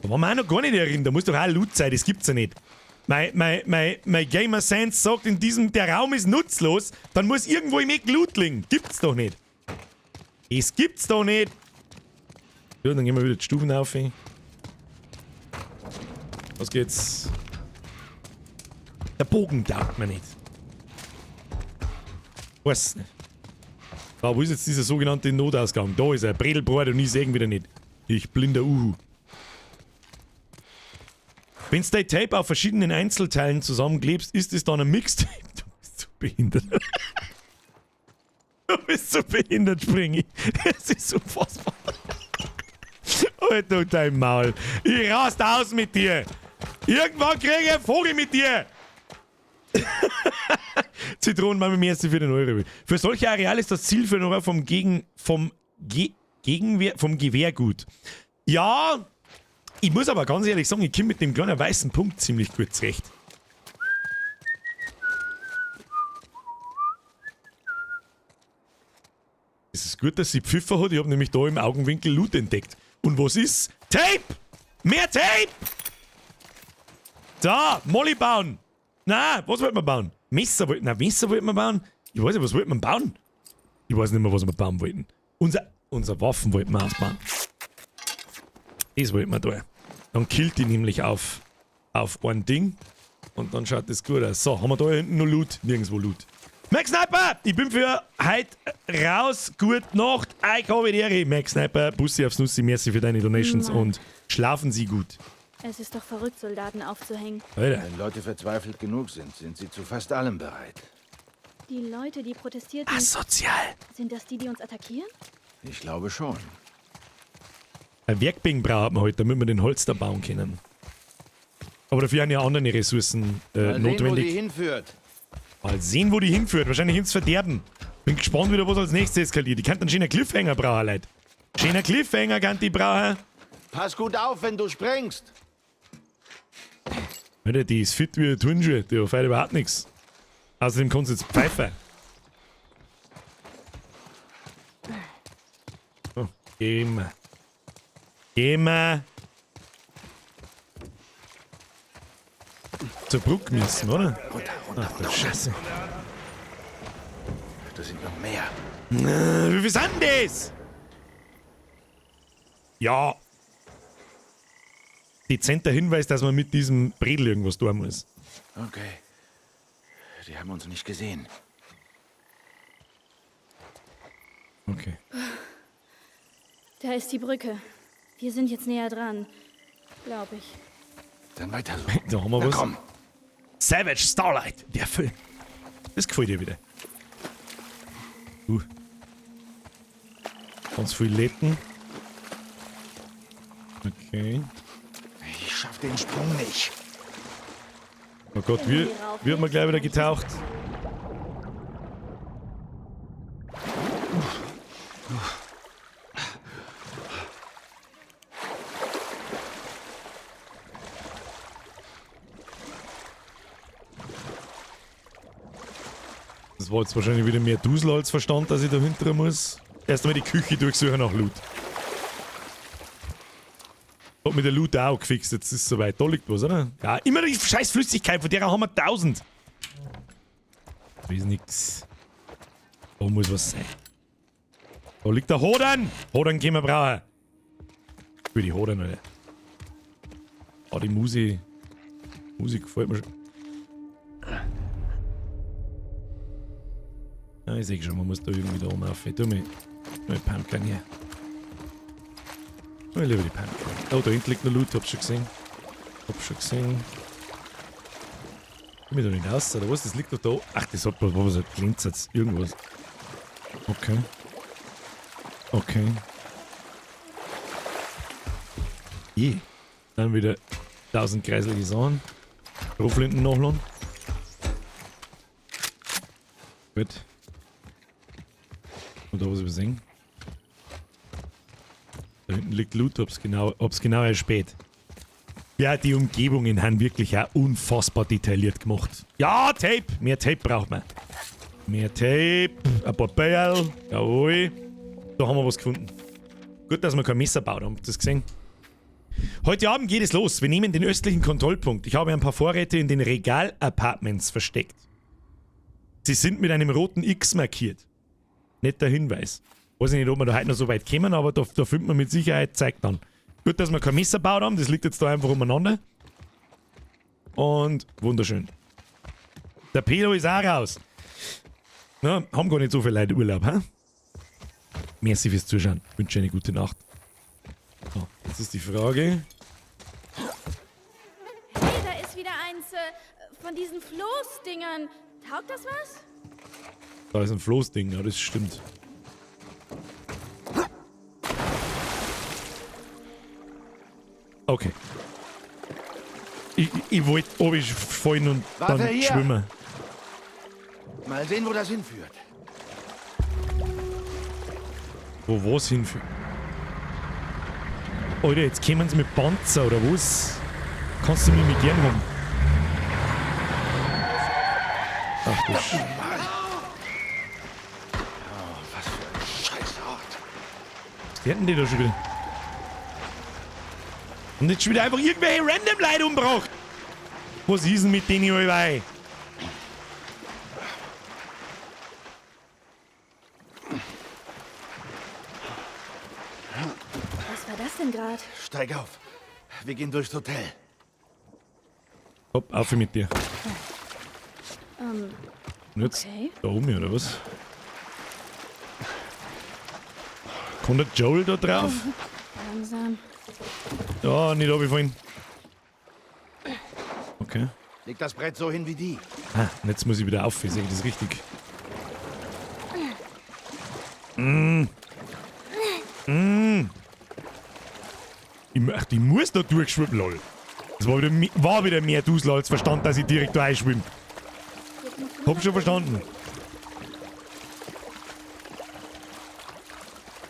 Da waren wir auch noch gar nicht erinnert. Da muss doch auch Loot sein, das gibt's ja nicht. Mein Gamer Sense sagt in diesem, der Raum ist nutzlos, dann muss irgendwo im Eck Loot liegen. Gibt's doch nicht. Es gibt's doch nicht. Ja, dann gehen wir wieder die Stufen auf. Was geht's? Der Bogen taugt mir nicht. Weiß nicht. Aber wo ist jetzt dieser sogenannte Notausgang? Da ist er. Bredelbrot und ich seh ihn wieder nicht. Ich blinder Uhu. Wenn du dein Tape auf verschiedenen Einzelteilen zusammenklebst, ist es dann ein Mixtape. Du bist so behindert. Du bist so behindert, Springi. Das ist unfassbar. Halt doch dein Maul. Ich rast aus mit dir. Irgendwann krieg ich einen Vogel mit dir. Zitronenmami, merci für den Euro. Für solche Areale ist das Ziel für den Euro vom Gewehr gut. Ja, ich muss aber ganz ehrlich sagen, ich komme mit dem kleinen weißen Punkt ziemlich gut zurecht. Ist gut, dass sie Pfiffer hat. Ich habe nämlich da im Augenwinkel Loot entdeckt. Und was ist? Tape! Mehr Tape! Da, Molly bauen! Na, was wollten wir bauen? Messer wollten, na, Messer wollten wir bauen. Ich weiß nicht, was wollten wir bauen? Ich weiß nicht mehr, was wir bauen wollten. Unser Waffen wollten wir ausbauen. Das wollten wir da. Dann killt die nämlich auf ein Ding. Und dann schaut das gut aus. So, haben wir da hinten noch Loot? Nirgendwo Loot. Max Sniper! Ich bin für heute raus. Gute Nacht. Ich habe die Ehre. Max Sniper, Bussi aufs Nussi. Merci für deine Donations Mann. und schlafen Sie gut. Es ist doch verrückt, Soldaten aufzuhängen. Alter. Wenn Leute verzweifelt genug sind, sind sie zu fast allem bereit. Die Leute, die protestierten. Asozial. Sind das die, die uns attackieren? Ich glaube schon. Ein Werkbank braucht man heute, damit wir den Holz da bauen können. Aber dafür sind ja andere Ressourcen Mal sehen, notwendig. wo die hinführt. Mal sehen, wo die hinführt. Wahrscheinlich ins Verderben. Bin gespannt wieder, was als nächstes eskaliert. Ich kann einen schönen Cliffhanger brauchen, Leute. Schöner Cliffhanger kann die brauchen. Pass gut auf, wenn du springst. Alter, die ist fit wie ein Turnschuh. Die hat heute überhaupt nichts. Außerdem kannst du jetzt pfeifen. So, gehen wir. Gehen wir. Zur Brücke müssen, oder? Runter, runter, Ach, du Scheiße. Da sind noch mehr. Na, wie viel sind das? Ja. Dezenter Hinweis, dass man mit diesem Bredel irgendwas tun muss. Okay. Die haben uns nicht gesehen. Okay. Da ist die Brücke. Wir sind jetzt näher dran. Glaube ich. Dann weiter so. Da haben wir Na was. komm. Savage Starlight, der Film. Das gefällt dir wieder. Ganz viel Letten. Okay. Ich schaff den Sprung nicht. Oh Gott, wie wird man gleich wieder getaucht? Das war jetzt wahrscheinlich wieder mehr Dusel als Verstand, dass ich da hinter muss. Erst einmal die Küche durchsuchen nach Loot. Hat mir der Loot auch gefixt, jetzt ist es soweit. Da liegt was, oder? Ja, immer die scheiß Flüssigkeit, von der haben wir 1000. Da ist nix. Da muss was sein. Da liegt der Hoden! Hoden können wir brauchen. Für die Hoden, Alter. Ah, die Musik. Musik gefällt mir schon. Ja, ich seh schon, man muss da irgendwie da oben rauf. Ich tu mir Pumpkin hier. Ich liebe die Pumpkin. Oh, da hinten liegt noch Loot, hab's schon gesehen. Hab schon gesehen. Komm ich da nicht raus, oder was? Das liegt doch da. Ach, das hat was, was glänzt. Irgendwas. Okay. Okay. Je. Dann wieder 1000 kreiselige Sachen. Schrotflinten nachladen. Gut. Und da was übersehen. Da hinten liegt Loot, hab's genau erspäht. Ja, die Umgebungen haben wirklich auch unfassbar detailliert gemacht. Ja, Tape! Mehr Tape braucht man. Mehr Tape, ein paar Beil. Jawohl. Da haben wir was gefunden. Gut, dass wir kein Messer baut haben. Habt ihr das gesehen? Heute Abend geht es los. Wir nehmen den östlichen Kontrollpunkt. Ich habe ein paar Vorräte in den Regal-Apartments versteckt. Sie sind mit einem roten X markiert. Netter Hinweis. Weiß ich nicht, ob wir da heute noch so weit kommen, aber da findet man mit Sicherheit Zeug dann. Gut, dass wir kein Messer gebaut haben, das liegt jetzt da einfach umeinander. Und wunderschön. Der Pedo ist auch raus. Na, haben gar nicht so viele Leute Urlaub, hä? Merci fürs Zuschauen. Wünsche eine gute Nacht. So, jetzt ist die Frage. Hey, da ist wieder eins von diesen Floßdingern. Taugt das was? Da ist ein Floßding, ja, das stimmt. Okay. Ich wollte oben fallen und Warte dann hier. schwimmen. Mal sehen, wo das hinführt. Wo was hinführt? Alter, jetzt kommen sie mit Panzer oder was? Kannst du mich mit gern haben? Ach du Sch- Oh, was für ein Scheißhaufen. Fährt denn die da schon wieder? Und jetzt schon wieder einfach irgendwelche random Leute umgebracht. Was ist denn mit denen allweil? Was war das denn gerade? Steig auf. Wir gehen durchs Hotel. Hopp, auf mit dir. Und jetzt Okay. da oben, oder was? Kommt der Joel da drauf? Langsam. Ja, nicht runterfallen. Okay. Leg das Brett so hin wie die. Ah, und jetzt muss ich wieder auf, sehe ich das richtig? Mm. Mm. Ich muss da durchschwimmen, lol. Das war wieder mehr Dusel als Verstand, dass ich direkt da einschwimme. Hab schon verstanden.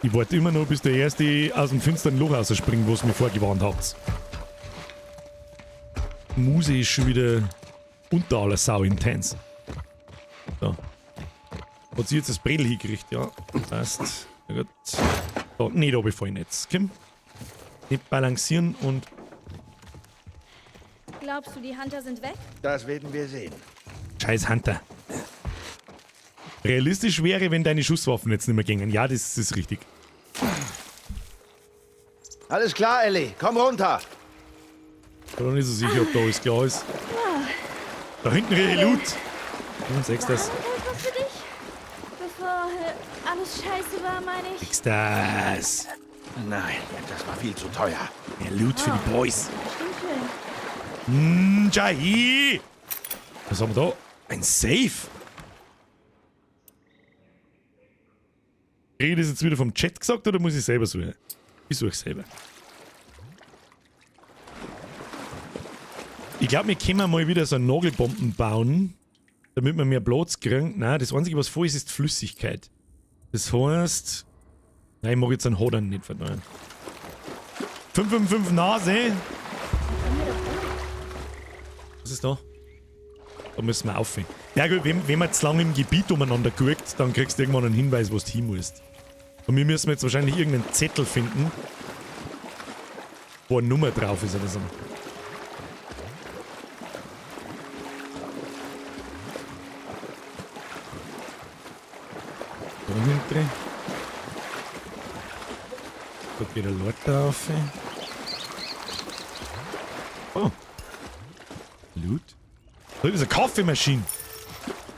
Ich warte immer noch, bis der Erste aus dem finsteren Loch rausspringt, was mir vorgewarnt habt. Muse ist schon wieder unter aller Sau intens. So. Hat sie jetzt das Bredel hingekriegt, ja. Passt. Na gut. So, nicht runterfallen jetzt. Komm. Nicht balancieren und... Glaubst du, die Hunter sind weg? Das werden wir sehen. Scheiß Hunter. Realistisch wäre, wenn deine Schusswaffen jetzt nicht mehr gingen. Ja, das ist richtig. Alles klar, Ellie. Komm runter. Ich bin noch nicht so sicher, ob da alles klar ist. Da hinten rieche ich Loot. Und sechs das. War für dich? Bevor alles scheiße war, meine ich. Sechs das. Nein, das war viel zu teuer. Mehr Loot für die Boys. Stimmt schön. Jahi! Was haben wir da? Ein Safe. Kriege ich das jetzt wieder vom Chat gesagt oder muss ich selber suchen? Ich suche selber. Ich glaube, wir können mal wieder so Nagelbomben bauen, damit wir mehr Platz kriegen. Nein, das Einzige, was voll ist, ist Flüssigkeit. Das heißt... Nein, ich mag jetzt einen Hodern nicht verdammt. 555 Nase. Was ist da? Da müssen wir auf. Ja gut, wenn man zu lange im Gebiet umeinander guckt, dann kriegst du irgendwann einen Hinweis, wo du hin musst. Und wir müssen jetzt wahrscheinlich irgendeinen Zettel finden, wo eine Nummer drauf ist oder so. Da hinten. Da geht ein Leute auf. Oh. Loot. Da ist eine Kaffeemaschine.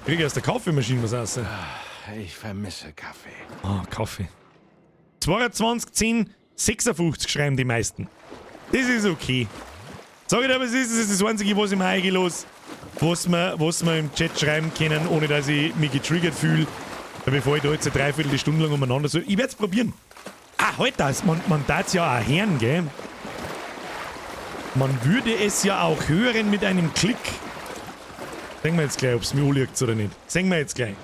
Krieg ich aus der Kaffeemaschine was raus. Ich vermisse Kaffee. Ah, Kaffee. 22, 10, 56 schreiben die meisten. Das ist okay. Sag ich dir, was ist, das ist das Einzige, was ich mir eigentlich was wir im Chat schreiben können, ohne dass ich mich getriggert fühle, bevor ich da jetzt eine Dreiviertelstunde lang umeinander so. Ich werde es probieren. Ah, halt das. Man darf es ja auch hören, gell? Man würde es ja auch hören mit einem Klick. Sehen wir jetzt gleich, ob es mir anliegt oder nicht. Sehen wir jetzt gleich.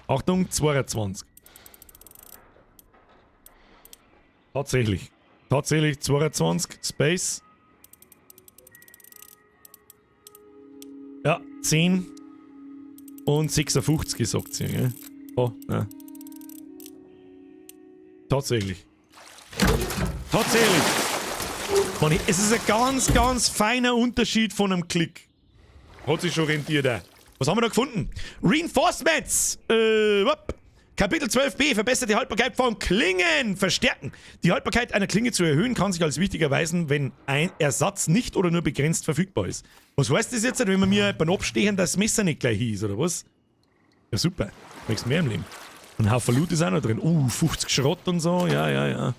Achtung, 22. Tatsächlich. Tatsächlich 22. Space. Ja, 10 und 56 sagt sie, gell? Oh, nein. Tatsächlich. Tatsächlich. Mann, es ist ein ganz, ganz feiner Unterschied von einem Klick. Hat sich schon rentiert. Auch. Was haben wir da gefunden? Reinforcements! Kapitel 12b, verbessert die Haltbarkeit von Klingen. Verstärken. Die Haltbarkeit einer Klinge zu erhöhen, kann sich als wichtig erweisen, wenn ein Ersatz nicht oder nur begrenzt verfügbar ist. Was heißt das jetzt, wenn wir mir beim Abstehen das Messer nicht gleich hieß, oder was? Ja, super. Möchtest mehr im Leben. Und ein Haufen Loot ist auch noch drin. 50 Schrott und so. Ja, ja, ja.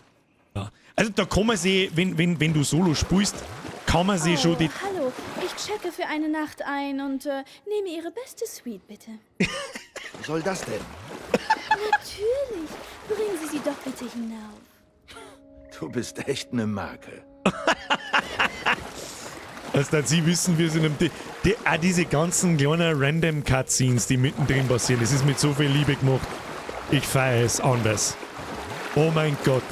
Ja. Also da kann man sich, wenn du Solo spielst, kann man sich schon die... Hallo, ich checke für eine Nacht ein und nehme Ihre beste Suite, bitte. Was soll das denn? Natürlich. Bringen Sie sie doch bitte hinauf. Du bist echt eine Marke. Also, dass Sie wissen, wir sind im auch diese ganzen kleinen Random Cutscenes, die mittendrin passieren, das ist mit so viel Liebe gemacht. Ich feiere es anders. Oh mein Gott.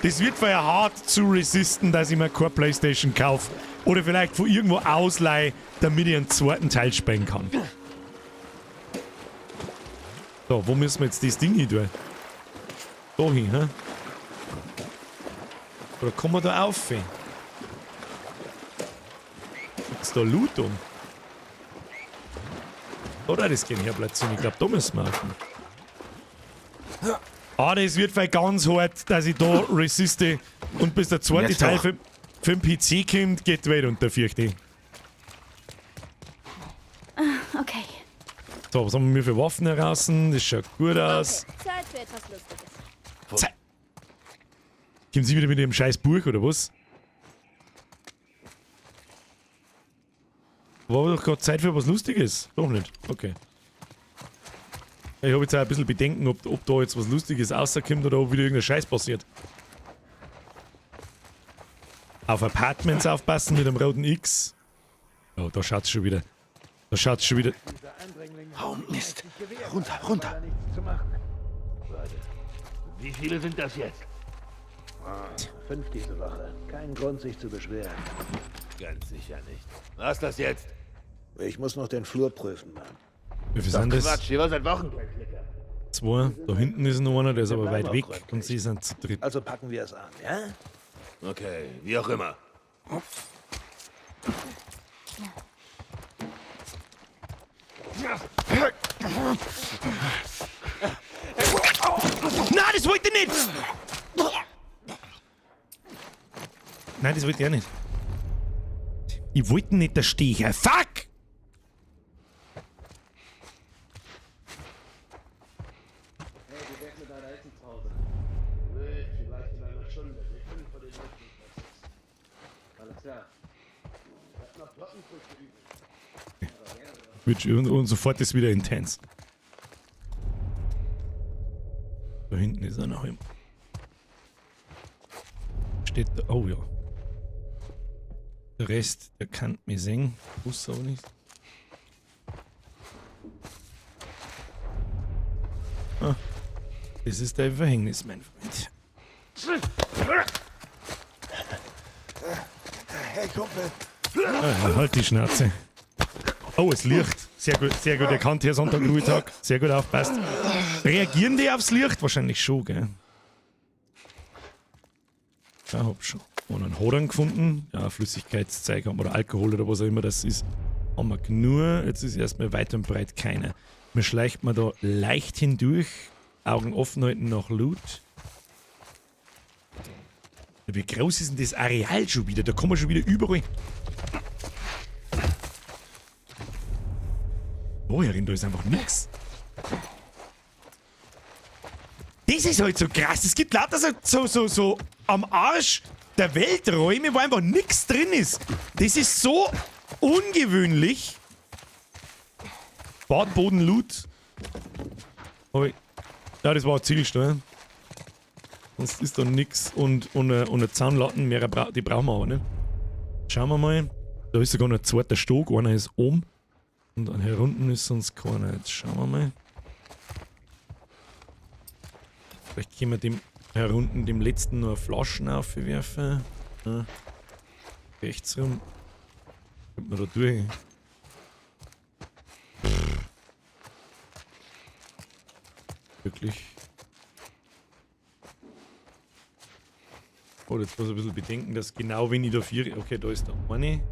Das wird vorher hart zu resisten, dass ich mir keine Playstation kaufe. Oder vielleicht von irgendwo ausleihe, damit ich einen zweiten Teil spielen kann. So, wo müssen wir jetzt das Ding hin tun? Da hin, hä? Oder kommen wir da auf? Gibt's da Loot um? Oder das gehen hier platzieren. Ich glaube, da müssen wir auf. Ah, das wird vielleicht ganz hart, dass ich da resiste. Und bis der zweite Teil für den PC kommt, geht die Welt unter, fürchte ich. Okay. So, was haben wir für Waffen heraus? Das schaut gut aus. Okay, Zeit für etwas Lustiges. Zeit. Kommen Sie wieder mit dem scheiß Buch, oder was? War doch gerade Zeit für was Lustiges. Doch nicht. Okay. Ich habe jetzt auch ein bisschen Bedenken, ob da jetzt was Lustiges rauskommt oder ob wieder irgendein Scheiß passiert. Auf Apartments aufpassen mit dem roten X. Oh, da schaut's schon wieder. Da schaut's schon wieder. Oh Mist. Runter, runter. Wie viele sind das jetzt? 5 diese Woche. Kein Grund, sich zu beschweren. Ganz sicher nicht. Was ist das jetzt? Ich muss noch den Flur prüfen, Mann. Wie viel sind das? Quatsch, hier war seit Wochen kein Klicker. 2. Da hinten ist noch einer, der ist aber weit weg und sie sind zu dritt. Also packen wir es an, ja? Okay, wie auch immer. Nein, das wollte ich nicht! Nein, das wollte ich auch nicht. Ich wollte nicht der Stecher. Fuck! Und sofort ist wieder intens. Da hinten ist er noch immer. Steht da. Oh ja. Der Rest, der kann mich sehen. Muss aber nicht. Ah, das ist dein Verhängnis, mein Freund. Hey, Kumpel. Ah, halt die Schnauze. Oh, es Licht. Sehr gut erkannt hier, Sonntag, Ruhetag. Sehr gut aufpasst. Reagieren die aufs Licht? Wahrscheinlich schon, gell? Ja, hab schon. Und einen Hodern gefunden. Ja, Flüssigkeitszeug haben wir, oder Alkohol oder was auch immer das ist. Haben wir genug. Jetzt ist erstmal weit und breit keiner. Wir schleicht mal da leicht hindurch. Augen offen halten nach Loot. Wie groß ist denn das Areal schon wieder? Da kommen wir schon wieder überall. Oh, herin, da ist einfach nix. Das ist halt so krass. Es gibt lauter so am Arsch der Welträume, wo einfach nix drin ist. Das ist so ungewöhnlich. Badboden, Loot. Ja, das war ein Ziegelstein. Sonst ist da nix. Und eine Zaunlatten, mehr die brauchen wir aber nicht. Schauen wir mal. Da ist sogar noch ein zweiter Stock. Einer ist oben. Und dann hier unten ist sonst keiner. Jetzt schauen wir mal. Vielleicht können wir dem hier unten, dem letzten, noch Flaschen aufwerfen. Ja. Rechts rum. Kommt man da durch? Pff. Wirklich. Oh, jetzt muss ich ein bisschen bedenken, dass genau wenn ich da vier. Okay, da ist der eine.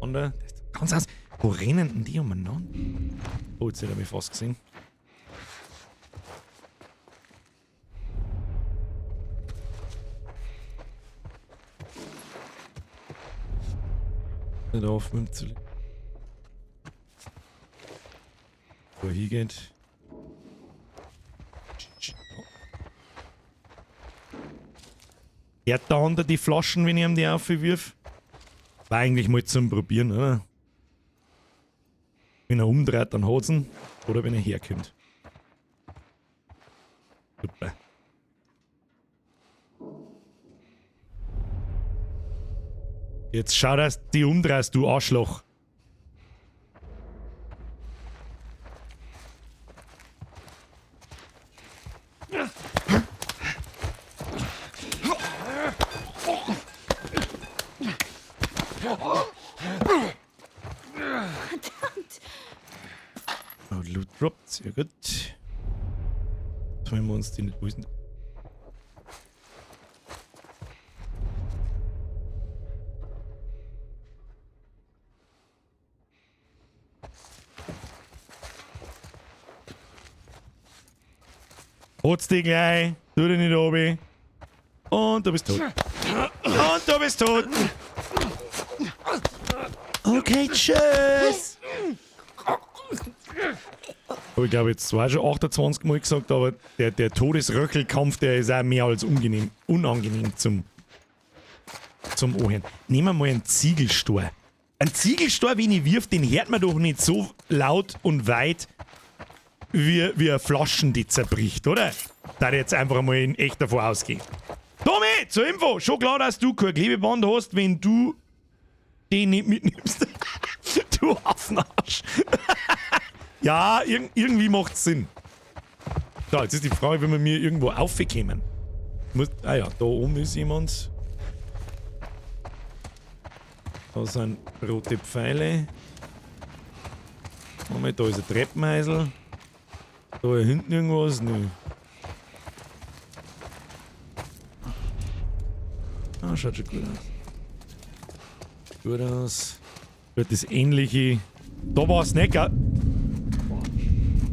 Andere. Das ist ganz aus. Wo rennen denn die umeinander? Oh, jetzt hat er mich fast gesehen. Nicht auf mit dem Zylinder. Wo er hingeht. Er hat da unter die Flaschen, wenn ich ihm die aufwirf. War eigentlich mal zum Probieren, oder? Wenn er umdreht, dann hat's ihn. Oder wenn er herkommt. Super. Jetzt schau, dass du die umdrehst, du Arschloch. Verdammt! Oh, Loot droppt, sehr gut. Jetzt holen wir uns den. Wo ist denn? Hol's dich gleich. Tu dich nicht oben. Und du bist tot. Und du bist tot. Okay, tschüss. Hab ich glaube jetzt zwar schon 28 Mal gesagt, aber der Todesröchelkampf, der ist auch mehr als unangenehm zum Anhören. Nehmen wir mal einen Ziegelstein. Ein Ziegelstein, wenn ich wirf, den hört man doch nicht so laut und weit wie eine Flaschen, die zerbricht, oder? Da ich jetzt einfach mal in echt davon ausgehen. Tommy, zur Info, schon klar, dass du kein Klebeband hast, wenn du den nicht mitnimmst. Du Affenarsch. Ja, irgendwie macht's Sinn. So, jetzt ist die Frage, wenn wir mir irgendwo aufkämen. Ah ja, da oben ist jemand. Da sind rote Pfeile. Moment, da ist ein Treppenhäusl. Da hinten irgendwas? Nö. Ah, schaut schon gut aus. Gut aus. Wird das ähnliche. Da war's nicht, gell?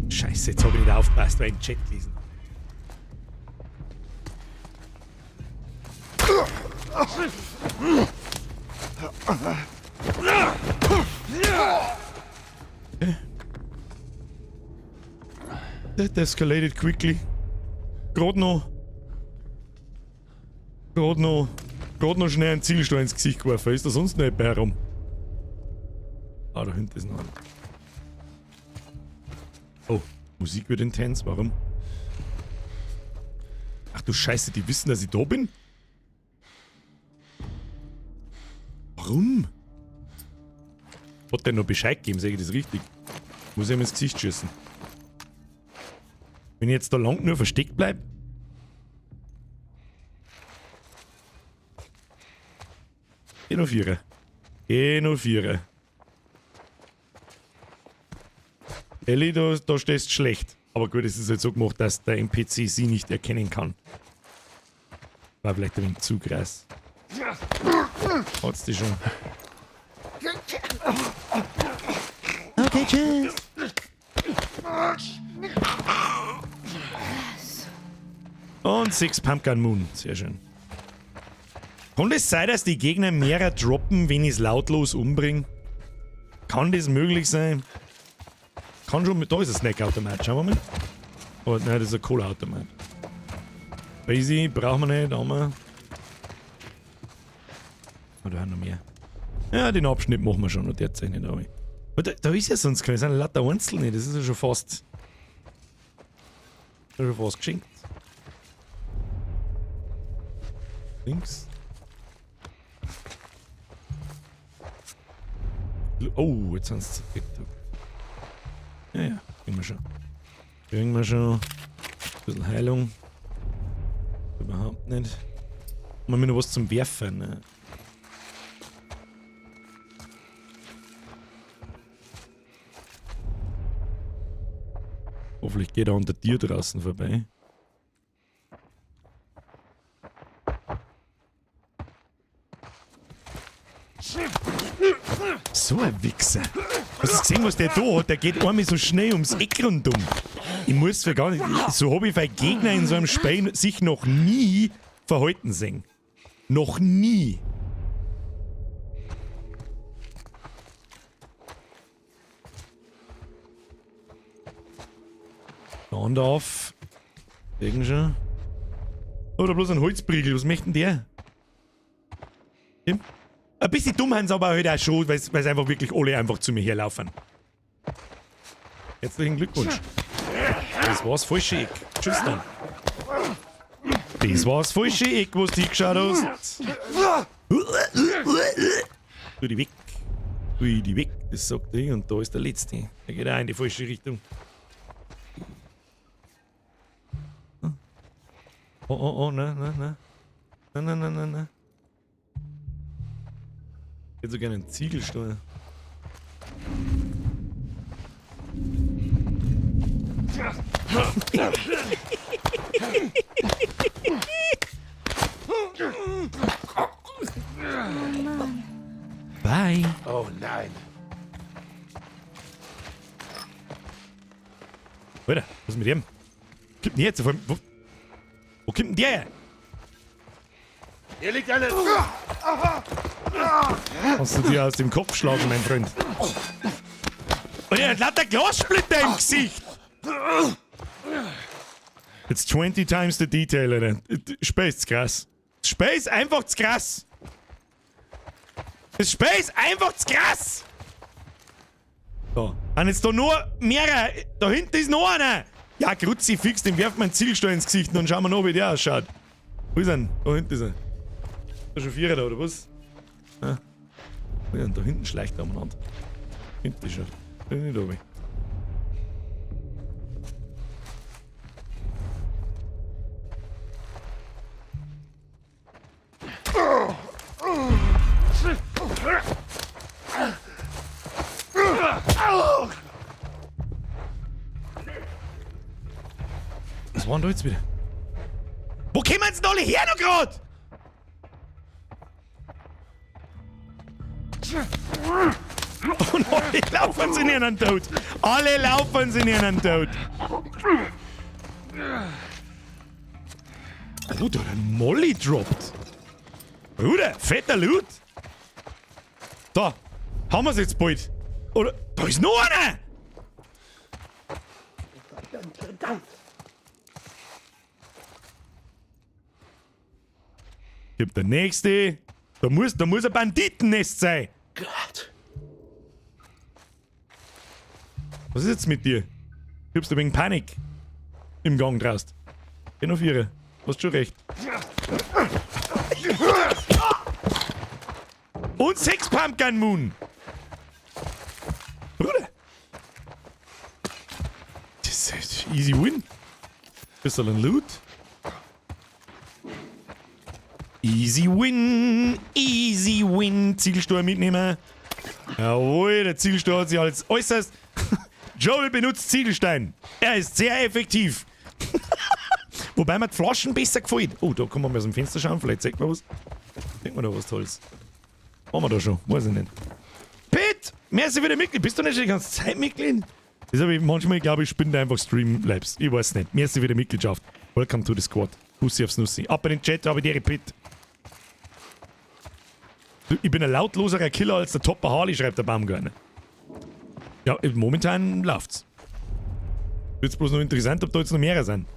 Scheiße, jetzt hab ich nicht aufgepasst, weil ich den Chat gelesen hab. That escalated quickly. Gerade noch schnell einen Ziegelstein ins Gesicht geworfen. Ist da sonst noch jemand herum? Ah, da hinten ist noch einer. Oh, Musik wird intens. Warum? Ach du Scheiße, die wissen, dass ich da bin? Warum? Hat der noch Bescheid gegeben, sag ich das richtig? Muss ich ihm ins Gesicht schießen. Wenn ich jetzt da lang nur versteckt bleib? Geh nur Vierer. Geh nur Vierer. Ellie, da stehst du schlecht. Aber gut, es ist halt so gemacht, dass der NPC sie nicht erkennen kann. War vielleicht ein wenig zu krass. Hat's die schon. Okay, tschüss. Und 6 Pumpkin Moon. Sehr schön. Kann es sein, dass die Gegner mehrer droppen, wenn ich's lautlos umbringe? Kann das möglich sein? Kann schon. Da ist ein Snackautomat. Schauen wir mal. Oh, nein, das ist ein Cola-Automat. Easy, brauchen wir nicht, aber. Oh, da haben noch mehr. Ja, den Abschnitt machen wir schon noch derzeit nicht, aber. Aber da ist ja sonst keiner. Das sind lauter Einzelne. Das ist ja schon fast. Das ist schon fast geschenkt. Links. Oh, jetzt sind sie zerfickt. Ja, ja, kriegen wir schon. Kriegen wir schon. Ein bisschen Heilung. Überhaupt nicht. Haben wir noch was zum Werfen? Ne? Hoffentlich geht er unter dir draußen vorbei. So ein Wichser. Hast du gesehen, was der da hat? Der geht einmal so schnell ums Eck rundum. Ich muss für gar nicht. So hab ich für Gegner in so einem Spiel sich noch nie verhalten sehen. Noch nie. Hand auf. Wegen schon. Oder bloß ein Holzbriegel. Was möchte denn der? Tim? Ein bisschen dumm haben sie aber heute auch schon, weil sie einfach wirklich alle einfach zu mir herlaufen. Herzlichen Glückwunsch. Das war's falsche Eck. Tschüss dann. Das war's falsche Eck, wo du hingeschaut hast. Tu die weg. Tu die weg. Das sagt ich. Und da ist der letzte. Der geht auch in die falsche Richtung. Oh, oh, oh, nein, nein, nein. Nein, nein, nein, nein, nein. Ich hätte so gerne einen Ziegelstein. Oh Mann. Bye. Oh nein. Alter, was ist mit dem? Kommt denn jetzt? Wo kommt denn der her? Hier liegt eine... Kannst du dir aus dem Kopf schlagen, mein Freund? Und er hat lauter Glassplitter im Gesicht! It's 20 times the detail, Alter. Space ist krass. Space einfach zu krass! Das Space einfach zu krass! So. Und jetzt da nur mehrere. Da hinten ist noch einer! Ja, Kruzifix, dem werft man einen Ziegelstein ins Gesicht und dann schauen wir noch, wie der ausschaut. Wo ist er denn? Da hinten ist er. Da ist schon Vierer da, oder was? Ja. Ja, und da hinten schleicht er umeinander. Hinten ist er. Bin nicht oben. Was war denn da jetzt wieder? Wo kommen sie denn alle her noch grad? Und alle laufen sie in ihren Tod. Alle laufen sie in ihren Tod. Oh, da hat ein Molly droppt. Bruder, fetter Loot. Da, haben wir's jetzt bald. Oder, da ist noch einer. Verdammt, verdammt! Gibt der nächste. Da muss ein Banditennest sein. Gott. Was ist jetzt mit dir? Du bist ein wenig Panik im Gang draußen. Geh noch vier. Hast schon recht. Und 6 Pumpgun Moon. Bruder. Das ist easy win. Bisschen ein Loot. Easy win. Easy win. Ziegelstein mitnehmen. Jawohl, der Ziegelstein hat sich als äußerst... Joel benutzt Ziegelstein. Er ist sehr effektiv. Wobei mir die Flaschen besser gefällt. Oh, da kann man mal aus dem Fenster schauen. Vielleicht sieht man was. Sieht man da was Tolles. Haben wir da schon? Weiß ich nicht. Pete! Merci für die Mitglied. Bist du nicht schon die ganze Zeit Mitglied? Das habe ich manchmal, glaube ich, spinne einfach Streamlabs. Ich weiß nicht. Merci für die Mitgliedschaft. Welcome to the squad. Bussi aufs Nussi. Ab in den Chat, habe ich die Pete. Ich bin ein lautloserer Killer als der Topper Harley, schreibt der Baumgartner. Ja, momentan läuft's. Wird's bloß noch interessant, ob da jetzt noch mehrere sind.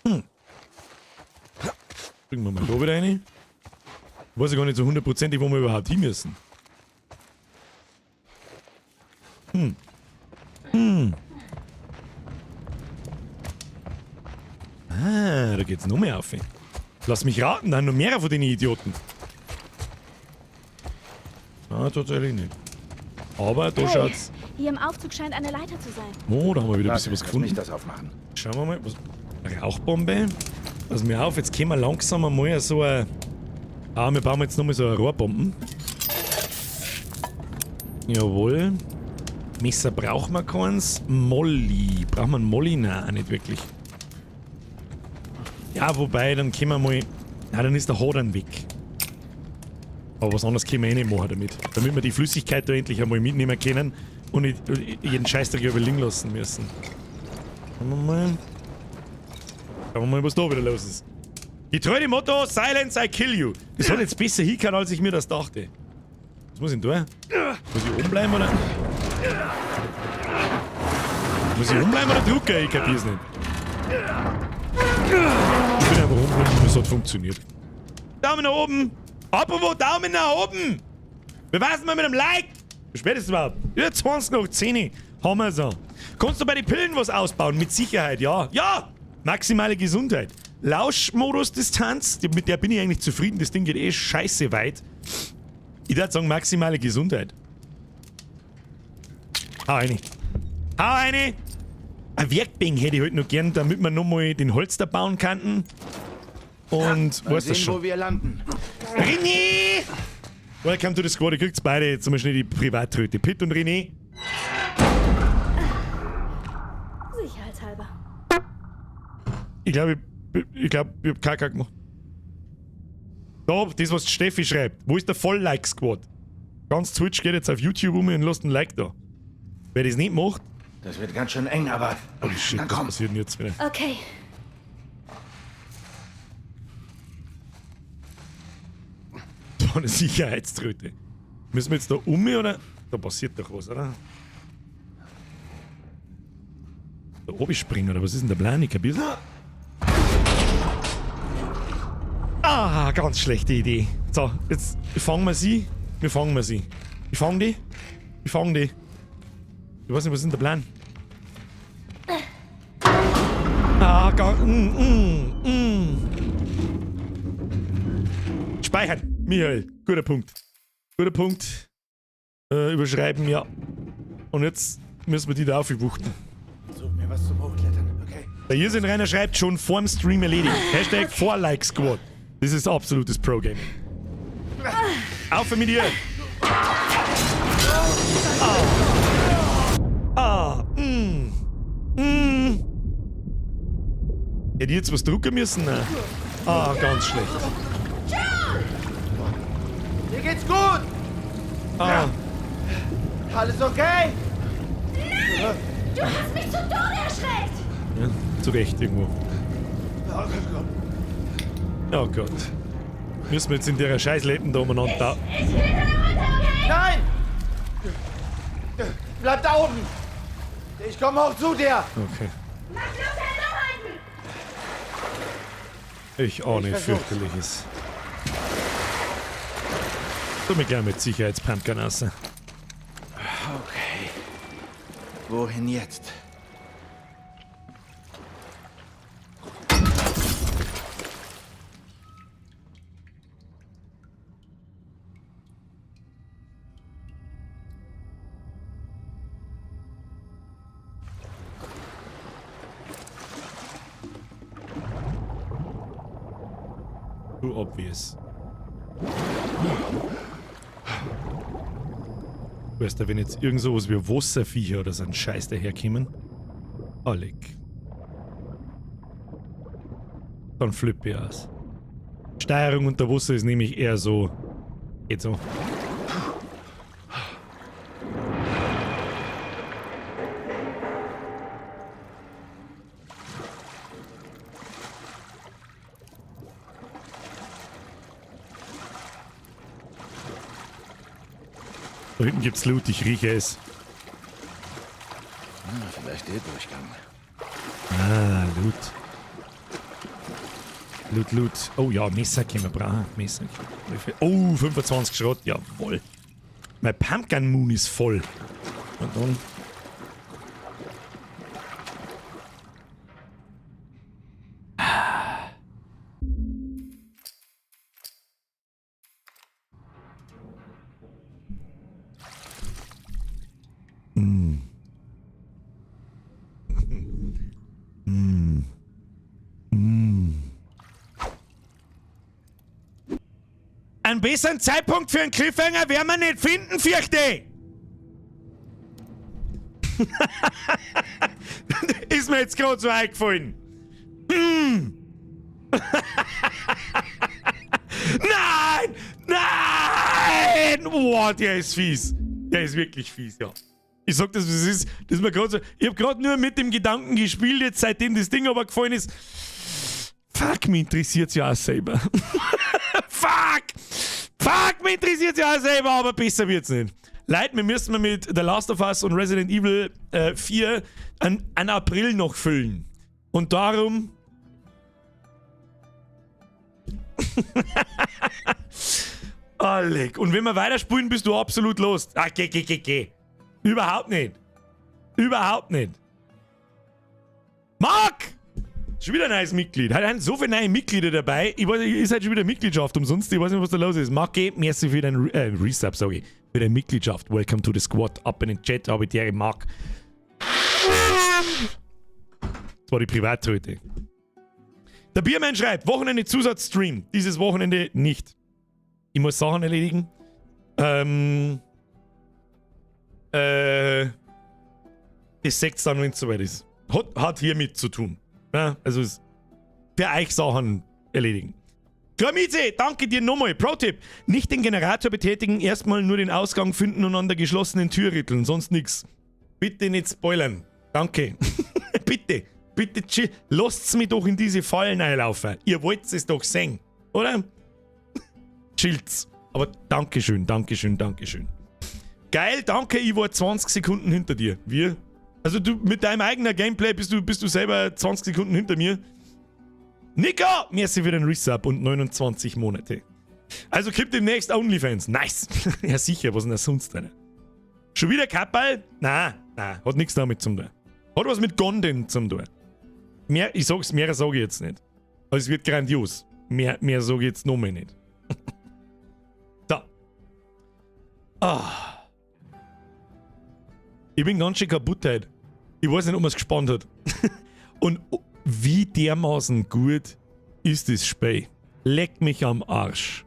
Hm. Bringen wir mal da wieder rein. Ich weiß ja gar nicht so hundertprozentig, wo wir überhaupt hin müssen. Hm. Hm. Ah, da geht's noch mehr auf. Lass mich raten, da sind noch mehrere von den Idioten. Ah, tatsächlich nicht. Aber da Hey, schaut's. Hier im Aufzug scheint eine Leiter zu sein. Oh, da haben wir wieder ein bisschen was Lass gefunden. mich das aufmachen. Schauen wir mal. Was? Rauchbombe. Pass mir auf, jetzt können wir langsam einmal so ein. Ah, wir bauen jetzt nochmal so eine Rohrbomben. Jawohl. Messer brauchen wir keins. Molly. Brauchen wir einen Molly? Nein, nicht wirklich. Ja, wobei, dann können wir mal. Na, dann ist der Hodern weg. Aber was anderes können wir eh nicht machen damit. Damit wir die Flüssigkeit da endlich einmal mitnehmen können und nicht jeden Scheißdreck überlegen lassen müssen. Schauen wir mal. Schauen wir mal, was da wieder los ist. Getreu dem Motto, Silence, I kill you. Das hat jetzt besser hingehauen, als ich mir das dachte. Was muss ich denn tun? Muss ich oben bleiben oder? Muss ich oben bleiben oder drücken? Ich kapier's nicht. Ich bin einfach oben geblieben, es hat funktioniert. Daumen nach oben! Apropos Daumen nach oben! Beweisen wir mit einem Like! Wie spät ist es überhaupt? Über 20 nach 10 haben wir so. Kannst du bei den Pillen was ausbauen? Mit Sicherheit, ja. Ja! Maximale Gesundheit. Lauschmodus-Distanz, mit der bin ich eigentlich zufrieden. Das Ding geht eh scheiße weit. Ich würde sagen, maximale Gesundheit. Hau rein. Hau rein! Ein Werkbank hätte ich heute noch gern, damit wir nochmal den Holster bauen könnten. Und Mal weißt du sehen, schon. wo wir landen. René! Welcome to the squad. Ihr kriegt beide jetzt mal schnell die Privattröte. Pitt und René. Sicherheitshalber. Ich glaube, ich glaube, ich hab Kaka gemacht. Da, das, was Steffi schreibt. Wo ist der Voll-Like-Squad? Ganz Twitch geht jetzt auf YouTube um und lasst ein Like da. Wer das nicht macht. Das wird ganz schön eng, aber. Holy shit, Na was komm. passiert denn jetzt wieder? Okay. Das war eine Sicherheitströte. Müssen wir jetzt da um oder? Da passiert doch was, oder? Da oben springen, oder was ist denn der Plan? Ich kapier's. Ah, ganz schlechte Idee. So, jetzt fangen wir sie. Wir fangen wir sie. Ich fang die. Ich fang die. Ich weiß nicht, was ist denn der Plan? Ah, ganz. Speichern. Michael, guter Punkt. Guter Punkt. Überschreiben, ja. Und jetzt müssen wir die da aufwuchten. Such mir was zum Hochklettern, okay? Der Irrsinn Rainer schreibt schon vorm Stream erledigt. Hashtag 4Like Squad. Das ist absolutes Pro-Gaming. Auf mit dir! Ah. Ah. Hätte ich jetzt was drucken müssen? Nein. Ah, ganz schlecht. Dir geht's gut! Ah. Alles okay? Nein! Du hast mich zu Tode erschreckt! Ja, zu Recht irgendwo. Oh Gott. Müssen wir jetzt in der Scheißleppen da umeinander da. Ich kletter da runter, okay? Nein! Bleib da oben! Ich komme hoch zu dir! Okay. Mach bloß kein Dummheiten! Ich ahne Ich versuch's. fürchterliches. Tu mir gleich mit Sicherheitspumpgun raus. Okay. Wohin jetzt? Too obvious. Weißt du, wenn jetzt irgend sowas wie Wasserviecher oder so ein Scheiß daherkommen? Alec. Dann flippe ich aus. Steuerung unter Wasser ist nämlich eher so. Geht so. Da hinten gibt's Loot, ich rieche es. Ah, vielleicht der Durchgang. Ah, Loot. Loot, Loot. Oh ja, Messer können wir brauchen. Messer. Oh, 25 Schrott, jawohl. Mein Pumpgun Moon ist voll. Und dann. Einen besseren Zeitpunkt für einen Cliffhanger werden wir nicht finden, fürchte ich. Ist mir jetzt gerade so eingefallen. Nein! Nein! Boah, der ist fies. Der ist wirklich fies, ja. Ich sag das, wie es ist. Das ist mir grad so. Ich hab grad nur mit dem Gedanken gespielt, jetzt seitdem das Ding aber gefallen ist. Fuck, mich interessiert's ja auch selber. Fuck! Fuck, mich interessiert's ja auch selber, aber besser wird's nicht. Leute, wir müssen mit The Last of Us und Resident Evil 4 einen April noch füllen. Und darum. Alec. Und wenn wir weiterspielen, bist du absolut los. Ah, geh, geh, geh, geh. Überhaupt nicht. Überhaupt nicht. Marc! Schon wieder ein neues Mitglied. Heute sind so viele neue Mitglieder dabei. Ich weiß, ist halt schon wieder Mitgliedschaft umsonst. Ich weiß nicht, was da los ist. Marc, geh, merci für dein Resub, sag ich. Für deine Mitgliedschaft. Welcome to the squad. Ab in den Chat, habe ich dir, Marc. Das war die Privattröte. Der Biermann schreibt, Wochenende Zusatzstream. Dieses Wochenende nicht. Ich muss Sachen erledigen. Das seht's dann, wenn's soweit ist. Hat hiermit zu tun. Ja, also es, für euch Sachen erledigen. Gramize, danke dir nochmal. Pro-Tipp: Nicht den Generator betätigen, erstmal nur den Ausgang finden und an der geschlossenen Tür rütteln, sonst nix. Bitte nicht spoilern. Danke. Bitte, bitte chill. Lasst's mich doch in diese Fallen einlaufen. Ihr wollt es doch sehen, oder? Chillt's. Aber Dankeschön, Dankeschön, Dankeschön. Geil, danke, ich war 20 Sekunden hinter dir. Wir? Also du mit deinem eigenen Gameplay bist du selber 20 Sekunden hinter mir. Nico! Merci für den Resub und 29 Monate. Also kommt demnächst OnlyFans. Nice. Ja sicher, was denn das sonst, Alter? Schon wieder Kappal? Na, na, hat nichts damit zum tun. Hat was mit Gonden zum tun. Mehr, ich sag's, mehr sage ich jetzt nicht. Aber es wird grandios. Mehr sage ich jetzt noch mehr nicht. So. Ah. Ich bin ganz schön kaputt heute. Ich weiß nicht, ob man's gespannt hat. Und wie dermaßen gut ist das Spiel? Leck mich am Arsch.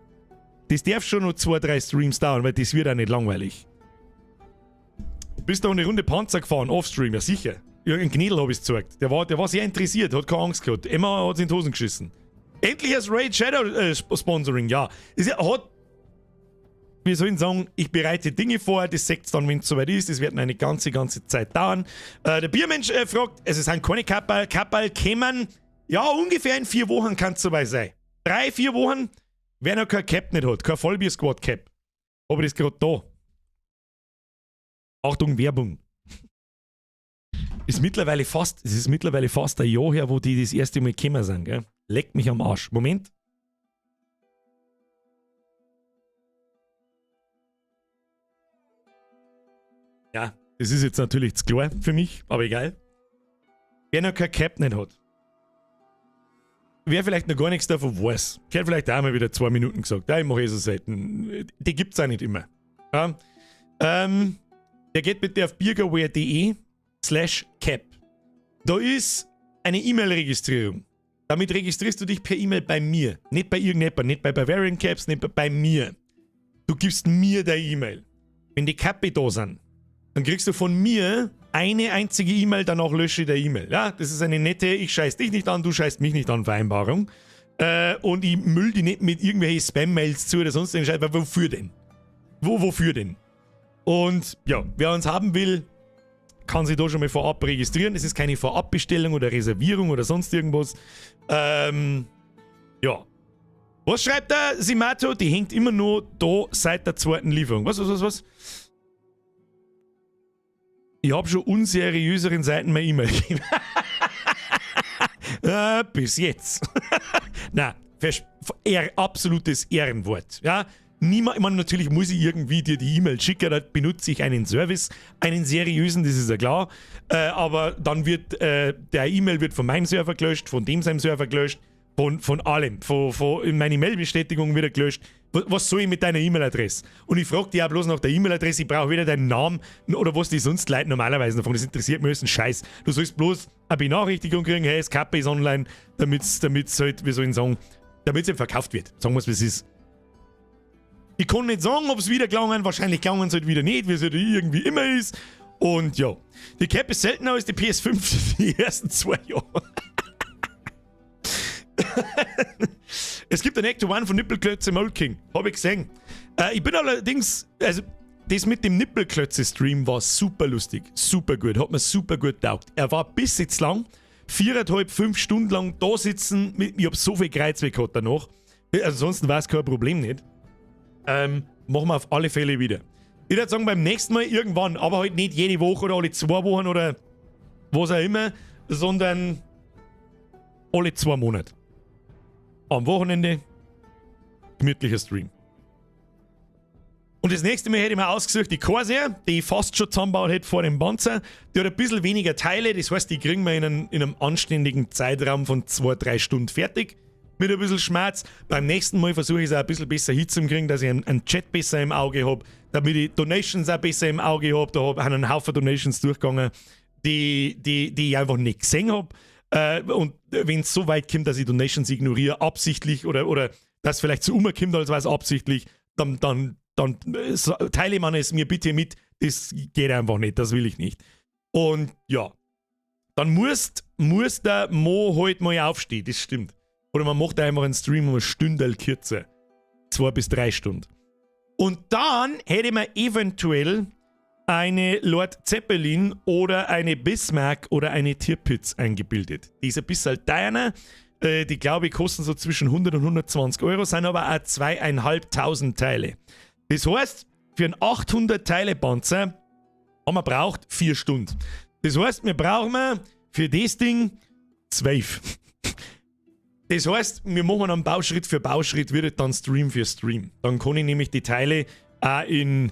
Das darf schon noch 2, 3 Streams dauern, weil das wird auch nicht langweilig. Bist du eine Runde Panzer gefahren, Offstream? Ja, sicher. Ja, einen Knädel hab ich's gezeigt. Der war sehr interessiert, hat keine Angst gehabt. Emma hat's in die Hosen geschissen. Endlich das Raid Shadow Sponsoring, ja. Es hat, wir sollen sagen, ich bereite Dinge vor, das seht's dann, wenn es soweit ist. Das wird noch eine ganze, ganze Zeit dauern. Der Biermensch fragt, also es sind keine Kapperl, Kapperl kämen, ja, ungefähr in 4 Wochen kann es soweit sein. 3, 4 Wochen, wer noch kein Cap nicht hat, kein Vollbier-Squad-Cap. Aber das gerade da. Achtung, Werbung. Es ist mittlerweile fast ein Jahr her, wo die das erste Mal gekommen sind, gell? Leckt mich am Arsch. Moment. Ja, das ist jetzt natürlich zu klar für mich, aber egal. Wer noch kein Cap nicht hat, wer vielleicht noch gar nichts davon weiß, ich hätte vielleicht auch mal wieder 2 Minuten gesagt, ja, ich mache eh so selten. Die gibt's auch nicht immer. Ja, der geht bitte auf birgerwear.de/cap. Da ist eine E-Mail-Registrierung. Damit registrierst du dich per E-Mail bei mir. Nicht bei irgendjemandem, nicht bei Bavarian Caps, nicht bei mir. Du gibst mir deine E-Mail. Wenn die Kappe da sind, dann kriegst du von mir eine einzige E-Mail, danach lösche ich die E-Mail. Ja, das ist eine nette, ich scheiß dich nicht an, du scheißt mich nicht an Vereinbarung. Und ich müll die nicht mit irgendwelchen Spam-Mails zu oder sonst irgendwas, weil wofür denn? Wofür denn? Und ja, wer uns haben will, kann sich da schon mal vorab registrieren. Es ist keine Vorabbestellung oder Reservierung oder sonst irgendwas. Ja. Was schreibt der Simato? Die hängt immer nur da seit der zweiten Lieferung. Was, was, was, was? Ich hab schon unseriöseren Seiten meine E-Mail gegeben. Bis jetzt. Na, absolutes Ehrenwort. Ja? Niemand, ich meine, natürlich muss ich irgendwie dir die E-Mail schicken, da benutze ich einen Service, einen seriösen, das ist ja klar. Aber dann wird der E-Mail wird von meinem Server gelöscht, von dem seinem Server gelöscht, von allem. Meine Mail-Bestätigung wird gelöscht. Was soll ich mit deiner E-Mail-Adresse? Und ich frag dich auch bloß nach der E-Mail-Adresse, ich brauche weder deinen Namen oder was die sonst Leute normalerweise davon. Das interessiert mich alles ein Scheiß. Du sollst bloß eine Benachrichtigung kriegen, hey, das Kappe ist online, damit's halt, wie soll ich sagen, damit's eben verkauft wird. Sagen wir's, wie es ist. Ich kann nicht sagen, ob's wieder gelangen, wahrscheinlich gelangen es halt wieder nicht, wie es halt irgendwie immer ist. Und ja, die Cap ist seltener als die PS5 die ersten 2 Jahre. Es gibt ein Ecto One von Nippelklötze Mold King, hab ich gesehen. Ich bin allerdings, also das mit dem Nippelklötze-Stream war super lustig, super gut, hat mir super gut getaugt. Er war bis jetzt lang, viereinhalb, 5 Stunden lang da sitzen, mit, ich hab so viel Kreuzweh gehabt danach. Also ansonsten war's kein Problem nicht. Machen wir auf alle Fälle wieder. Ich würd sagen, beim nächsten Mal irgendwann, aber halt nicht jede Woche oder alle 2 Wochen oder was auch immer, sondern alle 2 Monate. Am Wochenende, gemütlicher Stream. Und das nächste Mal hätte ich mir ausgesucht, die Corsair, die ich fast schon zusammengebaut hätte vor dem Panzer. Die hat ein bisschen weniger Teile, das heißt, die kriegen wir in einem anständigen Zeitraum von 2, 3 Stunden fertig. Mit ein bisschen Schmerz. Beim nächsten Mal versuche ich es auch ein bisschen besser hinzukriegen, dass ich einen Chat besser im Auge hab, damit ich Donations auch besser im Auge hab. Da hab ich einen Haufen Donations durchgegangen, die ich einfach nicht gesehen hab. Und wenn es so weit kommt, dass ich Donations ignoriere, absichtlich oder dass vielleicht so umkommt, als wäre es absichtlich, dann teile man es mir bitte mit. Das geht einfach nicht, das will ich nicht. Und ja, dann muss der Mo halt mal aufstehen, das stimmt. Oder man macht einfach einen Stream um eine Stunde kürzer. 2 bis 3 Stunden. Und dann hätte man eventuell eine Lord Zeppelin oder eine Bismarck oder eine Tirpitz eingebildet. Die ist ein bisschen teurer. Die, glaube ich, kosten so zwischen 100 und 120 Euro, sind aber auch 2500 Teile. Das heißt, für einen 800 Teile Panzer haben wir braucht 4 Stunden. Das heißt, wir brauchen für das Ding 12. Das heißt, wir machen dann Bauschritt für Bauschritt, wird dann Stream für Stream. Dann kann ich nämlich die Teile auch in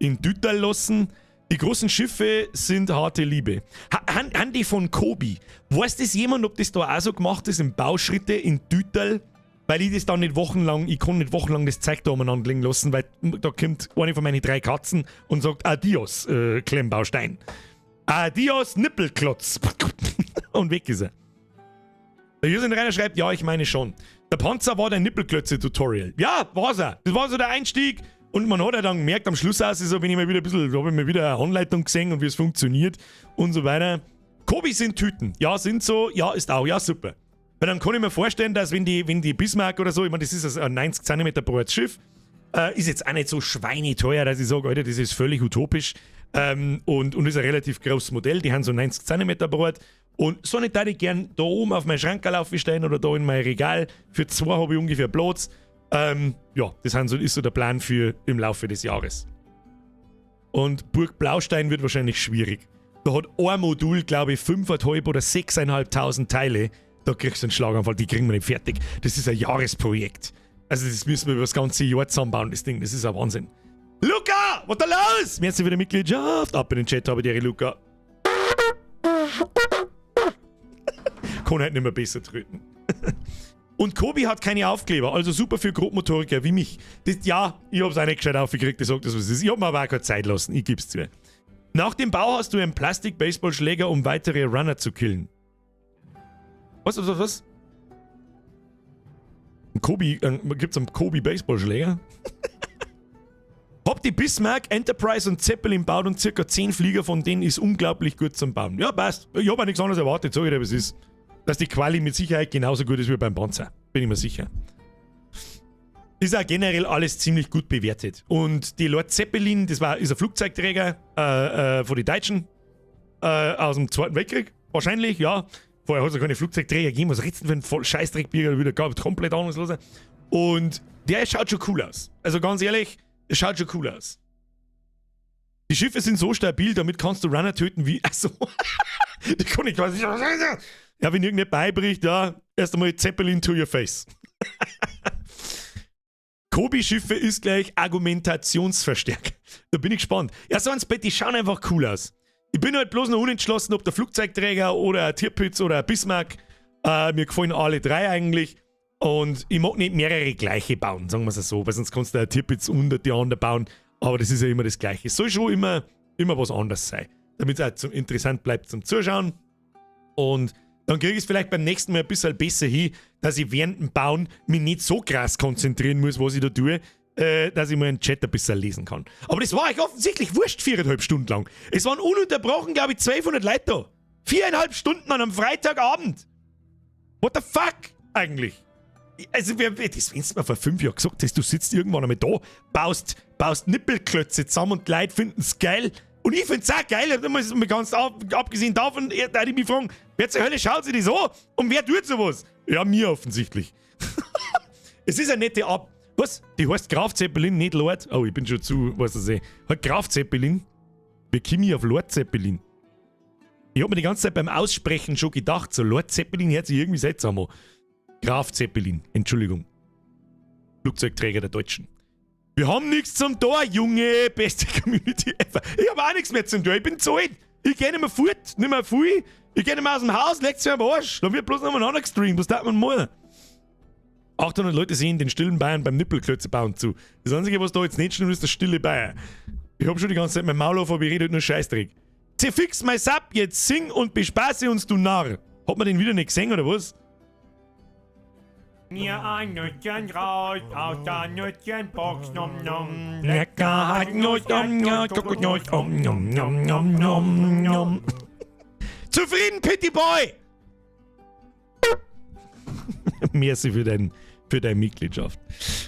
Dütterl lassen. Die großen Schiffe sind harte Liebe. Han die von Cobi? Weiß das jemand, ob das da auch so gemacht ist, in Bauschritte, in Dütterl? Weil ich das dann nicht wochenlang, ich kann nicht wochenlang das Zeug da umeinander liegen lassen, weil da kommt eine von meinen drei Katzen und sagt: Adios, Klemmbaustein. Adios, Nippelklotz. Und weg ist er. Der Jürgen Reiner schreibt: Ja, ich meine schon. Der Panzer war der Nippelklötze-Tutorial. Ja, war's er. Das war so der Einstieg. Und man hat ja dann gemerkt, am Schluss aus, so, wenn ich mal wieder ein bisschen, da habe ich mal wieder eine Anleitung gesehen und wie es funktioniert und so weiter. Cobi sind Tüten. Ja, sind so. Ja, ist auch. Ja, super. Weil dann kann ich mir vorstellen, dass wenn die Bismarck oder so, ich meine, das ist ein 90 cm breites Schiff, ist jetzt auch nicht so schweineteuer, dass ich sage, Alter, das ist völlig utopisch. Und ist ein relativ großes Modell, die haben so 90 cm breit. Und so eine würde ich gern da oben auf mein Schrank stellen oder da in mein Regal. Für zwei habe ich ungefähr Platz. Ja, das ist so der Plan für im Laufe des Jahres. Und Burg Blaustein wird wahrscheinlich schwierig. Da hat ein Modul, glaube ich, 5.500 oder 6.500 Teile. Da kriegst du einen Schlaganfall, die kriegen wir nicht fertig. Das ist ein Jahresprojekt. Also das müssen wir über das ganze Jahr zusammenbauen, das Ding. Das ist ein Wahnsinn. Luca, was da los? Merci für die Mitgliedschaft. Ab in den Chat, habe die Ehre, Luca. Kann halt nicht mehr besser tröten. Und Cobi hat keine Aufkleber, also super für Grobmotoriker wie mich. Das, ja, ich hab's auch nicht gescheit aufgekriegt, ich sag das, was es ist. Ich hab mir aber auch keine Zeit lassen, ich geb's zu. Nach dem Bau hast du einen Plastik-Baseballschläger, um weitere Runner zu killen. Was, was, was, was? Ein Cobi, gibt's einen Cobi Baseballschläger? Hab die Bismarck, Enterprise und Zeppelin baut und circa 10 Flieger von denen ist unglaublich gut zum Bauen. Ja, passt. Ich hab auch nichts anderes erwartet, sag ich dir, was es ist. Dass die Quali mit Sicherheit genauso gut ist wie beim Panzer. Bin ich mir sicher. Ist auch generell alles ziemlich gut bewertet. Und die Lord Zeppelin, das ist ein Flugzeugträger von den Deutschen aus dem Zweiten Weltkrieg. Wahrscheinlich, ja. Vorher hat es ja keine Flugzeugträger gegeben. Was redest du denn für ein Scheißdreckbürger wieder gab? Komplett ahnungsloser. Und der schaut schon cool aus. Also ganz ehrlich, es schaut schon cool aus. Die Schiffe sind so stabil, damit kannst du Runner töten wie. Achso. Die kann ich quasi. Ja, wenn irgendjemand beibricht, ja, erst einmal Zeppelin to your face. Cobi-Schiffe ist gleich Argumentationsverstärker. Da bin ich gespannt. Ja, so ein Bett, die schauen einfach cool aus. Ich bin halt bloß noch unentschlossen, ob der Flugzeugträger oder ein Tirpitz oder ein Bismarck. Mir gefallen alle drei eigentlich. Und ich mag nicht mehrere gleiche bauen, sagen wir es so, weil sonst kannst du ein Tirpitz unter die anderen bauen. Aber das ist ja immer das Gleiche. Es soll schon immer, immer was anderes sein, damit es auch zum, interessant bleibt zum Zuschauen. Und dann kriege ich es vielleicht beim nächsten Mal ein bisschen besser hin, dass ich während dem Bauen mich nicht so krass konzentrieren muss, was ich da tue, dass ich mal einen Chat ein bisschen lesen kann. Aber das war euch offensichtlich wurscht, 4,5 Stunden lang. Es waren ununterbrochen, glaube ich, 1200 Leute da. 4,5 Stunden an einem Freitagabend. What the fuck eigentlich? Also, das, wenn du mir vor 5 Jahren gesagt hast, du sitzt irgendwann einmal da, baust Nippelklötze zusammen und die Leute finden es geil. Und ich find's auch geil, mal ganz abgesehen davon, da ich mich fragen, wer zur Hölle schaut sich das an und wer tut sowas? Ja, mir offensichtlich. Es ist eine nette Ab. Was? Die heißt Graf Zeppelin, nicht Lord? Oh, ich bin schon zu, was weiß ich. Halt Graf Zeppelin. Wie komme ich auf Lord Zeppelin? Ich hab mir die ganze Zeit beim Aussprechen schon gedacht, so Lord Zeppelin hört sich irgendwie seltsam an. Graf Zeppelin, Entschuldigung. Flugzeugträger der Deutschen. Wir haben nichts zum Tor, Junge. Beste Community ever. Ich habe auch nichts mehr zum Tor. Ich bin zu alt. Ich gehe nicht mehr fort, nicht mehr viel. Ich gehe nicht mehr aus dem Haus, legt's mir am Arsch. Dann wird bloß noch mal gestreamt. Was darf man mal? 800 Leute sehen den stillen Bayern beim Nippelklötze bauen zu. Das Einzige, was da jetzt nicht stimmt, ist der stille Bayer. Ich hab schon die ganze Zeit mein Maul auf, aber ich rede halt nur Scheißdreck. Zerfix mein Sub, jetzt sing und bespaße uns, du Narr. Hat man den wieder nicht gesehen, oder was? Mir ein Nüsschen raus aus der Nüsschenbox, nom nom. Lecker hat Nuss, nom, nom, Nuss, nom, nom, nom, nom, nom, nom. Zufrieden, Pitty Boy! Merci für deine Mitgliedschaft.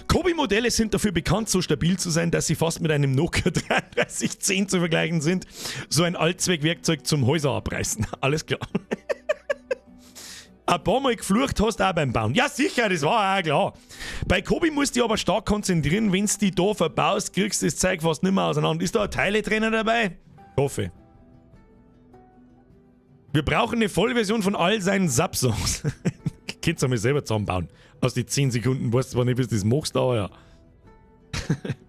Cobi-Modelle sind dafür bekannt, so stabil zu sein, dass sie fast mit einem Nokia 3310 zu vergleichen sind. So ein Allzweckwerkzeug zum Häuser abreißen. Alles klar. Ein paar Mal geflucht hast du auch beim Bauen. Ja, sicher, das war auch klar. Bei Cobi musst du dich aber stark konzentrieren. Wenn du die da verbaust, kriegst du das Zeug fast nicht mehr auseinander. Ist da ein Teiletrenner dabei? Hoffe. Wir brauchen eine Vollversion von all seinen Sub-Songs. Könnt's du mal selber zusammenbauen. Aus die 10 Sekunden. Weißt zwar nicht, wie du das machst, aber ja.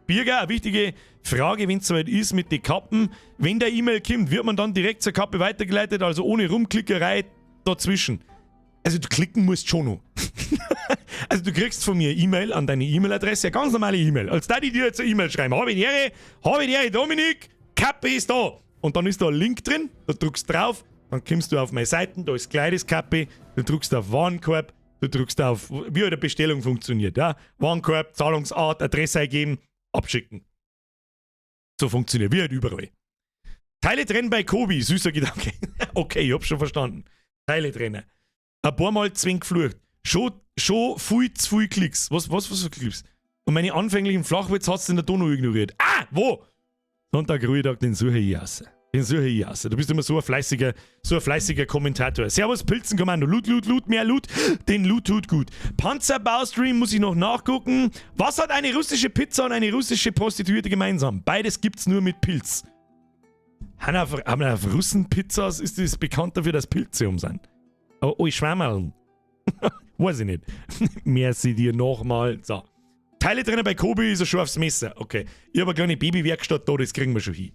Birger, eine wichtige Frage, wenn es soweit ist mit den Kappen. Wenn der E-Mail kommt, wird man dann direkt zur Kappe weitergeleitet, also ohne Rumklickerei dazwischen. Also du klicken musst schon noch. Also du kriegst von mir E-Mail an deine E-Mail-Adresse, eine ganz normale E-Mail. Als da die dir jetzt eine E-Mail schreiben, habe ich die Ehre, habe ich die Ehre, Dominik, Kappe ist da. Und dann ist da ein Link drin, da drückst drauf, dann kommst du auf meine Seiten, da ist gleich das Kappe, du drückst auf Warenkorb, du drückst auf, wie halt eine Bestellung funktioniert, ja. Warenkorb, Zahlungsart, Adresse eingeben, abschicken. So funktioniert, wie halt überall. Teile trennen bei Cobi, süßer Gedanke. Okay, ich hab schon verstanden. Teile trennen. Ein paar Mal zwing geflucht. Schon viel zu viel Klicks. Was für Klicks? Und meine anfänglichen Flachwitz hat's in der Donau ignoriert. Ah, wo? Sonntag, Ruhetag, den suche ich aus. Den suche ich aus. Du bist immer so ein fleißiger Kommentator. Servus, Pilzenkommando. Loot, Loot, Loot, mehr Loot. Den Loot tut gut. Panzerbaustream muss ich noch nachgucken. Was hat eine russische Pizza und eine russische Prostituierte gemeinsam? Beides gibt's nur mit Pilz. Haben auf Russen Pizzas, ist das bekannt dafür, dass Pilze um sind? Oh, oh, Schwammerln. Weiß ich nicht. Merci dir nochmal. So. Teile drinnen bei Cobi ist er schon aufs Messer. Okay. Ich hab eine kleine Babywerkstatt da, das kriegen wir schon hin.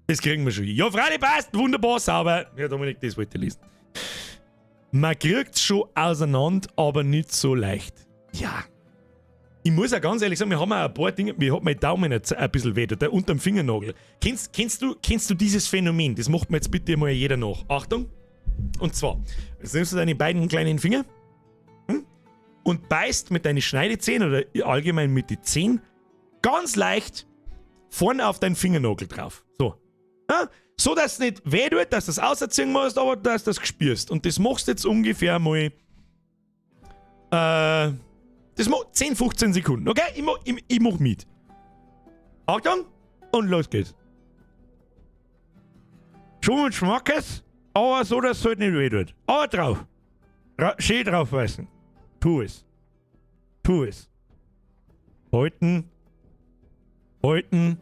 Das kriegen wir schon hin. Ja, freilich, passt. Wunderbar, sauber. Ja, Dominik, das wollte ich lesen. Man kriegt's schon auseinander, aber nicht so leicht. Ja. Ich muss auch ganz ehrlich sagen, wir haben auch ein paar Dinge, mir hat mein Daumen jetzt ein bisschen weh, der unterm Fingernagel. Kennst du dieses Phänomen? Das macht mir jetzt bitte mal jeder nach. Achtung. Und zwar, jetzt nimmst du deine beiden kleinen Finger, und beißt mit deinen Schneidezähnen oder allgemein mit den Zähnen ganz leicht vorne auf deinen Fingernagel drauf. So. Ja? So, dass es nicht weh tut, dass du das auserziehen musst, aber dass du das spürst. Und das machst du jetzt ungefähr mal, das macht 10, 15 Sekunden, okay? Ich mach mit. Achtung und los geht's. Schon mit Schmackes, aber so, dass es halt nicht weh tut. Aber drauf. Schön draufbeißen. Tu es. Tu es. Halten. Halten.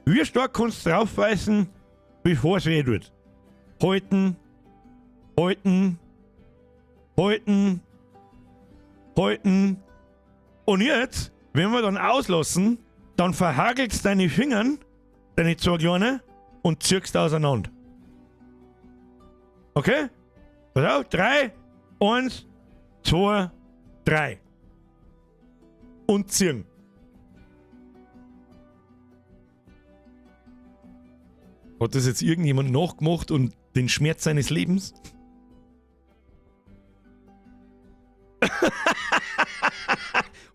Wie stark kannst du draufbeißen, bevor es weh tut? Halten. Halten. Halten. Halten. Und jetzt, wenn wir dann auslassen, dann verhagelst deine Fingern, deine zwei kleinen, und ziehst auseinander. Okay? Pass auf, 3, 1, 2, 3. Und ziehen. Hat das jetzt irgendjemand nachgemacht und den Schmerz seines Lebens?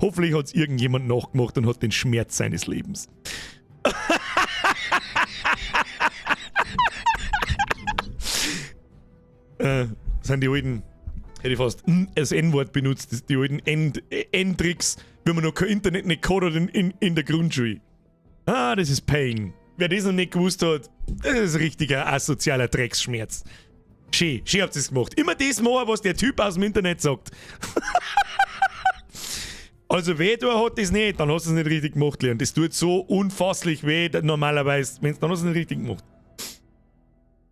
Hoffentlich hat's irgendjemand nachgemacht und hat den Schmerz seines Lebens. Sind die alten, hätte ich fast das N-Wort benutzt, das, die alten N-Tricks, wenn man noch kein Internet nicht gehabt hat in der Grundschule. Ah, das ist Pain. Wer das noch nicht gewusst hat, das ist ein richtiger asozialer Drecksschmerz. Schön, schön habt ihr's gemacht. Immer das machen, was der Typ aus dem Internet sagt. Also weh tun hat das nicht, dann hast du es nicht richtig gemacht, Leon. Das tut so unfasslich weh, normalerweise, wenn's, dann hast du es nicht richtig gemacht.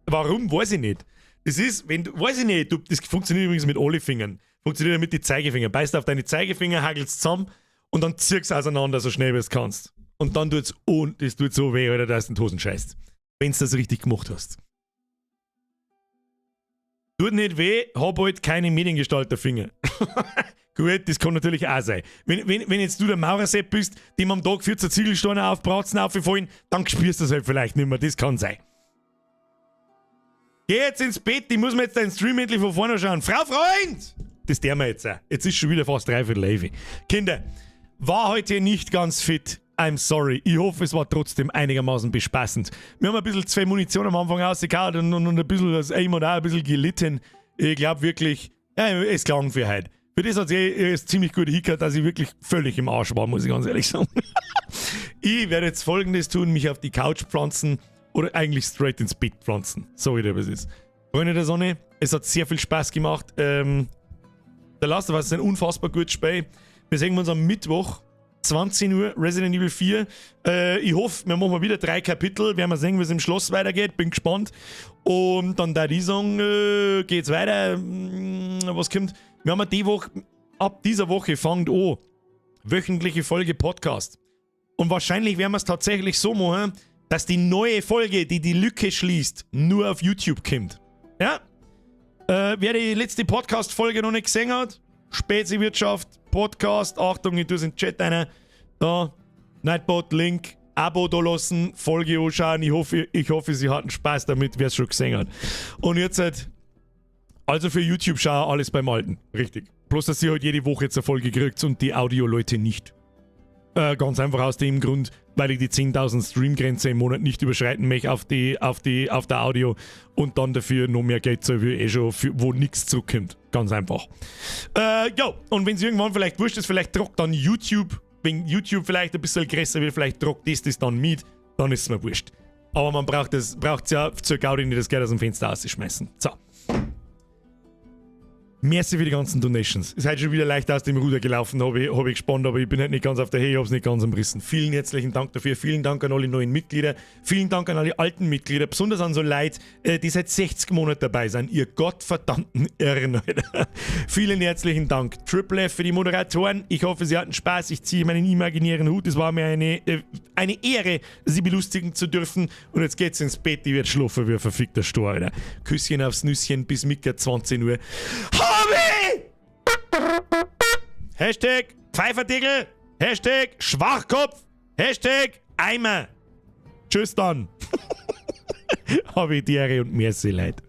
Warum, weiß ich nicht. Das ist, wenn du, weiß ich nicht, du, das funktioniert übrigens mit alle Fingern. Funktioniert ja mit den Zeigefingern. Beißt auf deine Zeigefinger, hagelst zusammen und dann ziehst du auseinander, so schnell wie du kannst. Und dann tut's, und das tut so weh, oder dass du in die Hosen scheißt. Wenn du das richtig gemacht hast. Tut nicht weh, hab halt keine Mediengestalterfinger. Gut, das kann natürlich auch sein. Wenn jetzt du der Maurersepp bist, dem am Tag 14 Ziegelsteine auf Bratzen aufgefallen, dann spürst du das halt vielleicht nicht mehr. Das kann sein. Geh jetzt ins Bett, ich muss mir jetzt deinen Stream endlich von vorne schauen. Frau Freund! Das tun wir jetzt auch. Jetzt ist schon wieder fast 10:45. Kinder, war heute nicht ganz fit. I'm sorry. Ich hoffe, es war trotzdem einigermaßen bespaßend. Wir haben ein bisschen zu viel Munition am Anfang rausgehauen und ein bisschen das Aim und auch ein bisschen gelitten. Ich glaub wirklich, ja, es klang für heute. Für das hat es ziemlich gut hingehört, dass ich wirklich völlig im Arsch war, muss ich ganz ehrlich sagen. Ich werde jetzt Folgendes tun: mich auf die Couch pflanzen oder eigentlich straight ins Bett pflanzen. So wie das ist. Freunde der Sonne, es hat sehr viel Spaß gemacht. The Last of Us ist ein unfassbar gutes Spiel. Wir sehen uns am Mittwoch, 20 Uhr, Resident Evil 4. Ich hoffe, wir machen mal wieder drei Kapitel. Werden wir sehen, wie es im Schloss weitergeht. Bin gespannt. Und dann da die sagen, geht's weiter. Was kommt? Wir haben die Woche, ab dieser Woche fängt an, wöchentliche Folge Podcast. Und wahrscheinlich werden wir es tatsächlich so machen, dass die neue Folge, die die Lücke schließt, nur auf YouTube kommt. Ja? Wer die letzte Podcast-Folge noch nicht gesehen hat, Speziwirtschaft, Podcast, Achtung, ich tue es in den Chat rein. Da, Nightbot, Link, Abo da lassen, Folge anschauen. Ich hoffe, Sie hatten Spaß damit, wer es schon gesehen hat. Und jetzt halt, also für YouTube-Schauer alles beim Alten. Richtig. Bloß, dass sie halt jede Woche jetzt eine Folge kriegt und die Audio-Leute nicht. Ganz einfach aus dem Grund, weil ich die 10.000 Stream-Grenze im Monat nicht überschreiten möchte auf der Audio und dann dafür noch mehr Geld zahle, wie eh schon, wo nichts zurückkommt. Ganz einfach. Ja, und wenn es irgendwann vielleicht wurscht ist, vielleicht tragt dann YouTube, wenn YouTube vielleicht ein bisschen größer wird, vielleicht tragt das dann mit, dann ist es mir wurscht. Aber man braucht es ja zur Gaudi nicht das Geld aus dem Fenster rausschmeißen. So. Merci für die ganzen Donations. Ist heute schon wieder leicht aus dem Ruder gelaufen, hab ich gespannt, aber ich bin halt nicht ganz auf der Höhe, ich hab's nicht ganz umrissen. Vielen herzlichen Dank dafür. Vielen Dank an alle neuen Mitglieder. Vielen Dank an alle alten Mitglieder, besonders an so Leute, die seit 60 Monaten dabei sind. Ihr gottverdammten Irren, Alter. Vielen herzlichen Dank. Triple F für die Moderatoren. Ich hoffe, Sie hatten Spaß. Ich ziehe meinen imaginären Hut. Es war mir eine Ehre, Sie belustigen zu dürfen. Und jetzt geht's ins Bett. Ich werde schlafen wie ein verfickter Stor, Alter. Küsschen aufs Nüsschen bis Mittag 20 Uhr. Hobby! #Pfeiferdigel, #Schwachkopf, #Eimer. Tschüss dann. Habe die Ehre und merci, Leute.